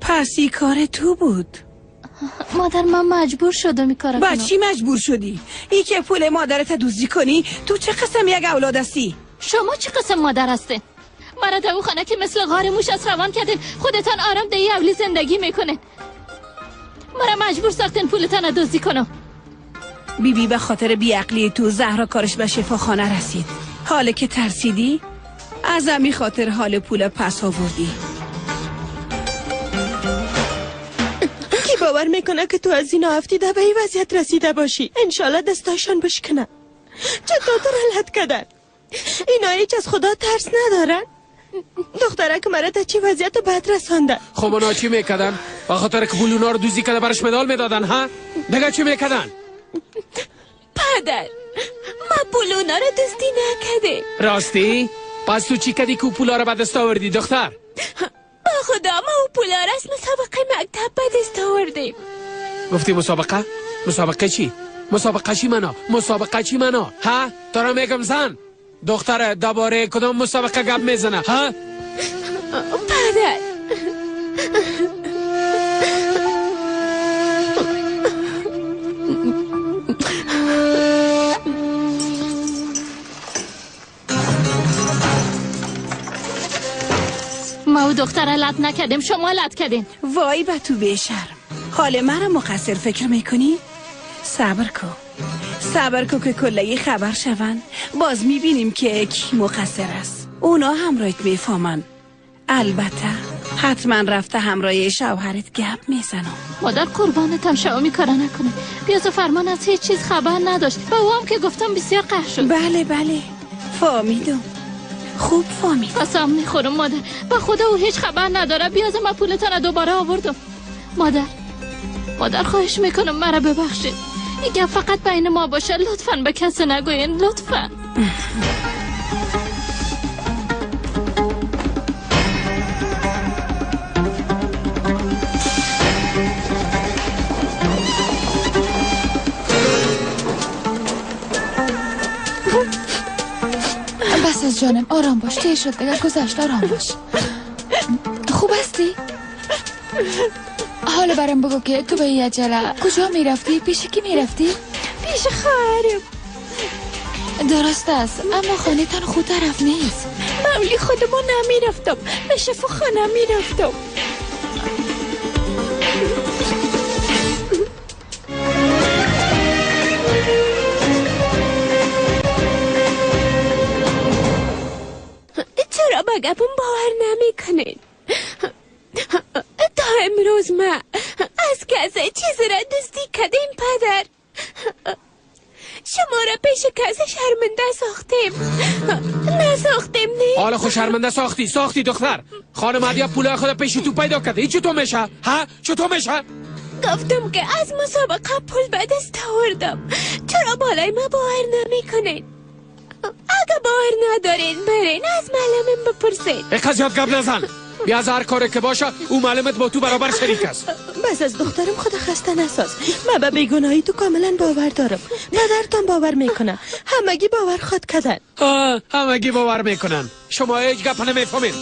پس این کار تو بود. مادر من مجبور شدم این کار کنم. با چی مجبور شدی؟ ای که پول مادرت دزدی کنی؟ تو چه قسم یک اولاد هستی؟ شما چه قسم مادر هستین؟ مرا در او خانه که مثل غار موش از روان کردین، خودتان آرام در اولی زندگی میکنین. مرا مجبور ساختین پولتان دزدی کنم. بیبی به خاطر بیعقلی تو زهرا کارش به شفاخانه رسید. حالا که ترسیدی از همی خاطر حال پول پس آوردی. کی باور میکنه که تو از این افتیده به این وضعیت رسیده باشی؟ انشالله دستاشان بشکنه. چطور تو رلت کردن؟ اینا هیچ از خدا ترس ندارن. دخترک مرا تا چی وضعیت بد رسانده. خب اونا چی میکردن؟ با خاطر که پول اونا رو دوزی کرده برش مدال میدادن ها؟ دیگه چی میکردن؟ پدر ما پول اونا رو دزدی نکردیم. راستی؟ پس تو چی کردی که پولا رو به دست آوردی دختر؟ با خدا ما او پولا رو از مسابقه مکتب به دست آوردیم. گفتی مسابقه؟ مسابقه چی؟ مسابقه چی منا؟ مسابقه چی منا؟ ها؟ تو رو میگم زن دختر درباره کدام مسابقه گپ میزنه ها؟ پدر ما او دختر لط نکردیم، شما لط کردین. وای به تو بیشرم، حال مرا مقصر فکر میکنی؟ صبر کو، صبر کو که کلگی خبر شون، باز میبینیم که کی مقصر است. اونا همراهت میفهمن. البته حتما رفته همراه شوهرت گپ میزنم. مادر قربانتم شوامی کارا نکنه. بیاز و فرمان از هیچ چیز خبر نداشت. با او هم که گفتم بسیار قهر شد. بله بله فهمیدم، خوب فهمیدم. قسم میخورم مادر، با خدا او هیچ خبر نداره. بیاز ما پولتان دوباره آوردم. مادر، مادر خواهش میکنم مرا ببخشید. این گپ فقط بین ما باشه، لطفاً به کسی نگوین، لطفاً. بس از جانم، آرام باش، تیر شد دیگر، گذشت، آرام باش. خوب هستی؟ حالا برام بگو که تو به این عجله کجا میرفتی؟ پیش کی میرفتی؟ پیش خواهرم. درست است، اما خانه تان خود طرف نیست. مولی خودمون نمیرفتم، به شفاخانه میرفتم. چرا به گپم باور نمیکنین؟ تا امروز ما از کسی چیزی را دزدی کردیم پدر. شما را پیش کسی شرمنده ساختیم، نساختیم نه؟ حالا خود شرمنده ساختی، ساختی دختر. خانم هدیه پولای خود پیش تو پیدا کرده. این چطور میشه؟ ها؟ چطور میشه؟ گفتم که از مسابقه پول به دست آوردم. چرا بالای ما باور نمیکنین؟ اگه باور ندارین برین از معلمم بپرسین. ایقدر زیاد گپ نزن. بیا از هر کاری که باشه او معلمت با تو برابر شریک است. بس از دخترم خدا خسته نساز. من به بیگناهی تو کاملا باور دارم. پدرتان باور میکنه، همگی باور خواد کردن. همگی باور میکنن. شما هیچ گپ نمیفهمین.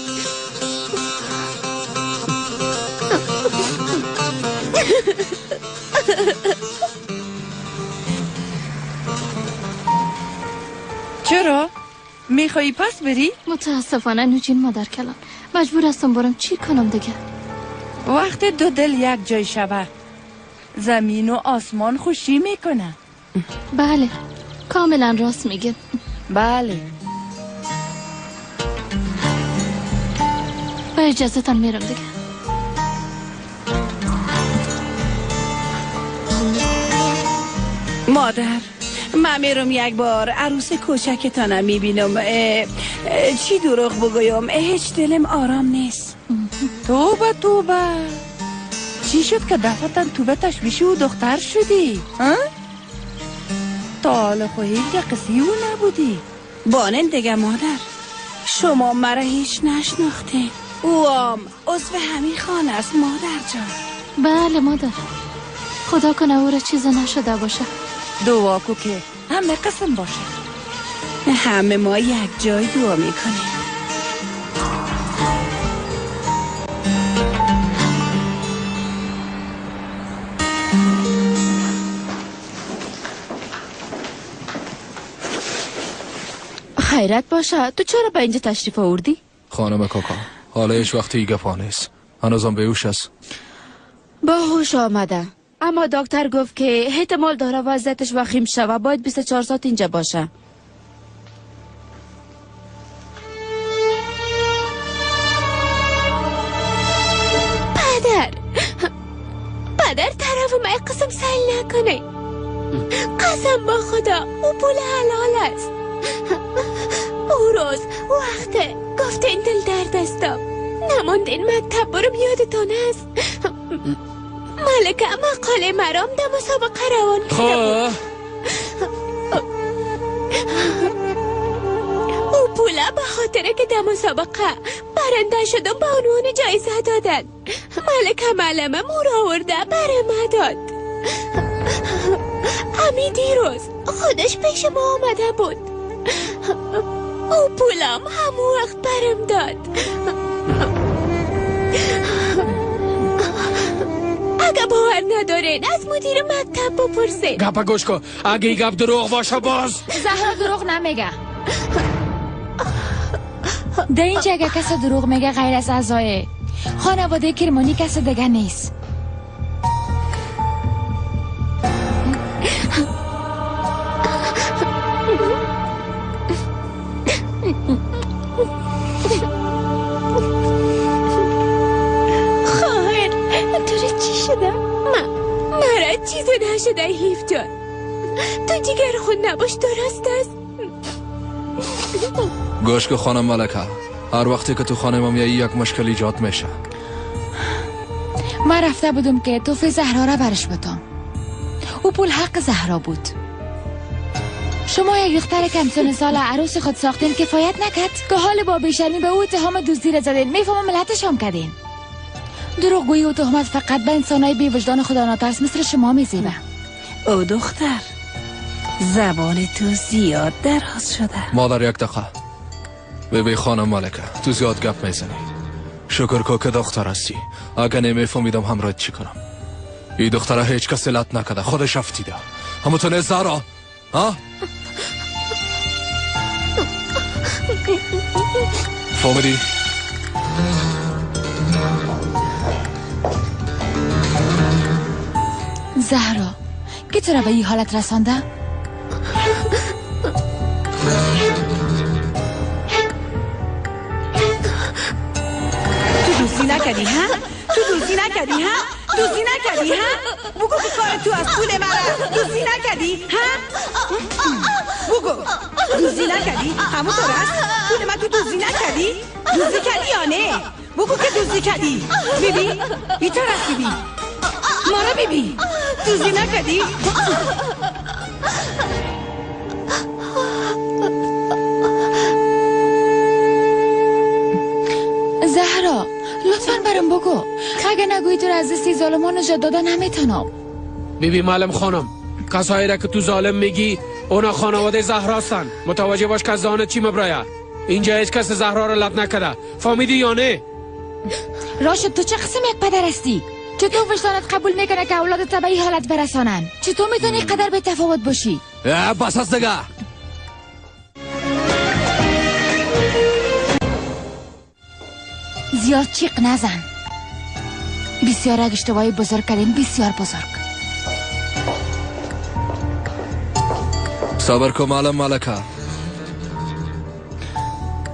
چرا؟ میخوایی پس بری؟ متاسفانه نوجین مادر کلان، مجبور هستم برم. چی کنم دیگه؟ وقتی دو دل یک جای شوه زمین و آسمان خوشی میکنه. بله کاملا راست میگه. بله با اجازهتان میرم دیگه. مادر من میرم یک بار عروس کوچکتانم میبینم. چی دروغ بگویم، هیچ دلم آرام نیست. توبه توبه، چی شد که دفعتا توبه تشویشی و دختر شدی؟ تا حالا خو هیچ قصی او نبودی. بانن دیگه مادر، شما مرا هیچ نشناخته. او هم عضو همین خانه است مادر جان. بله مادر، خدا کنه او را چیز نشده باشه. دعا کو که همه قسم باشه. همه ما یک جای دعا میکنیم. خیرت باشه، تو چرا به اینجا تشریف آوردی؟ خانم کاکا حالا هیچ وقتی گپا نیست، هنوزم بیهوش است. با هوش آمده، اما دکتر گفت که احتمال داره وضعیتش وخیم شوه، باید 24 ساعت اینجا باشه. پدر پدر طرف ما قسم سیل نکنه، قسم با خدا او پول حلال است. او روز وقت گفت این دل درد استم نماند این مکتب برم، یادتان است ملکه مقاله مرام در مسابقه روان کرده بود. او پوله به خاطر که در مسابقه برنده شدم به عنوان جایزه دادن. ملکه معلمه مور آورده برای ما داد. امی دیروز خودش پیش ما آمده بود، او پولم همون وقت برم داد. اگه باور ندارین از مدیر مکتب بپرسین. گپا گوش کن، اگه گپ دروغ باشه باز. زهرا دروغ نمیگه. در اینجا اگه کسی دروغ میگه غیر از اعضای خانواده کرمانی کس دیگه نیست. خواهر تو را چی شده؟ مرا چیزی نشده حیف جان، تو جگر خود نباش، درست است؟ گوش که خانم ملکه، هر وقتی که تو خانه ما میایی یک مشکل ایجاد میشه. من رفته بودم که توفه زهرا را برش بتام. او پول حق زهرا بود. شما یک دختر کم سن سال عروس خود ساختین کفایت نکرد که حال با بیشرمی به او اتهام دزدی را زدین. میفهمم ملتش هم کردین. دروغگویی و تهمت فقط به انسانای بی وجدان خدا ناترس مثل شما میزیبه. او دختر زبان تو زیاد دراز شده. مادر یک دقیقه. ببی خانم ملکه تو زیاد گپ میزنی. شکر کو که دختر هستی، اگه نمیفهمیدم همراه چی کنم. این دختره هیچ کس لط نکده، خودش افتیده. همون تو زهرا ها؟ فهمیدی؟ زهرا کی تو را به این حالت رسانده؟ تو دوستی نکردی ها؟ تو دوستی نکردی ها؟ دوستی نکردی ها؟ بگو که کار تو از پول مرا دوستی نکردی ها؟ بگو دوستی نکردی؟ همون تو راست؟ پول من تو دوستی نکردی؟ دوستی کردی یا نه؟ بگو که دوستی کردی. بیبی بیتر است بیبی مارا بیبی دوستی نکردی؟ زهرا لطفاً برام بگو، اگه نگویی تو را از دست ظالمان نجات داده نمیتونم. بیبی معلم خانم، کسایی را که تو ظالم میگی اونا خانواده زهرا هستن. متوجه باش که از دهانت چی مبرایه. اینجا هیچ کس زهرا را لط نکرده، فهمیدی یا نه؟ راشد تو چه قسم یک پدر هستی؟ چطور وجدانت قبول میکنه که اولادت به این حالت برسانن؟ چطور میتونی قدر به تفاوت باشی؟ بس از دیگه. زیاد چیق نزن. بسیار یک اشتباهی بزرگ کردین، بسیار بزرگ. صبر کن معلم ملکه.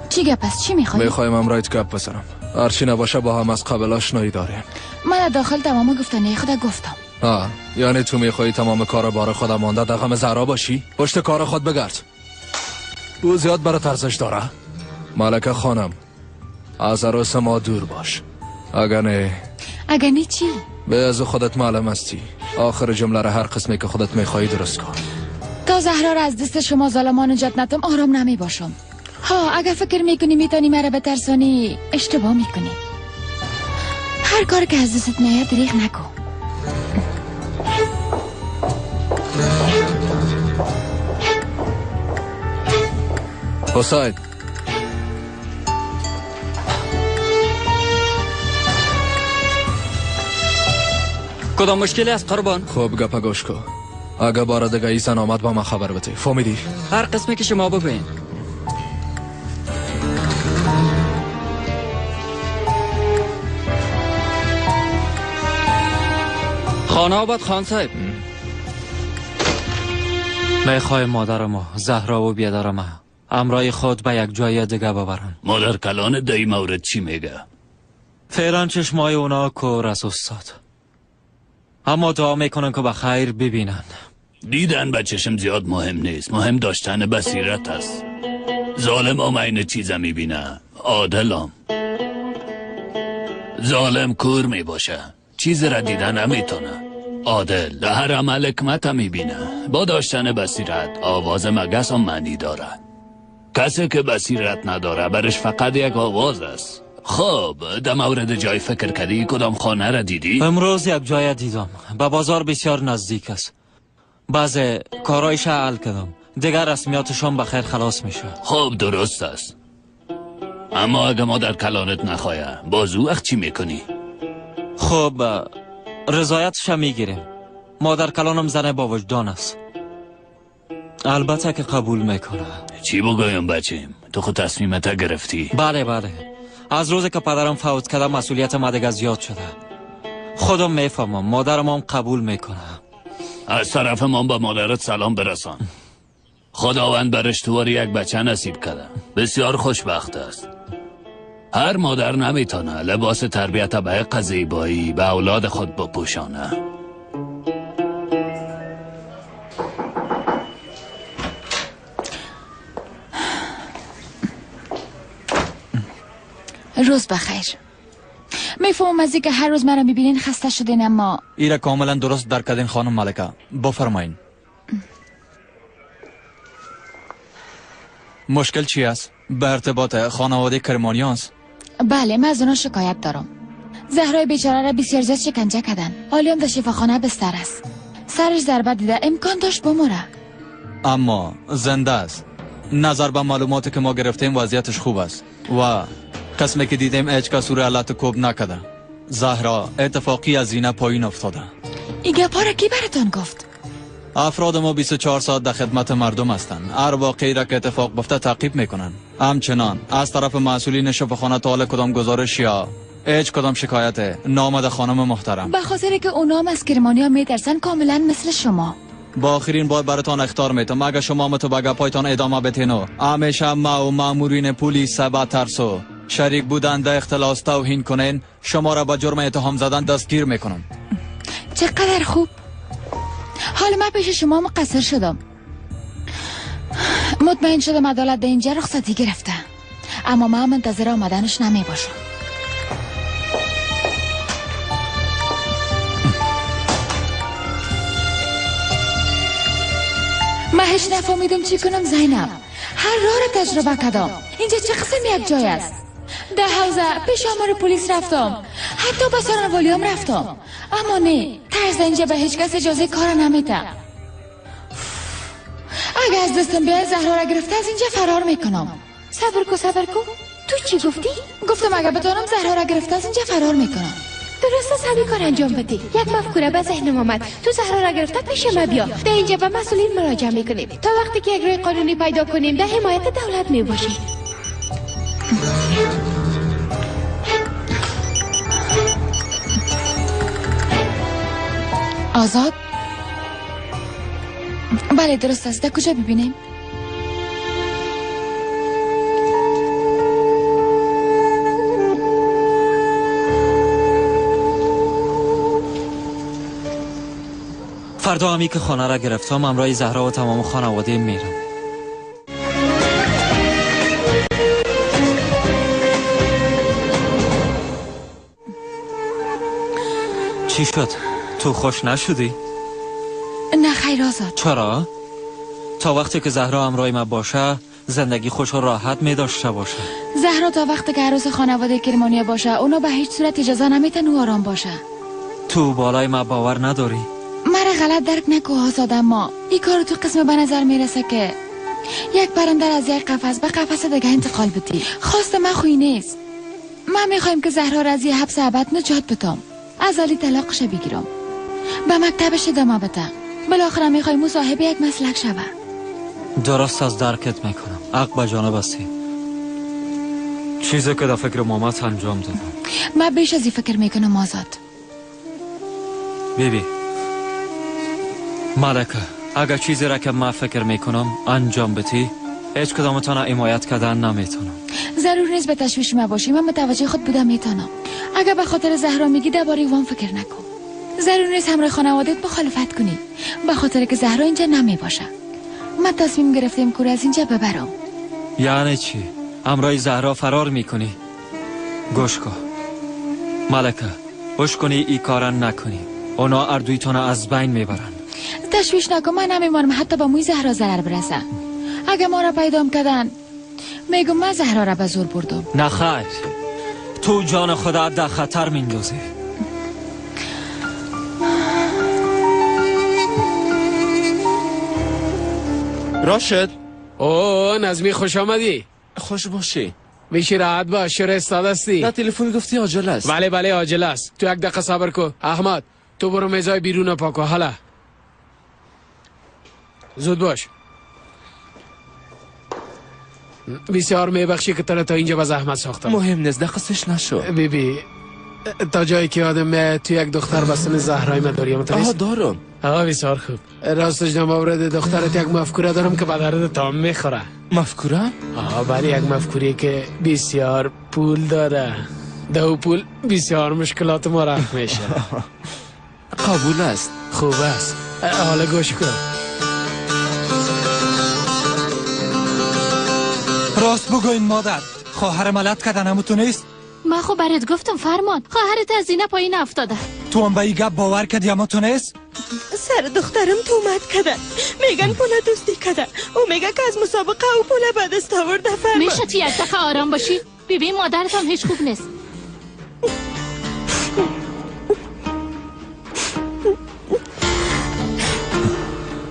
چی گپ است؟ چی میخوایی؟ میخوایم امرایت گپ بزنم. هرچی نباشه با هم از قبل آشنایی داریم. من داخل تمام گفتنی خود گفتم. آه، یعنی تو میخوایی تمام کار بار خودم مانده در غم زهرا باشی؟ پشت کار خود بگرد. او زیاد برات ارزش داره. ملکه خانم، از عروس ما دور باش. اگر نه، اگر نه چی؟ به از خودت معلم هستی. آخر جمله را هر قسمی که خودت میخوایی درست کن. تا زهرا را از دست شما ظالمان نجات ندم آرام نمی باشم. ها، اگر فکر میکنی میتونی مرا بترسانی، اشتباه میکنی. هر کار که از دستت میاد دریغ نکن. حسین، کدام مشکلی است قربان؟ خب گپا گوش کن. اگه بار دیگه ای زن آمد با من خبر بده. فهمیدی؟ هر قسمی که شما بگوین. خانه آباد خان صاحب. میخوای مادر ما زهرا و بیادر ما امرای خود به یک جای دیگه ببرن. مادر کلان در این مورد چی میگه؟ فعلا چشمای اونا کور است استاد، اما دعا میکنن که به خیر ببینن. دیدن به چشم زیاد مهم نیست، مهم داشتن بصیرت است. ظالم هم این چیزا میبینه، عادلم. ظالم کور میباشه، چیز را دیدن نمیتونه. عادل در هر عمل حکمت میبینه. با داشتن بصیرت آواز مگس هم معنی داره. کسی که بصیرت نداره برش فقط یک آواز است. خب در مورد جای فکر کردی؟ کدام خانه را دیدی؟ امروز یک جای دیدم، به بازار بسیار نزدیک است. بعض کارایش حل کردم، دیگر رسمیاتشان به خیر خلاص میشه. خب درست است، اما اگه مادر کلانت نخوایه باز او وقت چی میکنی؟ خب رضایتش میگیریم. مادر کلانم زن با وجدان است، البته که قبول میکنه. چی بگویم بچیم، تو خود تصمیمت گرفتی؟ بله بله، از روزی که پدرم فوت کرده مسئولیت ما دیگه زیاد شده. خودم میفهمم، مادرم هم قبول میکنه. از طرف من با مادرت سلام برسان. خداوند برش توار یک بچه نصیب کرده، بسیار خوشبخت است. هر مادر نمیتونه لباس تربیت به حق زیبایی به اولاد خود بپوشانه. روز بخیر. میفهمم از اینکه هر روز مرا میبینین خسته شدین، اما ایره کاملا درست درک کردین خانم ملکه. بفرمایین. مشکل چی است؟ به ارتباط خانواده کرمانیان است؟ بله، من از اونا شکایت دارم. زهرای بیچاره را بسیار زیاد شکنجه کردن. حالی هم در شفاخانه بستر است. سرش ضربه دیده، امکان داشت بمره، اما زنده است. نظر به معلوماتی که ما گرفتیم وضعیتش خوب است و قسمی که دیدیم هیچ کس او را لت کوب نکرده. زهرا اتفاقی از زینه پایین افتاده. این گپا را کی براتان گفت؟ افراد ما 24 ساعت در خدمت مردم هستند. هر واقعی را که اتفاق بیفته تعقیب میکنن. همچنان از طرف مسئولین شفاخانه تا حال کدام گزارش یا هیچ کدام شکایت نامده خانم محترم. به خاطر که اونا هم از کرمانیا میترسن، کاملا مثل شما. با آخرین بار براتان اخطار میتم، اگه شما متو به گپایتان ادامه بتینو همیشه ما و مامورین پلیس به ترسو شریک بودن در اختلاس توهین کنین، شما را به جرم اتهام زدن دستگیر میکنم. چقدر خوب. حال من پیش شما مقصر شدم. مطمئن شدم عدالت در اینجا رخصتی گرفته، اما من منتظر آمدنش نمی باشم. من هیچ نفهمیدم چی کنم زینب. هر راه را تجربه کردم. اینجا چه قسم یک جای است؟ در حوزه پیش آمار پلیس رفتم، حتی به سارنوالیام رفتم، اما نه، ترس اینجا به هیچ کس اجازه کار نمیده. اگه از دستم بیای زهرا را گرفته از اینجا فرار میکنم. صبر کو صبر کو، تو چی گفتی؟ گفتم اگه بتونم زهرا را گرفته از اینجا فرار میکنم. درست است، همین کار انجام بدی. یک مفکوره به ذهنم آمد. تو زهرا را گرفته پیش ما بیا. در اینجا به مسئولین مراجعه میکنیم تا وقتی که یک راه قانونی پیدا کنیم در حمایت دولت میباشیم. آزاد؟ بله درست است. در کجا ببینیم؟ فردا همی که خانه را گرفتم همراه زهرا و تمام خانواده میرم. چی شد؟ تو خوش نشدی؟ نه خیر آزاد. چرا؟ تا وقتی که زهرا همراه ما باشه زندگی خوش و راحت می داشته باشه. زهرا تا وقتی که عروس خانواده کرمانیا باشه اونا به هیچ صورت اجازه نمیتن او آرام باشه. تو بالای ما باور نداری؟ مرا غلط درک نکو آزاد، اما این کار تو قسم به نظر میرسه که یک پرنده از یک قفس به قفس دیگه انتقال بدی. خواست من خوی نیست. من میخوایم که زهرا را از یه حبس ابد نجات بدم، از علی طلاقش بگیرم، به مکتبش ادامه بده، بالاخره میخوایم صاحب یک مسلک شوه. درست از درکت میکنم. عقب به جانب هستی. چیزی که در فکر مامت انجام دادم. من بیش از این فکر میکنم آزاد. بیبی ملکه، اگر چیزی را که من فکر میکنم انجام بدی هیچ کدامتان حمایت کردن نمیتونم. ضرور نیست به تشویش ما باشی. من متوجه خود بودم میتونم. اگر به خاطر زهرا میگی درباره وام فکر نکن. ضرور نیست همراه خانوادت مخالفت کنی به خاطر که زهرا اینجا نمیباشه. من تصمیم گرفتیم که از اینجا ببرم. یعنی چی؟ همراه زهرا فرار میکنی؟ گوش کن ملکه، گوش کنی ای کارا نکنی. اونا اردویتان از بین میبرن. تشویش نکن، من نمیمانم حتی با موی زهرا ضرر برسه. اگه ما را پیدام کردن میگم من زهرا را به زور بردم. نه خیر، تو جان خدا در خطر میندازی. راشد. او نظمی خوش آمدی. خوش باشی. میشی راحت باش. چرا استاد هستی؟ نه تلفن گفتی عاجل است. بله بله عاجل است. تو یک دقیقه صبر کن. احمد تو برو میزای بیرون پاکو. حالا زود باش. بسیار میبخشی که تو تا اینجا به زحمت ساختم. مهم نیست، دقیقش نشو. بیبی تا جایی که یادم تو یک دختر به سن زهرای ما داری. آها دارم. آها بسیار خوب. راستش در مورد دخترت یک مفکوره دارم که به درد تام میخوره. مفکوره؟ آها بله، یک مفکوره که بسیار پول داره. دو پول بسیار مشکلات ما رفع میشه. قبول است. خوب است. حالا گوش کن. راست بگوین مادر، خواهر ملت کردن همو تو نیست؟ من خب برات گفتم فرمان، خواهرت از اینه پایین افتاده. تو هم به این گپ باور کردی اما تو نیست؟ سر دخترم تومت کرده، میگن پول دزدی کرده. او میگه که از مسابقه او پول به دست آورده. فرمان میشه تو یک دقیقه آرام باشی؟ ببین مادرت هم هیچ خوب نیست.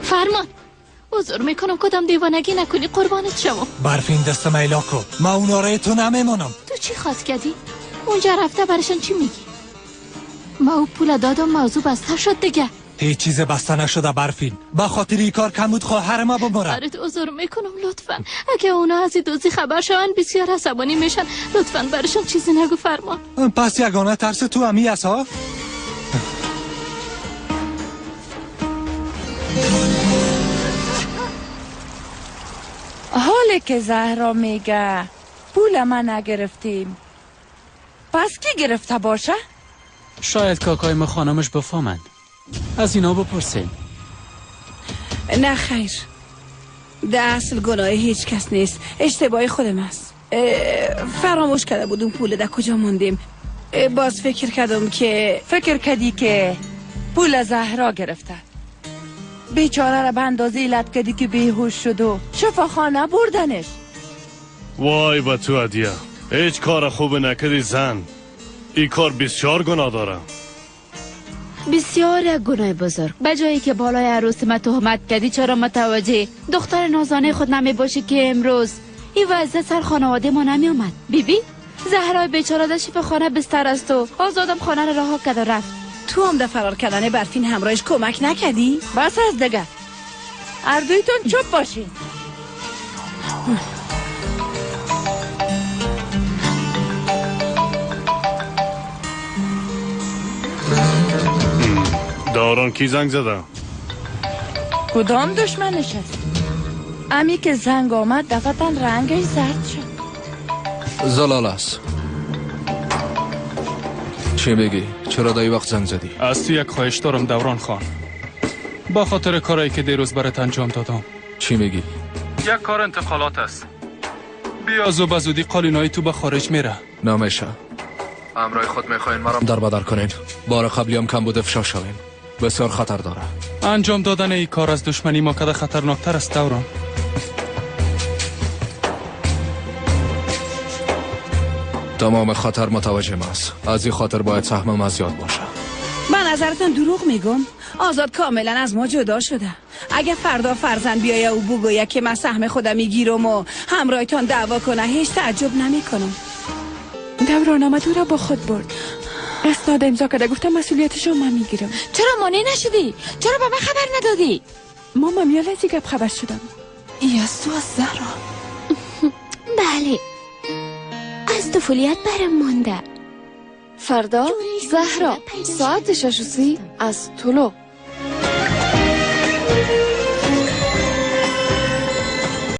فرمان عذر میکنم کدام دیوانگی نکنی، قربانت شوم. برفین دست میلا کو، ما اونا را تو نمیمانم. تو چی خواست کردی؟ اونجا رفته برشان چی میگی؟ ما او پول دادم، موضوع بسته شد دیگه. هیچ چیز بسته نشده برفین، با خاطر این کار کم بود خواهر ما بمره. برات عذر میکنم لطفا، اگه اونا از این دزدی خبر شون بسیار عصبانی میشن. لطفا برشان چیزی نگو فرمان. پس یگانه ترس تو همی است ها؟ حاله که زهرا میگه پول من نگرفتیم، پس کی گرفته باشه؟ شاید کاکای ما خانمش بفهمند. از اینا بپرسیم. نه خیر، در اصل گناه هیچ کس نیست، اشتباه خودم است. فراموش کرده بودم پول در کجا موندیم. باز فکر کردم که فکر کردی که پول زهرا گرفته. بیچاره را به اندازه لط کردی که بیهوش شد و شفاخانه بردنش. وای به تو ادیه، هیچ کار خوب نکردی زن. این کار بسیار گناه داره. بسیار گناه بزرگ. به جایی که بالای عروس ما تهمت کردی چرا متوجه دختر نازانه خود نمی باشی که امروز این وضع سر خانواده ما نمی آمد. بیبی زهرا بیچاره در شفاخانه بستر است و آزادم خانه را رها کرد و رفت. تو هم در فرار کردن برفین همراهش کمک نکردی؟ بس از دیگه، اردویتون چوب باشین. دوران کی زنگ زده؟ کدام دشمنش است؟ امی که زنگ آمد دفعتا رنگش زرد شد. زلال است. چی میگی؟ چرا در وقت زنگ زدی؟ از تو یک خواهش دارم دوران خان. با خاطر کارایی که دیروز برات انجام دادم. چی میگی؟ یک کار انتقالات است. بیا زو به زودی قالینای تو به خارج میره. نمیشه. امرای خود میخواین مرا در بدر کنین. بار قبلی هم کم بود افشا شویم. بسیار خطر داره. انجام دادن این کار از دشمنی ما کده خطرناکتر است دوران. تمام خطر متوجه ماست. از این خاطر باید سهم ما زیاد باشه. من نظرتان دروغ میگم؟ آزاد کاملا از ما جدا شده. اگه فردا فرزند بیایه و بگویه که من سهم خودم میگیرم و همراهتان دعوا کنه هیچ تعجب نمیکنم. دوران آمد او را با خود برد. اسناد امضا کرده، گفتم مسئولیتش رو من میگیرم. چرا مانع نشدی؟ چرا به من خبر ندادی؟ ماما میال از گپ خبر شدم. ای از تو از زهرا. بله از طفولیت برم مانده. فردا زهرا ساعت 6:30 از طلوع.